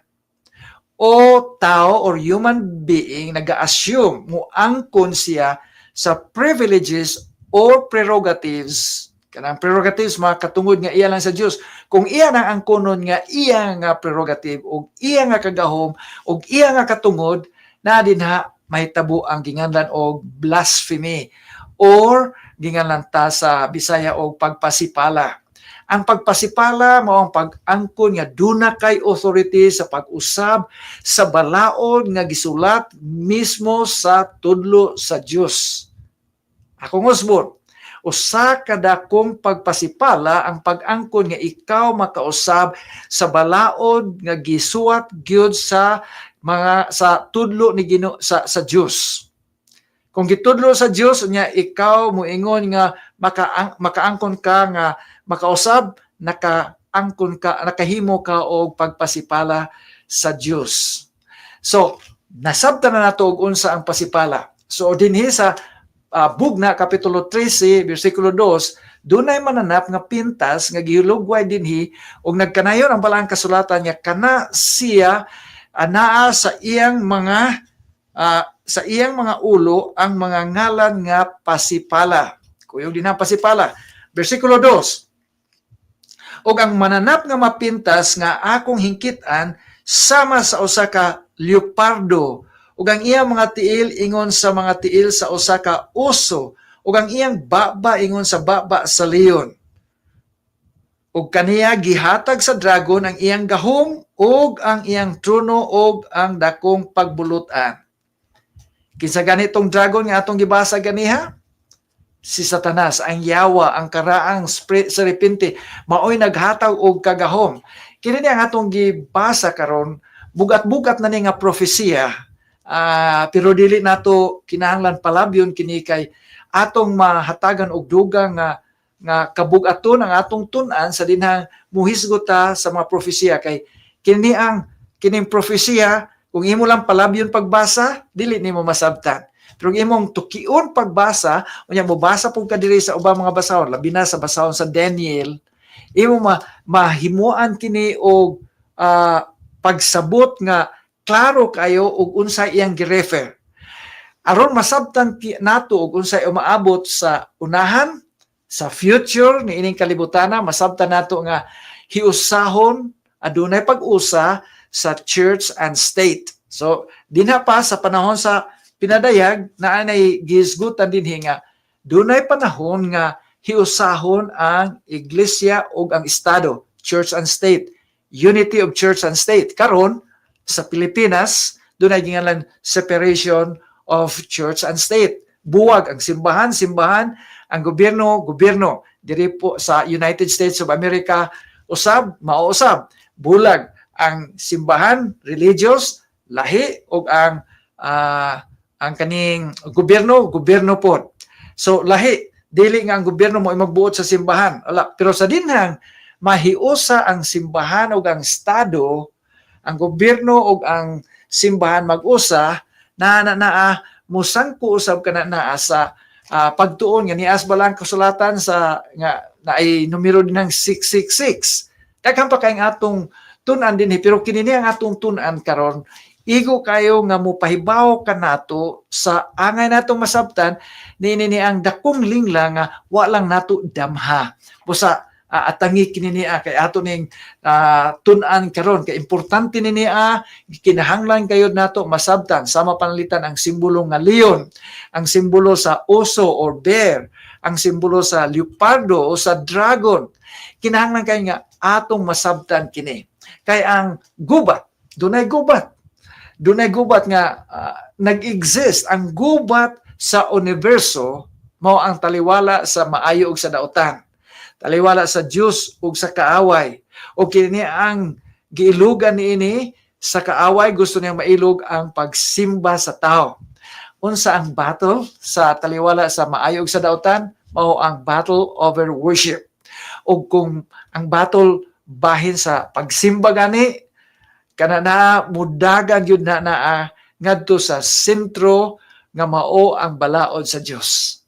o tao or human being nag-assume, muangkon siya sa privileges or prerogatives, kanang prerogatives, mga katungod nga iya lang sa Dios. Kung iya nang angkonon nga iya nga prerogative o iya nga kagahom o iya nga katungod na, dinha mahitabo ang ginganlan og blasphemy or ginganlan ta sa Bisaya og pagpasipala. Ang pagpasipala mao ang pag-angkon nga duna kay authority sa pag-usab sa balaod nga gisulat mismo sa tudlo sa Dios. Akong usbon, usa ka dakong pagpasipala ang pag-angkon nga ikaw makausab sa balaod nga gisuwat gyud sa mga sa tudlo ni Ginoo sa Dios. Kung gitudlo sa Dios nya ikaw moingon nga makaangkon ka nga makausab, nakaangkon nakaangkon ka, nakahimo ka og pagpasipala sa Dios. So, nasabtan na nato og unsa ang pasipala. So dinhi sa Bugna kapitulo 13 bersikulo 2, dunay mananap nga pintas nga gihulugway dinhi ug nagkanayon ang balaang kasulatan nga kana siya anaa sa iyang mga ulo ang mga ngalan nga pasipala. Kuyog din ang pasipala. Bersikulo 2. Ug ang mananap nga mapintas nga akong hingkitan sama sa usa ka leopardo, ug ang iyang mga tiil ingon sa mga tiil sa usa ka oso, ug ang iyang baba ingon sa baba sa leon. Ug kaniya gihatag sa dragon ang iyang gahom ug ang iyang trono ug ang dakong pagbulutan. Kinsa ganitong dragon nga atong gibasa ganiha? Si Satanas, ang yawa, ang karaang serpente, maoy naghatag og kagahom. Kini ni ang atong gibasa karon, bugat-bugat na ni nga propesiya, pero dili nato kinahanglan palabyon kini kay atong mahatagan og dugang nga nga kabug-aton ang atong tun-an sa dinhang muhisgot ta sa mga propesiya, kay kini ang kining propesiya, kung imo lang palabyon pagbasa, dili nimo masabtan. Pero kung imong tukion pagbasa, unya mobasa pud ka diri sa ubang mga basahon, labi na sa basahon sa Daniel, imo mahimuan kini og pagsabot nga klaro kayo og unsa iyang girefer. Aron masabtan nato og unsay umaabot sa unahan, sa future ni ining kalibutana, masabtan nato nga hiusahon, adunay pag-usa sa church and state. So dinha pa sa panahon sa pinadayag na anay gihisgutan dinhi nga dunay panahon nga hiusahon ang iglesia ug ang estado, church and state, unity of church and state. Karon sa Pilipinas, dunay gingalan separation of church and state. Buwag ang simbahan, simbahan, ang gobyerno, gobyerno. Diri po sa United States of America, usab, mao usab. Bulag ang simbahan, religious, lahi ug ang kaning gobyerno, gobyerno pod. So lahi, dili nga ang gobyerno mo ay magbuot sa simbahan. Wala. Pero sa dinhang mahiusa ang simbahan ug ang estado, ang gobyerno ug ang simbahan mag-usa na na naa musangko usab kana naa sa pagtuon nga nias balang kasulatan sa nga na ay numero din ng 666. Daghan pa kay atong tun-an dinhi, pero kini ni ang atong tun-an karon, igo kayo nga mopahibaw kanato sa angay natong masabtan niini ni ang dakong lingla nga wa lang nato damha. Busa atangi kini niya kay ato ning tun-an karon kay importante ni niya, kinahanglan kayo nato masabtan, sama pananglitan ang simbolo nga leon, ang simbolo sa oso or bear, ang simbolo sa leopardo o sa dragon. Kinahanglan kayo nga atong masabtan kini kay ang gubat, dunay gubat, dunay gubat nga nag-exist. Ang gubat sa universo mao ang taliwala sa maayo ug sa dautan, taliwala sa Dios ug sa kaaway. O kini ang giilugan niini sa kaaway, gusto niyang mailog ang pagsimba sa tao. Unsa ang battle sa taliwala sa maayo ug sa dautan? Mao ang battle over worship. Ug kung ang battle bahin sa pagsimba gani kana na mudagan gyud na naa ngadto sa sentro nga mao ang balaod sa Dios.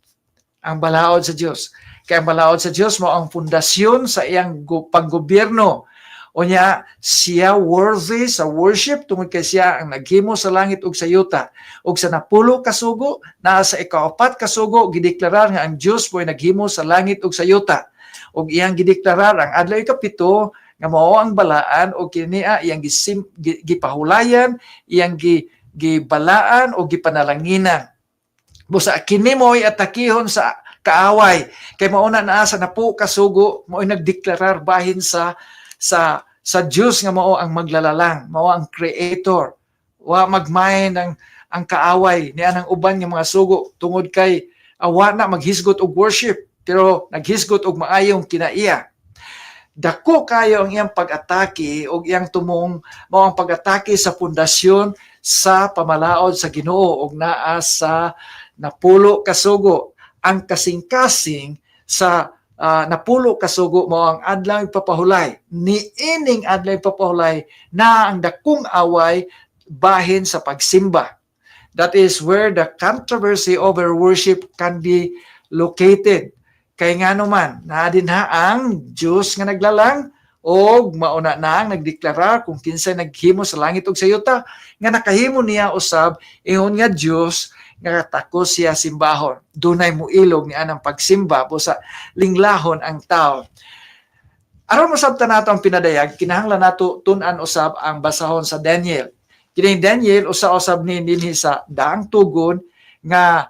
Ang balaod sa Dios. Kay ang balaod sa Dios mao ang pundasyon sa iyang paggobyerno. Unya siya worthy sa worship tungod kay siya ang naghimo sa langit ug sa yuta. Ug sa 10 kasugo, naa sa ikaapat kasugo gideklarar nga ang Dios mo'y naghimo sa langit ug sa yuta. Ug iyang gideklarar ang adlaw ikapito nga mao ang balaan, ug kini iyang gipahulayan, iyang gibalaan o gipanalanginan. Busa kini mo'y atakihon sa kaaway kay mao na naa sa 10 kasugo, mo'y nagdeklarar bahin sa Dios nga mao ang maglalalang, mao ang creator. Wa magmain ang kaaway niya ang uban nga mga sugo tungod kay awa na maghisgot og worship pero naghisgot og maayong kinaiya. Dako kayo ang iyang pag-atake og iyang tumong mao ang pag-atake sa pundasyon sa pamalaod sa Ginoo og naa sa 10 kasugo, ang kasing-kasing sa napulo ka sugo mao ang adlaw ipapahulay. Niining adlaw ipapahulay na ang dakong away bahin sa pagsimba. That is where the controversy over worship can be located. Kay nga naman, naa dinha ang Diyos nga naglalang og mauna na ang nagdeklara kung kinsay naghimo sa langit ug sa yuta nga nakahimo niya usab ingon nga Dios nga takos siya simbahon. Dunay muilog ni anang pagsimba busa linglahon ang tao. Aron masabtan nato ang Pinadayag, kinahanglan nato tun-an usab ang basahon sa Daniel. Kining Daniel usa usab ni dinhi sa Daang Tugon nga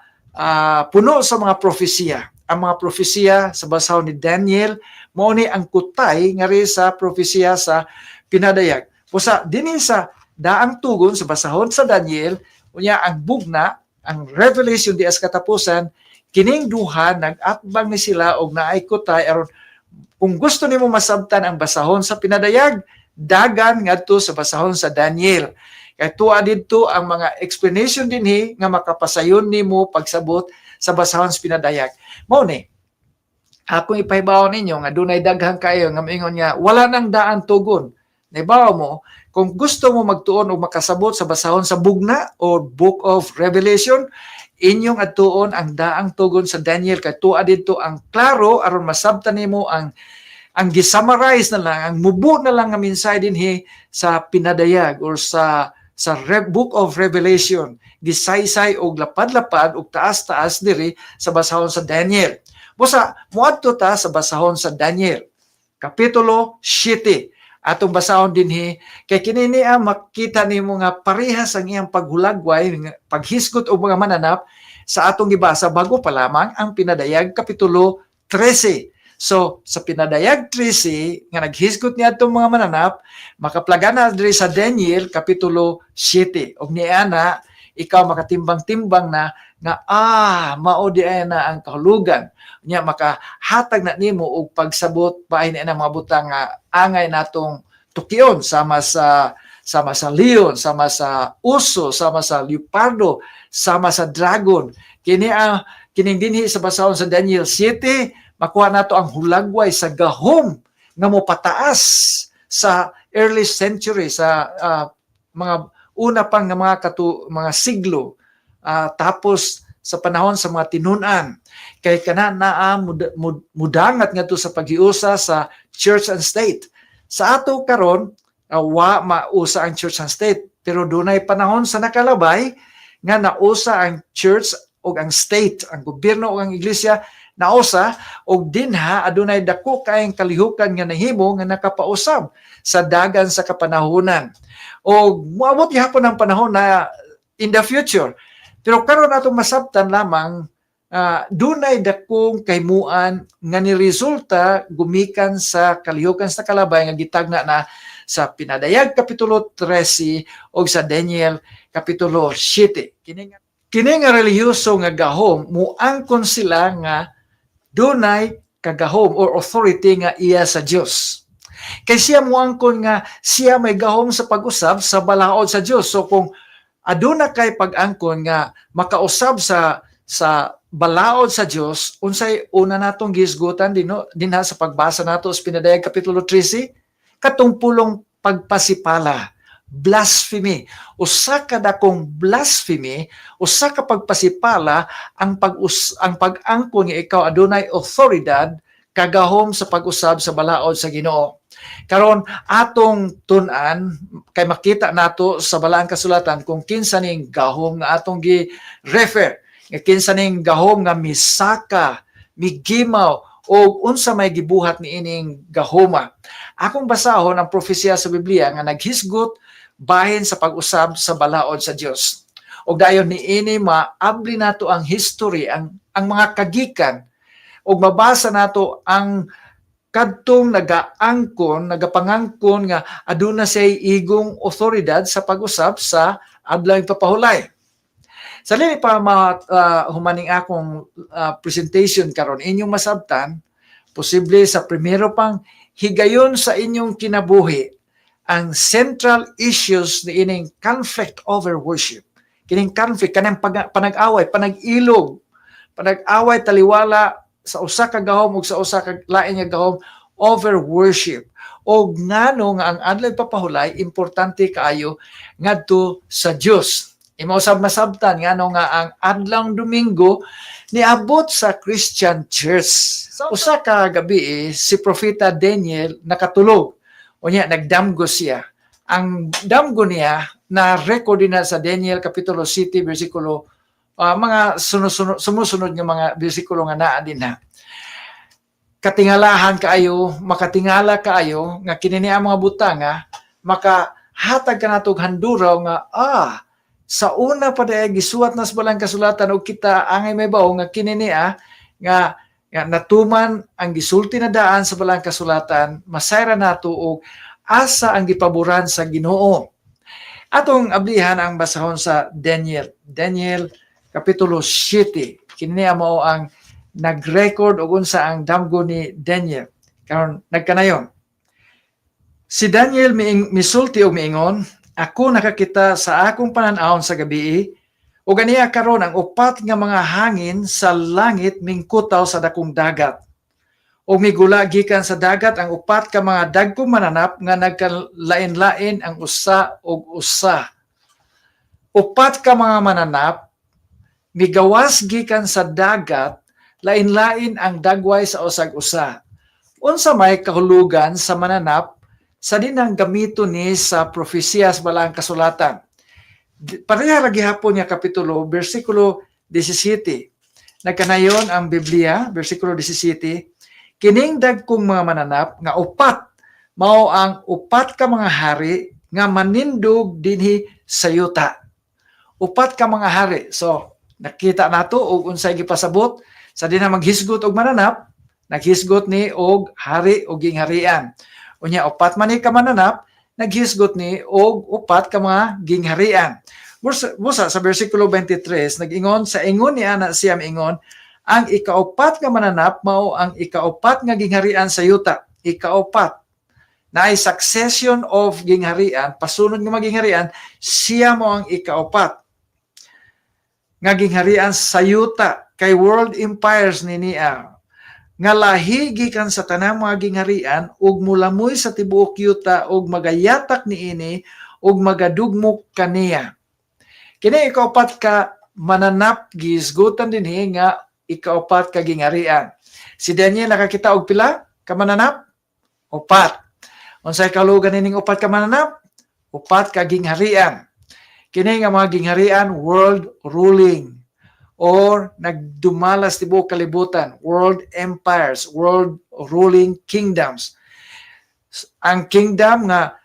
puno sa mga propesiya. Ang mga propesiya sa basahon ni Daniel mao ni ang kutay ngari sa propesiya sa Pinadayag. Busa dinhi sa Daang Tugon sa basahon sa Daniel, unya ang bugna, ang Revelation di as katapusan, kining duha nag-atbang ni sila og naay kutay aron kung gusto nimo masabtan ang basahon sa Pinadayag, dagan ngadto sa basahon sa Daniel. Kay tuwa didto ang mga explanation dinhi nga makapasayon nimo pagsabot sa basahon sa Pinadayag. Mao ni akong ipahibaw ninyo nga dunay daghan kayo nga moingon nga wala nang Daan Tugon. Nahibaw mo, kung gusto mo magtuon o makasabot sa basahon sa bugna o Book of Revelation, inyong adtuon ang Daang Tugon sa Daniel kay tuwa didto ang klaro aron masabtan nimo ang gisummarize na lang, ang mubo na lang nga mensahe dinhi sa Pinadayag or sa Book of Revelation, gisaysay og lapad-lapad og taas-taas diri sa basahon sa Daniel. Busa moadto ta sa basahon sa Daniel kapitulo 7. Atong basahon dinhi kay kini niya makita nimo nga parehas ang iyang paghulagway, nga paghisgot og mga mananap sa atong gibasa bago pa lamang ang Pinadayag kapitulo 13. So sa Pinadayag 13 nga naghisgot niya atong mga mananap, makaplaga na diri sa Daniel kapitulo 7. Og niana ikaw makatimbang-timbang na nga mao di ay na ang kahulugan nya, makahatag na nimo og pagsabot bahin na mga butang nga angay natong tukion sama sa leon, sama sa uso, sama sa leopardo, sama sa dragon. Kini ang kining dinhi sa basahon sa Daniel 7, makuha nato ang hulagway sa gahom nga mopataas sa early century, sa mga una pang nga mga siglo tapos sa panahon sa mga tinun-an, kay kana naa mudangat ngadto sa paghiusa sa church and state. Sa ato karon, wa mausa ang church and state, pero dunay panahon sa nakalabay nga nausa ang church ug ang state, ang gobyerno ug ang iglesia nausa, og dinha adunay dako kaayong kalihukan nga nahimo nga nakapausab sa dagan sa kapanahonan. Og moabot gihapon ang panahon na in the future. Pero karon atong masabtan lamang, dunay dakong kahimuan nga niresulta gumikan sa kalihukan sa kalabay nga gitagna na sa Pinadayag kapitulo 13 o sa Daniel kapitulo 7. Kini nga relihiyoso nga gahom, muangkon sila nga dunay kagahom or authority nga iya sa Dios. Kay siya muangkon nga siya may gahom sa pag-usab sa balaod sa Dios. So kung aduna kay pag-angkon nga makausab sa balaod sa Dios, unsay una natong gihisgutan dino dinha sa pagbasa nato sa Pinadayag kapitulo 13? Katong pulong pagpasipala, blasphemy. Usa ka dakong blasphemy, usa ka pagpasipala ang pag-angkon nga ikaw adunay awtoridad, kagahom sa pag-usab sa balaod sa Ginoo. Karon atong tun-an kay makita nato sa Balaang Kasulatan kung kinsa ning gahom nga atong gi-refer, nga kinsa ning gahom nga misaka, migimaw o unsa may gibuhat ni ining gahoma. Akong basahon ang propesya sa Biblia nga naghisgot bahin sa pag-usab sa balaod sa Dios. Og dayon niini maabli nato ang history, ang mga kagikan, ug mabasa nato ang kadtong nagaangkon, nagapangangkon nga aduna siya'y igong otoridad sa pag-usab sa adlaw papahulay. Sa dili pa humaning akong presentation karon, inyong masabtan, posible sa primero pang higayon sa inyong kinabuhi ang central issues ni ining conflict over worship. Kining conflict, kanang panag-away, panag-ilog, panag-away taliwala sa usa ka gahom ug sa usa ka lain nga gahom over worship. Og ngano nga ang adlaw ipapahulay importante kaayo ngadto sa Dios. Imo usab masabtan ngano nga ang adlawng Domingo niabot sa Christian Church. Sa usa ka gabi si Propeta Daniel nakatulog. Unya nagdamgo siya. Ang damgo niya na record na sa Daniel kapitulo 7 bersikulo mga sunod-sunod, sumusunod nga mga bersikulo nga naa din ha. Katingalahan kaayo, makatingala kaayo nga kini ni ang mga butang nga makahatag kanato og handuraw nga sa una pa diay gisuwat na sa balang kasulatan og kita angay may bawo nga kini niya nga natuman ang gisulti na daan sa balang kasulatan, masayra nato og asa ang gipaboran sa Ginoo. Atong ablihan ang basahon sa Daniel. Daniel kapitulo 7. Kini mao ang nag-record og unsa ang damgo ni Daniel. Karon nagkanayon. Si Daniel misulti og miingon, "Ako nakakita sa akong panan-awon sa gabi, ug aniya karon ang upat nga mga hangin sa langit mingkutaw sa dakong dagat. Ug migula gikan sa dagat ang upat ka mga dagkong mananap nga nagkalain-lain ang usa og usa." Upat ka mga mananap migawas gikan sa dagat, lain-lain ang dagway sa usag usa. Unsa may kahulugan sa mananap sa dinang gamito ni sa propesya sa balang kasulatan? Pareha ra gihapon nga kapitulo, bersikulo 17. Nagkanayon ang Biblia, bersikulo 17, "Kining dagkong mga mananap nga upat mao ang upat ka mga hari nga manindog dinhi sa yuta." Upat ka mga hari. So, nakita nato og unsay gipasabot sa dinang maghisgot og mananap, naghisgot ni og hari og gingharian. Unya upat man ni ka mananap, naghisgot ni og upat ka mga gingharian. Busa sa bersikulo 23, nag-ingon sa ingon ni ana siya ingon, "Ang ikaupat nga mananap mao ang ikaupat nga gingharian sa yuta." Ikaupat. Naay succession of gingharian, pasunod nga mga gingharian, siya mo ang ikaupat nga gingharian sa yuta kay world empires ni niya nga lahi gikan sa tanang mga gingharian ug mulamoy sa tibuok yuta ug magayatak niini ug magadugmok kaniya. Kini ikaupat ka mananap gihisgutan dinhi nga ikaupat ka gingharian. Si Daniel nakakita og pila ka mananap? Upat. Unsay kahulugan nining upat ka mananap? Upat ka gingharian. Kini nga mga gingharian, world ruling or nagdumalas tibuok kalibutan, world empires, world ruling kingdoms. Ang kingdom nga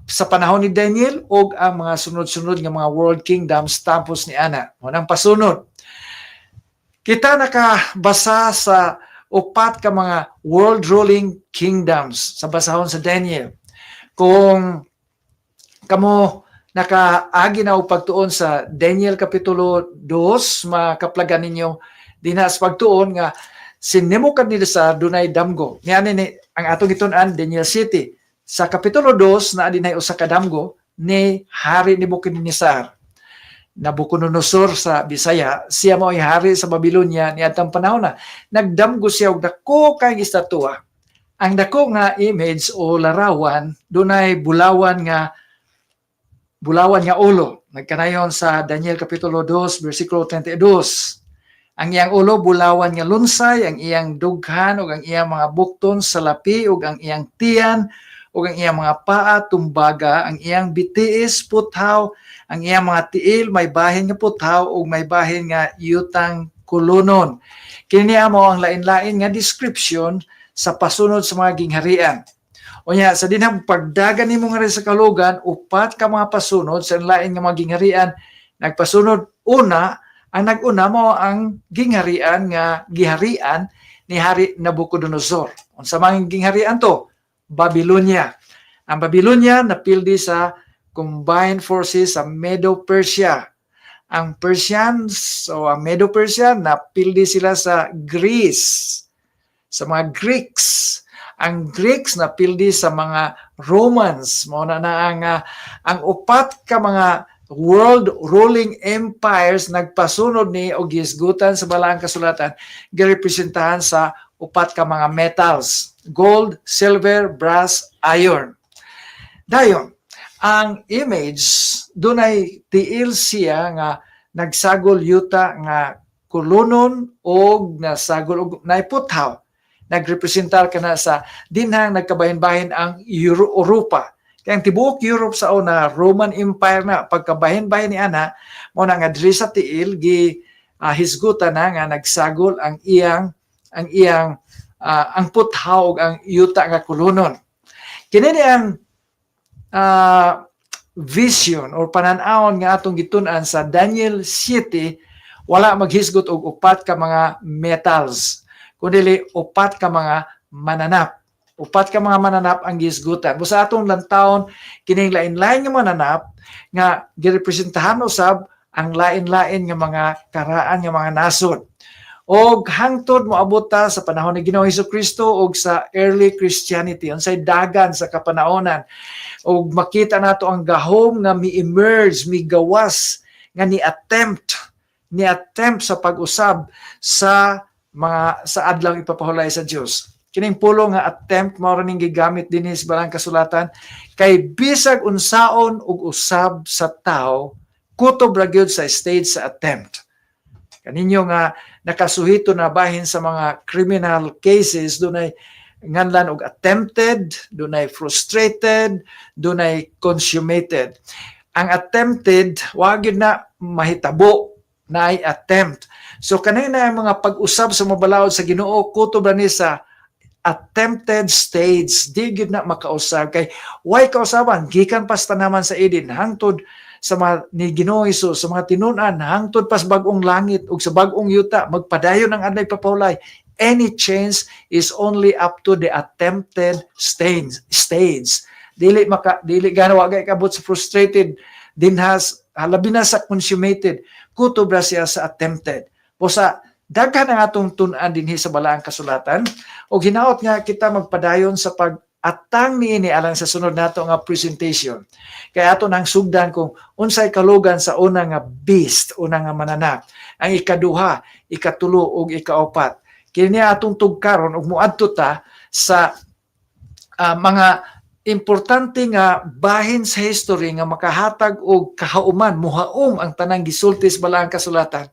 sa panahon ni Daniel ug ang mga sunod-sunod nga mga world kingdoms tapos ni ana. Mo nang pasunod. Kita nakabasa sa upat ka mga world ruling kingdoms sa basahon sa Daniel. Kung kamo nakaagi na og pagtuon sa Daniel kapitulo 2, makaplagan ninyo dinha sa pagtuon nga si Nebuchadnezzar dunay damgo. Niani ni ang atong gitun-an Daniel 7. Sa kapitulo 2 naa dinhay usa ka damgo ni Hari Nebuchadnezzar. Nabucodonosor sa Bisaya, siya mo ay hari sa Babylonia niadtong panahon na. Nagdamgo siya og dako kay estatwa. Ang dako nga image o larawan dunay bulawan nga ulo. Nagkanayon sa Daniel kapitulo 2 bersikulo 32. Ang iyang ulo bulawan nga lunsay, ang iyang dughan ug ang iyang mga bukton salapi ug ang iyang tiyan ug ang iyang mga paa tumbaga, ang iyang bitiis puthaw, ang iyang mga tiil may bahin nga puthaw ug may bahin nga yutang kulunon. Kini mo ang lain-lain nga description sa pasunod sa mga gingharian. Unya sa dinhang pagdagan nimo nga rin sa kalugan, upat ka mga pasunod sa lain nga mga gingharian nagpasunod. Una, ang nag-una mo ang gingharian nga giharian ni Hari Nabucodonosor. Unsa man gingharian to? Babylonia. Ang Babylonia napildi sa combined forces sa Medo-Persia. Ang Persians o ang Medo-Persia napildi sila sa Greece, sa mga Greeks. Ang Greeks napildi sa mga Romans. Mao na na ang upat ka mga world ruling empires nagpasunod ni og gihisgutan sa balaang kasulatan, girepresentahan sa upat ka mga metals: gold, silver, brass, iron. Dayon, ang image, dunay tiil siya nga nagsagol yuta nga kulunon og nasagol og naiputhaw. Nagrepresentar kana sa dinhang nagkabahin-bahin ang Europa. Kaya ang tibuok Europe sa una, Roman Empire na. Pagkabahin-bahin ni ana, mo na nga diri sa tiil gi hisgutan na nga nagsagol ang iyang ang puthaw ug ang yuta nga kulunon. Kini ni ang vision or panan-awon nga atong gitun-an sa Daniel 7. Wala maghisgot og upat ka mga metals, kundi upat ka mga mananap. Upat ka mga mananap ang gihisgutan. Busa atong lantawon kining lain-lain nga mananap nga girepresentahan usab ang lain-lain nga mga karaan nga mga nasod. Og hangtod moabot ta sa panahon ni Ginoong Kristo og sa early Christianity, unsay dagan sa kapanahonan, og makita nato ang gahom nga mi-emerge, migawas, nga ni attempt sa pag-usab sa mga sa adlaw ipapahulay sa Dios. Kining pulong nga "attempt" mao ra ning gigamit dinhi sa balaang kasulatan, kay bisag unsaon og usab sa tao, kutob ra gyud sa stage sa attempt. Kaninyo nga nakasuhito na bahin sa mga criminal cases, dunay nganlan og attempted, dunay frustrated, dunay consummated. Ang attempted, wa gyud na mahitabo, naay attempt. So kanina ang mga pag-usab sa mabalaod sa Ginoo, kutob ra ni sa attempted stage, di gyud na makausab, kay way kausaban gikan pa sa tanaman sa Eden hangtod sa mga ni Ginoo Hesus, sa mga tinun-an, hangtod pas bag-ong langit ug sa bag-ong yuta, magpadayon ang adlaw ipapahulay. Any change is only up to the attempted stage. Dili maka dili gana, wa gay kabot sa frustrated dinhas, labi na sa consummated. Kutob ra siya sa attempted. O sa daghan ang atong tun-an dinhi sa balaang kasulatan, ug hinaot nga kita magpadayon sa pag atang niini alang sa sunod nato nga presentation. Kay ato nang sugdan kung unsay kalugan sa una nga beast, una nga mananap, ang ikaduha, ikatulo ug ikaapat. Kini atong tugkaron ug moadto ta sa mga importante nga bahin sa history nga makahatag og kahauman, muhaom ang tanang gisulti sa balaang kasulatan.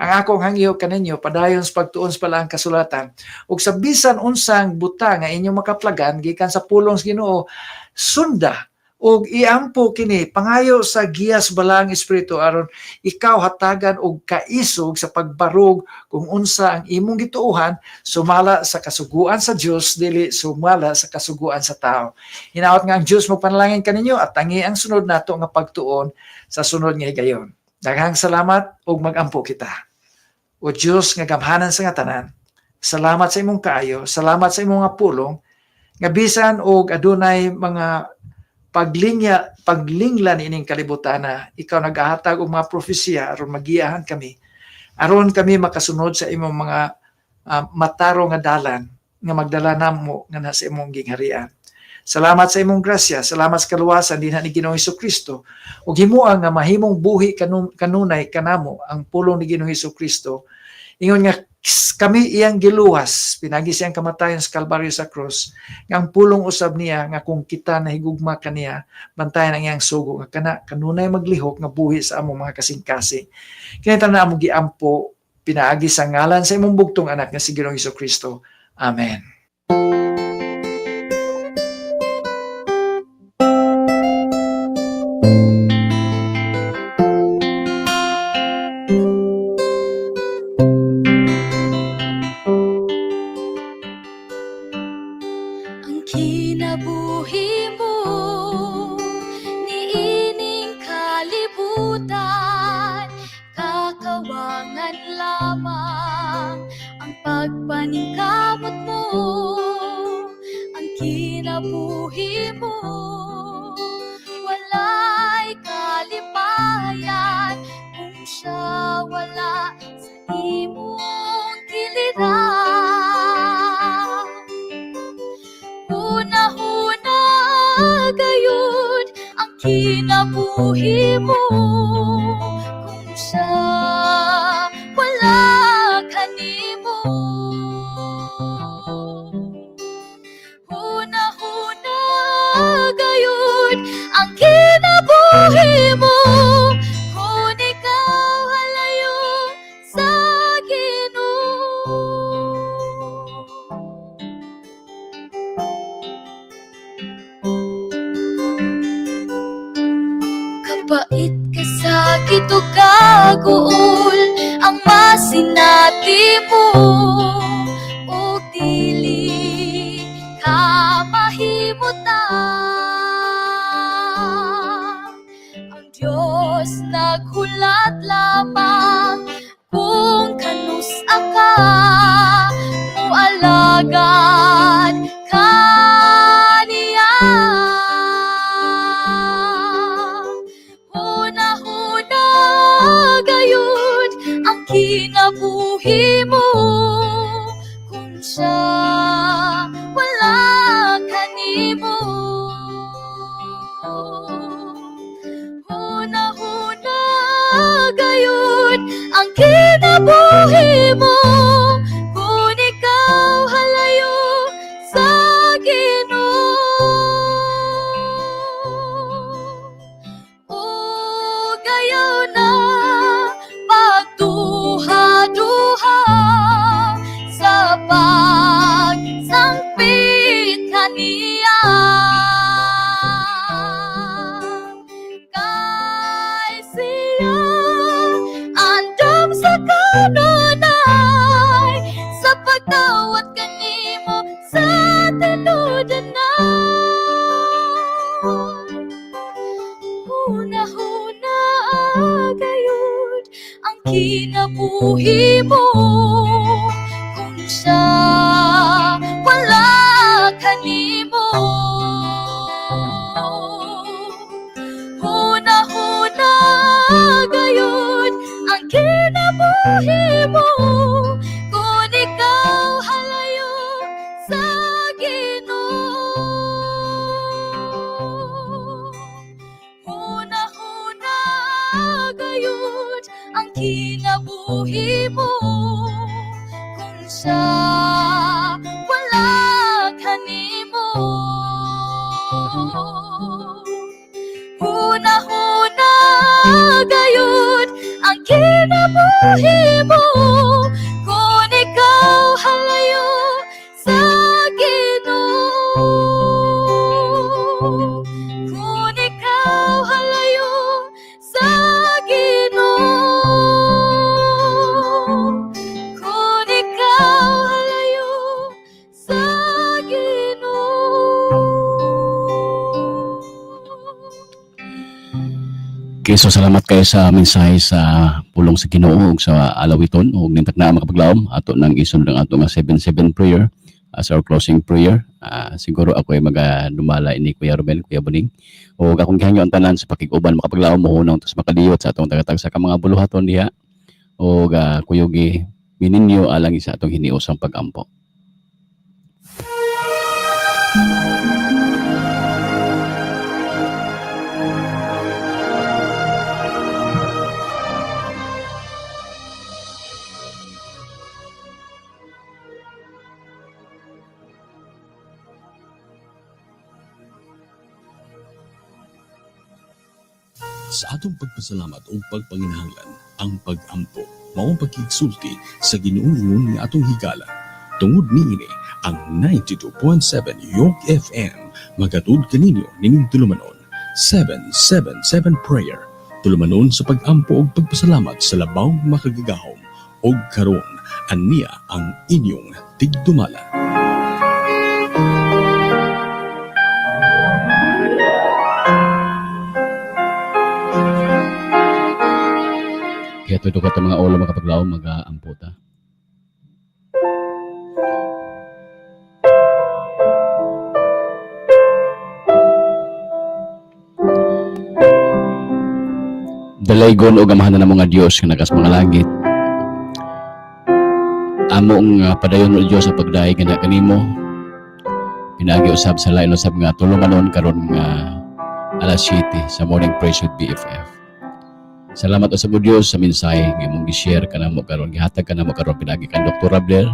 Ang akong hangyo kaninyo, padayon sa pagtuon sa balaang kasulatan ug sa bisan unsang buta nga inyong makaplagan gikan sa pulong sa Ginoo, sunda ug iampo kini, pangayo sa giya sa balaang espiritu aron ikaw hatagan og kaisog sa pagbarog kung unsa ang imong gituohan sumala sa kasuguan sa Dios, dili sumala sa kasuguan sa tao. Hinaot nga ang Dios magpanalangin kaninyo at tangi ang sunod nato nga pagtuon sa sunod nga higayon. Daghang salamat ug magampo kita. O Dios nga gamhanan sa nga tanan, salamat sa imong kaayo, salamat sa imong nga pulong nga bisan og adunay mga paglingya paglingla niining kalibutan na ikaw nagahatag og mga propesiya aron magiyahan kami, aron kami makasunod sa imong mga matarong nga dalan nga magdala namo nga nasa imong gingharian. Salamat sa imong grasya, salamat sa kaluwasan dinha ni Ginoong Kristo. Ug himoa nga mahimong buhi kanunay kanamo ang pulong ni Ginoong Kristo. Ingon nga kami iyang giluwas pinagi siyang kamatayon sa Kalbaryo sa krus, nga ang pulong usab niya nga kung kita nahigugma kaniya, bantayan ang iyang sugo, nga kana kanunay maglihok nga buhi sa among mga kasing-kasing. Kini tanan among giampo pinaagi sa ngalan sa imong bugtong anak nga si Ginoong Kristo. Amen. Ang kinabuhi mo niining kalibutan, kakawangan lamang ang pagpaningkamot mo. Ang kinabuhi mo, walay kalipayan kung siya wala sa imong kiliran. Huna-huna gayud ang kinabuhi mo. Sakit o kaguol ang masinati mo, ug dili ka mahimutan. Ang Diyos naghulat lamang kung kanus-a ka mualagad kaniya. Huna-huna gayud ang kinabuhi mo kung siya wala kanimo. Huna-huna gayud ang kinabuhi mo kung ikaw halayo sa Ginoo. Ug ayaw na pagduha-duha sa pagsangpit kaniya. Kay siya andam sa kanunay sa pagdawat kanimo sa tinud-anay. Huna-huna gayud ang kinabuhi mo kung siya wala kanimo. Huna-huna gayud ang kinabuhi mo kung ikaw halayo sa Ginoo. Huna-huna gayud ang kinabuhi mo kung siya wala kanimo. Huna-huna gayud ang kinabuhi mo kung ikaw halayo sa Ginoo. Kung ikaw halayo sa Ginoo. Kung ikaw halayo sa Ginoo. Okay, so salamat kayo sa mensahe sa pulong sa Ginoo ug sa alawiton ug nintak na makapaglaom ato nang isunod ang ato nga 7-7 prayer as our closing prayer. Siguro ako ay magadumala ini Kuya Romel, Kuya Buning. Ug akong gihangyo ang tanan sa pakig-uban makapaglaom mohunong tas makaliwat sa atong tagatag sa ka mga buluhaton diha ug kuyugi mininyo alang sa atong hiniusang pag-ampo. Sa atong pagpasalamat o pagpanginahanglan, ang pag-ampo mao ang pagkigsulti sa Ginoong ingon nga atong higala. Tungod niini ang 92.7 York FM magatud kaninyo nining tulumanon 777 Prayer. Tulumanon sa pag-ampo ug pagpasalamat sa labaw makagagahom og karon aniya ang inyong tigdumala. Kaya tudo ka mga ulo makapaglaom mag-aampo ta. Dalaygon og amahan na mga Dios nga nakas mga langit. Amo nga padayon o Dios sa pagdayeg nga kanimo. Pinaagi usab sa lain usab nga tulumanon karon nga alas 7 sa morning praise with BFF. Salamat usab o Dios sa mensahe nga imong gi-share kanamo karon, gihatag kanamo karon pinaagi kan Dr. Rabler,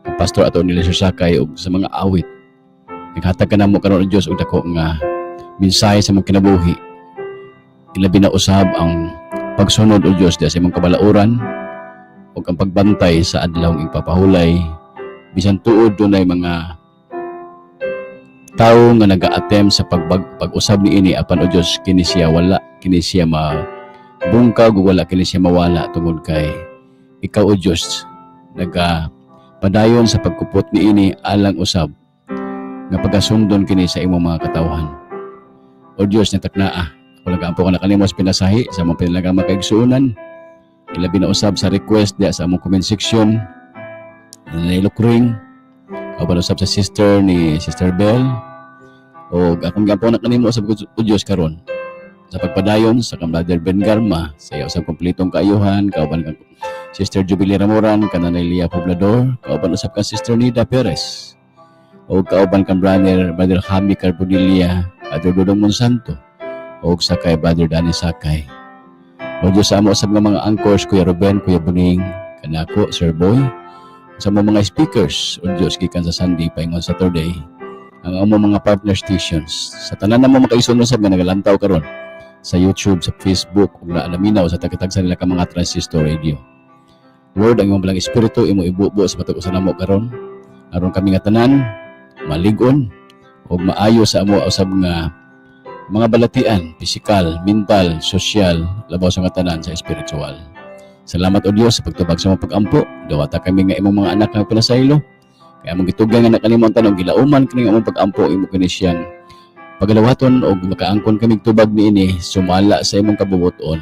ang Pastor ato nila Sir Sakay ug sa mga awit. Naghatag kanamo karon o Dios og dako nga mensahe sa imong kinabuhi. Ilabi na usab ang pagsunod o Dios diha sa imong kabalauran ug ang pagbantay sa adlaw ipapahulay bisan tuod dunay mga tawo nga naga-attempt sa pag-usab niini apan o Dios kini siya wala kini siya Bungkag ug wala kini siya mawala tungod kay ikaw, O Dios, naga padayon sa pagkupot niini alang usab nga pagkasundon kini sa imong mga katawhan. O Dios, nataknaa, ako nagaampo ka na kanimo sa pinasahi sa among pinalagang makaigsuonan, ilabi na usab sa request diya sa among comment section ni Lukring, kauban usab sa sister ni Sister Bell. O akong giampo na kanimo usab, O Dios, karon sa pagpadayon sa kang Brother Ben Garma sa iya usab kompletong kaayuhan, kauban kang Sister Jubilee Ramoran, kananay Lia Poblador, kauban usab kang Sister Nida Perez o kauban kang Brother Jaime Carbonilla, Brother Dudong Monsanto o sa kay Brother Danny Sakay. O Diyos, sa amo usab nga mga anchors, Kuya Ruben, Kuya Buning, kanako Sir Boy, sa mga speakers, O Diyos, gikan sa Sunday paingon Saturday, ang amo mga partner stations, sa tanan namo makaigsoon usab nga nagalantaw karon sa YouTube, sa Facebook ug naalaminaw sa tagtagsa nila ka mga transistor radio. Lord, ang imong Balaang Espiritu imo ibubo sa matag usa namo karon aron kami nga tanan malig-on ug maayo sa amo usab nga mga balatian, pisikal, mental, sosyal, labaw sa nga tanan sa espiritual. Salamat, O Dios, sa pagtubag sa among pag-ampo. Dawata kami nga imong mga anak nga pinasaylo. Kaya among gitugyan nga na kanimo ang tanong, gilauman kini among pag-ampo, imo kini siyang pagalawaton og makaangkon kaming tubag niini sumala sa imong kabubuton.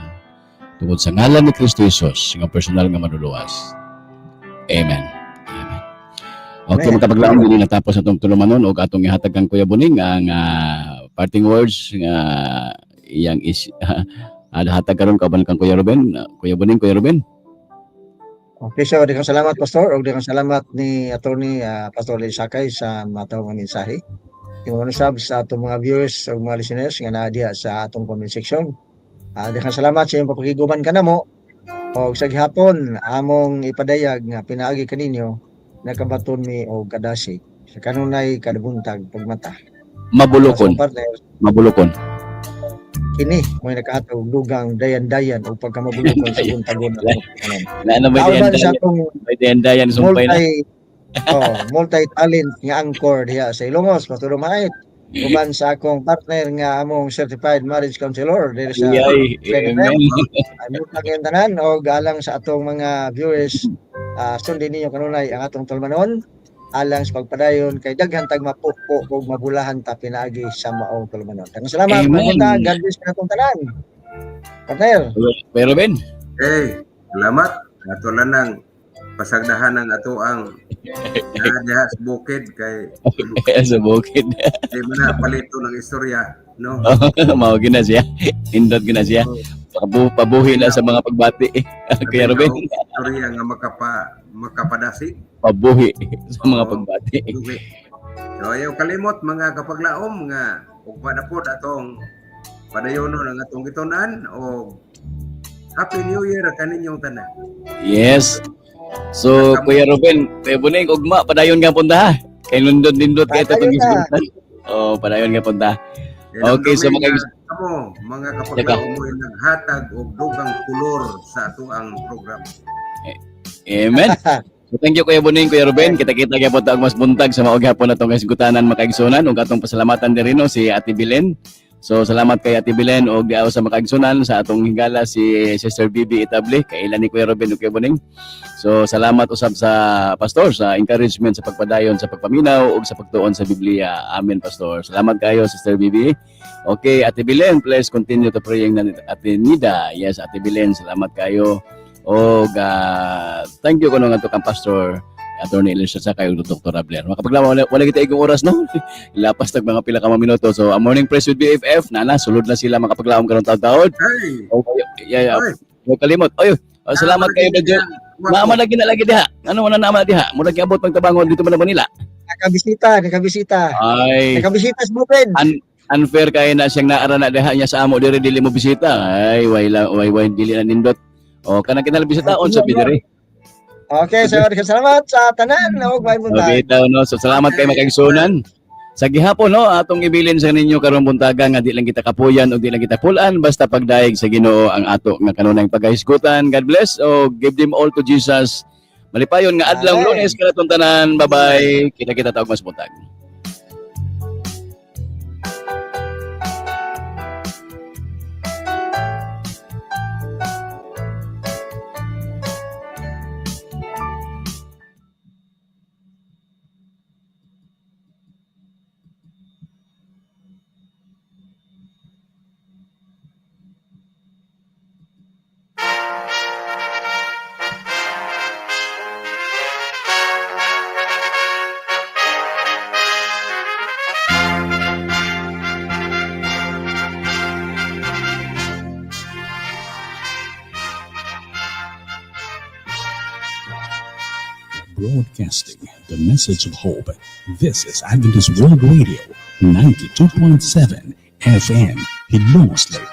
Tungod sa ngalan ni Kristo Jesus, nga personal nga manluluwas. Amen. Amen. Okay, Amen. Mga kapaglaom, dili natapos atong tulumanon og atong ihatag kang Kuya Buning ang parting words nga iyang is hatag karon kauban kang Kuya Ruben. Kuya Buning, Kuya Ruben. Okay, so daghang salamat, Pastor, ug daghang salamat ni Attorney Pastor Lee Sakay sa mataw nga mensahe. Yung usab sa atong mga viewers ug mga listeners nga naa diha sa atong comment section. Daghang salamat sa inyong pagpakiguban kanamo. Og sa gihapon among ipadayag nga pinaagi kaninyo nakabaton mi og kadasig sa kanunay kadabuntag pagmata. Mabulokon, Sa partner mabulokon. Kini mo nakahatag og dugang dayan-dayan o pagkamabulokon sa buntagon na Na ano may Kauban sa dayan atong may dayan sumpay na. Multi talent nga anchor diha sa Ilongos, Pastor Lumait. Uban sa akong partner nga among certified marriage counselor diri sa Ay, Fred amen. Ay mutang kayong tanan og alang sa atong mga viewers, sundin ninyo kanunay ang atong tulumanon alang sa pagpadayon kay daghan tag mapupo ug mabulahan ta pinaagi sa maong tulumanon. Daghang salamat, Amen. mga. God bless kanatong tanan. Partner. Kuya Ruben. Okay, salamat. Ato lang nang pasagdahan ang ato ang naa diha sa bukid kay Sa bukid. di man na palito ng istorya, no? Mao gina siya. Indot gina siya. Pabuhi na sa mga pagbati. Kuya Ruben, Istorya nga makapadasig. Pabuhi sa mga Oo. pagbati. Buhi. So ayaw kalimot, mga kapaglaom, nga ugma na pod atong padayonon ang atong gitunan o Happy New Year kaninyong tanan. Yes. So, Kuya Ruben, Kuya Buning, ugma, padayon nga punta ha. Kay nindot-nindot kay ito itong Padayon na. gisgutan. Oh, padayon nga punta. Okay, so Kamo mga kapaglaom mo'y naghatag og dugang kolor sa atoang programa. Amen. So, thank you, Kuya Buning, Kuya Ruben. Kita-kita gyapon ta og mas buntag sa maog hapon atong kahisgutanan, makaigsunan, ug atong pasalamatan diri, no, si Ate Belen. So salamat kay Ate Belen og diaw sa makaigsunan sa atong higala si Sister Bibi Itable, kailan ni Kuya Ruben ug Kuya Buning. So salamat usab sa pastor sa encouragement sa pagpadayon sa pagpaminaw ug sa pagtuon sa Biblia. Amen, Pastor. Salamat kayo, Sister Bibi. Okay, Ate Belen, please continue to praying na Ate Nida. Yes, Ate Belen, salamat kayo. Og thank you kuno ngadto kang Pastor Attorney Elisha Sakay ug Dr. Abler. Makapaglawa wala kita igong oras, no. Lapas tag mga pila ka mga minuto. So a morning press with BFF nana sulod na sila, makapaglaom karon taud-taud. Hey, Okay, yeah. Oy. Huwag kalimot. Oy, oh, salamat kayo, Brother. Naama lagi na lagi diha. Ano wala naama diha? Murag giabot magtabangon dito man na Manila. Nakabisita, nakabisita. Ay, Nakabisita sa bukid. Unfair kay na siyang naara na diha niya sa amo diri dili mo bisita. Ay, way la way way dili na nindot. O kanang kinahanglan bisita on sa bidiri. Okay, so daghang salamat sa tanan ug may buntag. Okay, daw, no. So salamat kay makaigsunan. Sa gihapon, no, atong ibilin sa ninyo karong buntaga nga di lang kita kapuyan o di lang kita pulan basta pagdayeg sa Ginoo ang ato nga kanunayng pagkahisgutan. God bless o give them all to Jesus. Malipayon nga adlaw Amen. Lunes kanatong tanan. Bye-bye. Kita-kita taog mas buntag. Broadcasting the message of hope. This is Adventist World Radio, 92.7 FM, Hilongos Leyte.